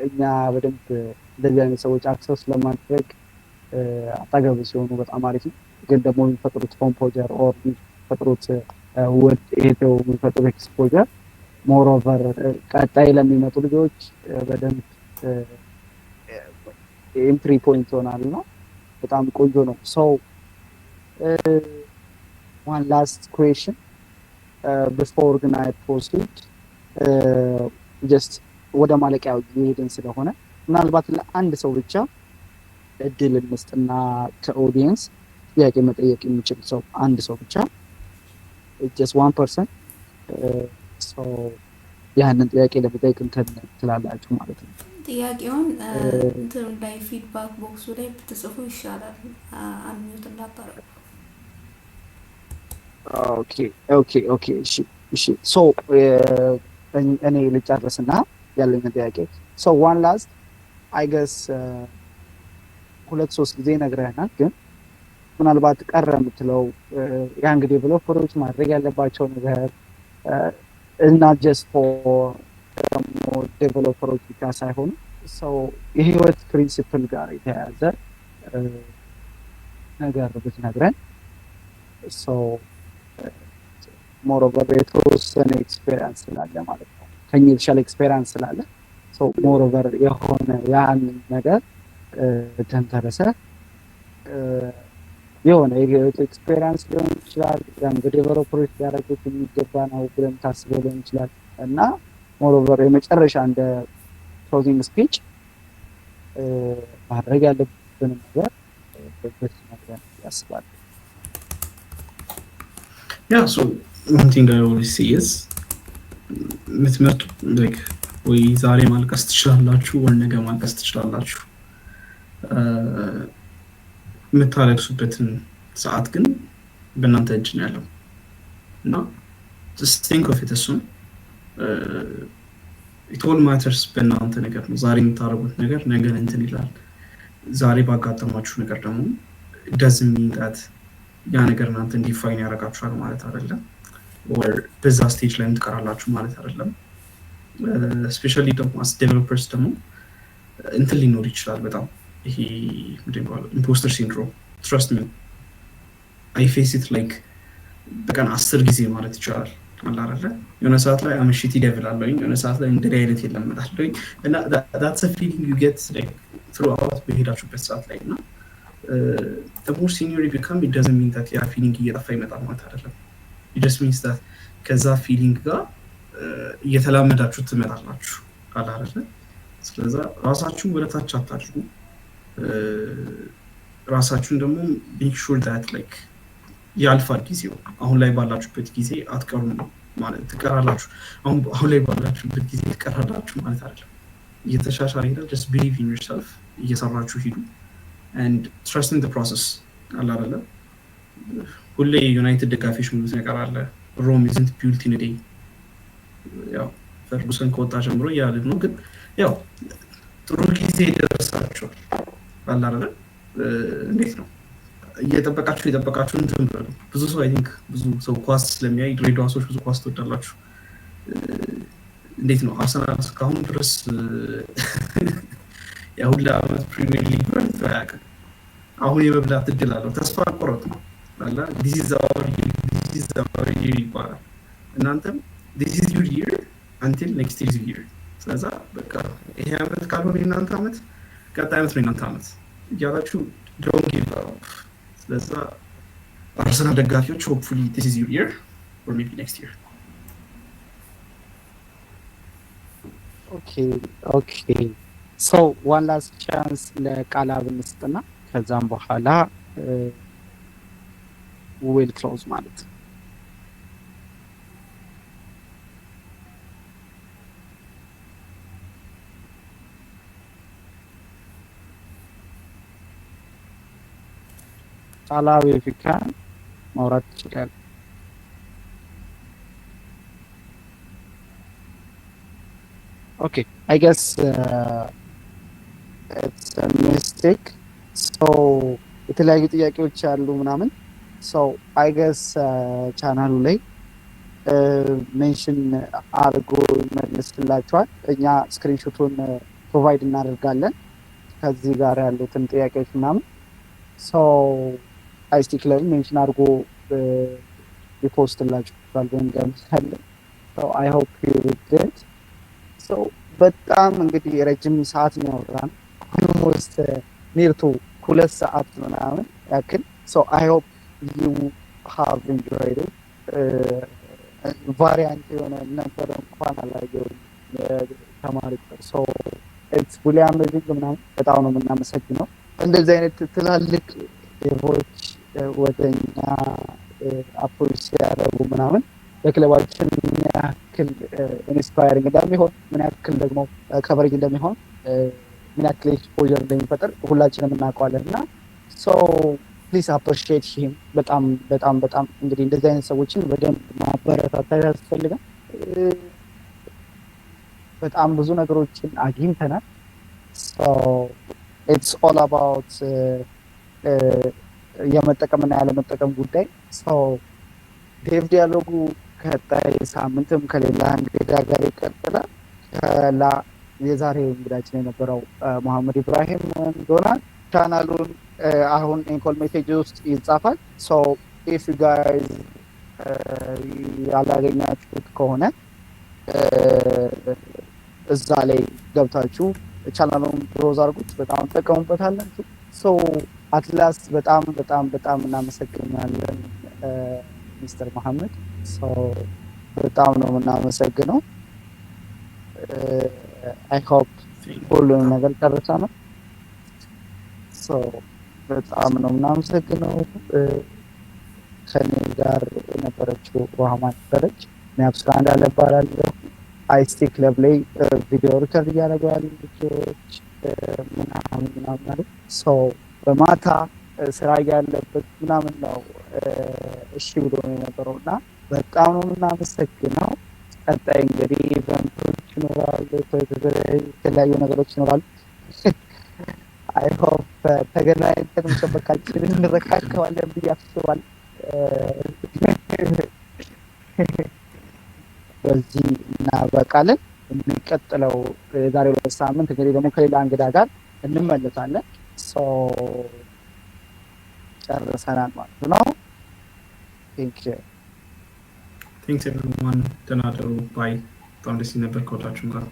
እኛ በደንብ እንደዚህ አይነት ሰዎች access ለማድረግ አጠገብ ሲሆኑ በጣም አሪፍ ነው። ግን ደግሞ የሚፈጥሩት composure or የሚፈጥሩት ወድ ሄደው የሚፈጥሩት exposure moreover ቀጣይ ለሚመጡ ልጆች በደንብ entry point ይሆናል እና በጣም ቆንጆ ነው። So one last question before ግን I proceed, just ወደ ማለቂያው እየሄድን ስለሆነ ምናልባት ለአንድ ሰው ብቻ እድል እንስጥና ከ audience ጥያቄ መጠየቅ የሚችል ሰው፣ አንድ ሰው ብቻ፣ just one person፣ ያንን ጥያቄ ለመጠየቅ እንትን ትላላችሁ ማለት ነው።
ጥያቄውን እንትኑ ላይ feedback box ኡ ላይ ብትጽፉ ይሻላል፣ unmute እንዳታረጉ።
Okay, እሺ። So እኔ ልጨርስና ያለኝን ጥያቄ። So one last, I guess ሁለት ሶስት ጊዜ ነግረህናል፣ ግን ምናልባት ቀረ የምትለው young developer ኦች ማድረግ ያለባቸው ነገር እና just for ደግሞ developer ኦች ብቻ ሳይሆኑ ሰው የህይወት principle ጋር የተያያዘ ነገር ብትነግረን፣ so moreover የተወሰነ experience ስላለ ማለት ነው፣ ከኛ የተሻለ experience ስላለ moreover የሆነ ያንን ነገር ተንተረሰ የሆነ የህይወት experience ሊሆን ይችላል፣ young developer ኦች ሊያደርጉት የሚገባ ነው ብለን ታስበው ሊሆን ይችላል እና moreover የመጨረሻ እንደ closing speech ማድረግ ያለብንን ነገር ብትነግረን ያስባል።
Yeah, so one thing I always say is የምትመርጡ like ወይ ዛሬ ማልቀስ ትችላላችሁ ወይ ነገ ማልቀስ ትችላላችሁ። የምታለቅሱበትን ሰዓት ግን በእናንተ እጅ ነው ያለው እና just think of it። እሱን it all matters በእናንተ ነገር ነው። ዛሬ የምታደርጉት ነገር ነገን እንትን ይላል። ዛሬ ባጋጠማችሁ ነገር ደግሞ doesn't mean that ያ ነገር እናንተን define ያደርጋችኋል ማለት አይደለም። Or በዛ stage ላይ ትቀራላችሁ ማለት አይደለም። Especially ደግሞ as developers ደግሞ እንትን ሊኖር ይችላል በጣም፣ ይሄ ምንድን የሚባለው imposter syndrome። Trust me, I face it like በቀን 10 ጊዜ ማለት ይቻላል። አለ አይደለ፣ የሆነ ሰዓት ላይ I'm a shitty dev እላለሁኝ፣ የሆነ ሰዓት ላይ እንደዚህ አይነት የለም እላለሁኝ እና that's feeling you get throughout በሄዳችሁበት ሰዓት ላይ። እና more senior you become, it doesn't mean that ያ feeling እየጠፋ ይመጣል ማለት አይደለም። It just means that ከዛ feeling ጋር እየተላመዳችሁ ትመጣላችሁ አለ አይደለ። ስለዛ ራሳችሁን ወደታች አታድርጉ። ራሳችሁን ደግሞ make sure that like ያልፋል ጊዜው። አሁን ላይ ባላችሁበት ጊዜ አትቀሩም ማለት ትቀራላችሁ። አሁን ላይ ባላችሁበት ጊዜ ትቀራላችሁ ማለት አይደለም። እየተሻሻለ ይሄዳል። Just believe in yourself፣ እየሰራችሁ ሂዱ and trust in the process አለ አይደለ? ሁሌ ዩናይትድ ደጋፊዎች የሚሉት ነገር አለ፣ "Rome isn't built in a day።" ያው ፈርጉሰን ከወጣ ጀምሮ እያልን ነው፣ ግን ያው ጥሩ ጊዜ ይደርሳችኋል አለ አይደለ? እንዴት ነው እየጠበቃችሁ እየጠበቃችሁ እንትን በሉ። ብዙ ሰው፣ I think ብዙ ሰው ኳስ ስለሚያይ፣ ድሬዳዋ ሰዎች ብዙ ኳስ ትወዳላችሁ። እንዴት ነው አርሰናል እስካሁን ድረስ የሁላ ዓመት ፕሪሚየር ሊግ በልቶ አያውቅም። አሁን የመብላት እድል አለው። ተስፋ አልቆረጡም። አላ "This is our year" ይባላል። እናንተም this is your year until next year's year። ስለዛ በቃ ይሄ ዓመት ካልሆነ የእናንተ ዓመት፣ ቀጣይ ዓመት ነው የእናንተ ዓመት እያላችሁ don't give up። ስለዛ አርሰናል ደጋፊዎች፣ hopefully this is your year or maybe next year።
Okay, so one last chance ለቃላ ብንስጥና ከዛም በኋላ we'll close ማለት ነው። ቃላ if you can ማውራት ትችላል። Okay, I guess it's mistake። So የተለያዩ ጥያቄዎች ያሉ ምናምን፣ so I guess ቻናሉ ላይ mention አድርጎ ይመልስላቸዋል። እኛ screenshot ኡን provide እናደርጋለን ከዚህ ጋር ያሉትን ጥያቄዎች ምናምን። So ICT ክለብ mention አድርጎ ይ post ላችኋል ብለን እንገምታለን። I hope you did። በጣም እንግዲህ ረጅም ሰዓት ነው ያወራን፣ almost near to 2 ሰዓት ምናምን ያክል። So I hope you have enjoyed። Variant የሆነ ነበር እንኳን አላየሁም ተማሪ። So it's really amazing ምናምን፣ በጣም ነው የምናመሰግነው። እንደዚህ አይነት ትላልቅ dev ኦች ወደ እኛ approach ሲያደርጉ ምናምን ለክለባችን ምን ያክል inspiring እንደሚሆን፣ ምን ያክል ደግሞ coverage እንደሚሆን፣ ምን ያክል exposure እንደሚፈጥር ሁላችንም እናውቀዋለን። እና so please appreciate him። በጣም በጣም በጣም እንግዲህ እንደዚህ አይነት ሰዎችን በደንብ ማበረታታት ያስፈልጋል። በጣም ብዙ ነገሮችን አግኝተናል። It's all about የመጠቀምና ያለመጠቀም ጉዳይ። Dev Dialogue ኡ ቀጣይ ሳምንትም ከሌላ እንግዳ ጋር ይቀጥላል። ከላ የዛሬው እንግዳችን የነበረው መሐመድ ኢብራሂም ወይም ዶናልድ። ቻናሉን አሁን in call message ውስጥ ይጻፋል። So if you guys ያላገኛችሁት ከሆነ እዛ ላይ ገብታችሁ ቻናሉን browse አድርጉት። በጣም ትጠቀሙበታላችሁ። So አትላስ በጣም በጣም በጣም እናመሰግናለን ሚስተር መሐመድ፣ በጣም ነው የምናመሰግነው። I hope ሁሉንም ነገር ጨርሰናል። በጣም ነው የምናመሰግነው። ከኔ ጋር የነበረችው ሩሃማ ነበረች። እኔ አብስራ እንዳለ እባላለሁ። ICT ክለብ ላይ ቪዲዮ record እያደረጉ ያሉ ልጆች ምናምን ምናምን አሉ። ሰው በማታ ስራ ያለበት ምናምን ነው እሺ ብሎ ነው የነበረው እና በጣም ነው የምናመሰግነው። ቀጣይ እንግዲህ event ኦች ይኖራሉ፣ የተለያዩ ነገሮች ይኖራሉ። I hope ተገናኝተን መሸበካችንን እንረካከባለን ብዬ አስባለሁ። በዚህ እናበቃለን። የሚቀጥለው የዛሬ 2 ሳምንት እንግዲህ ደግሞ ከሌላ እንግዳ ጋር እንመለሳለን። ጨርሰናል ማለት ነው። Thank you.
Thanks everyone። ደህና እደሩ። Bye። በጣም ደስ ይል ነበር ከሁላችሁም ጋር።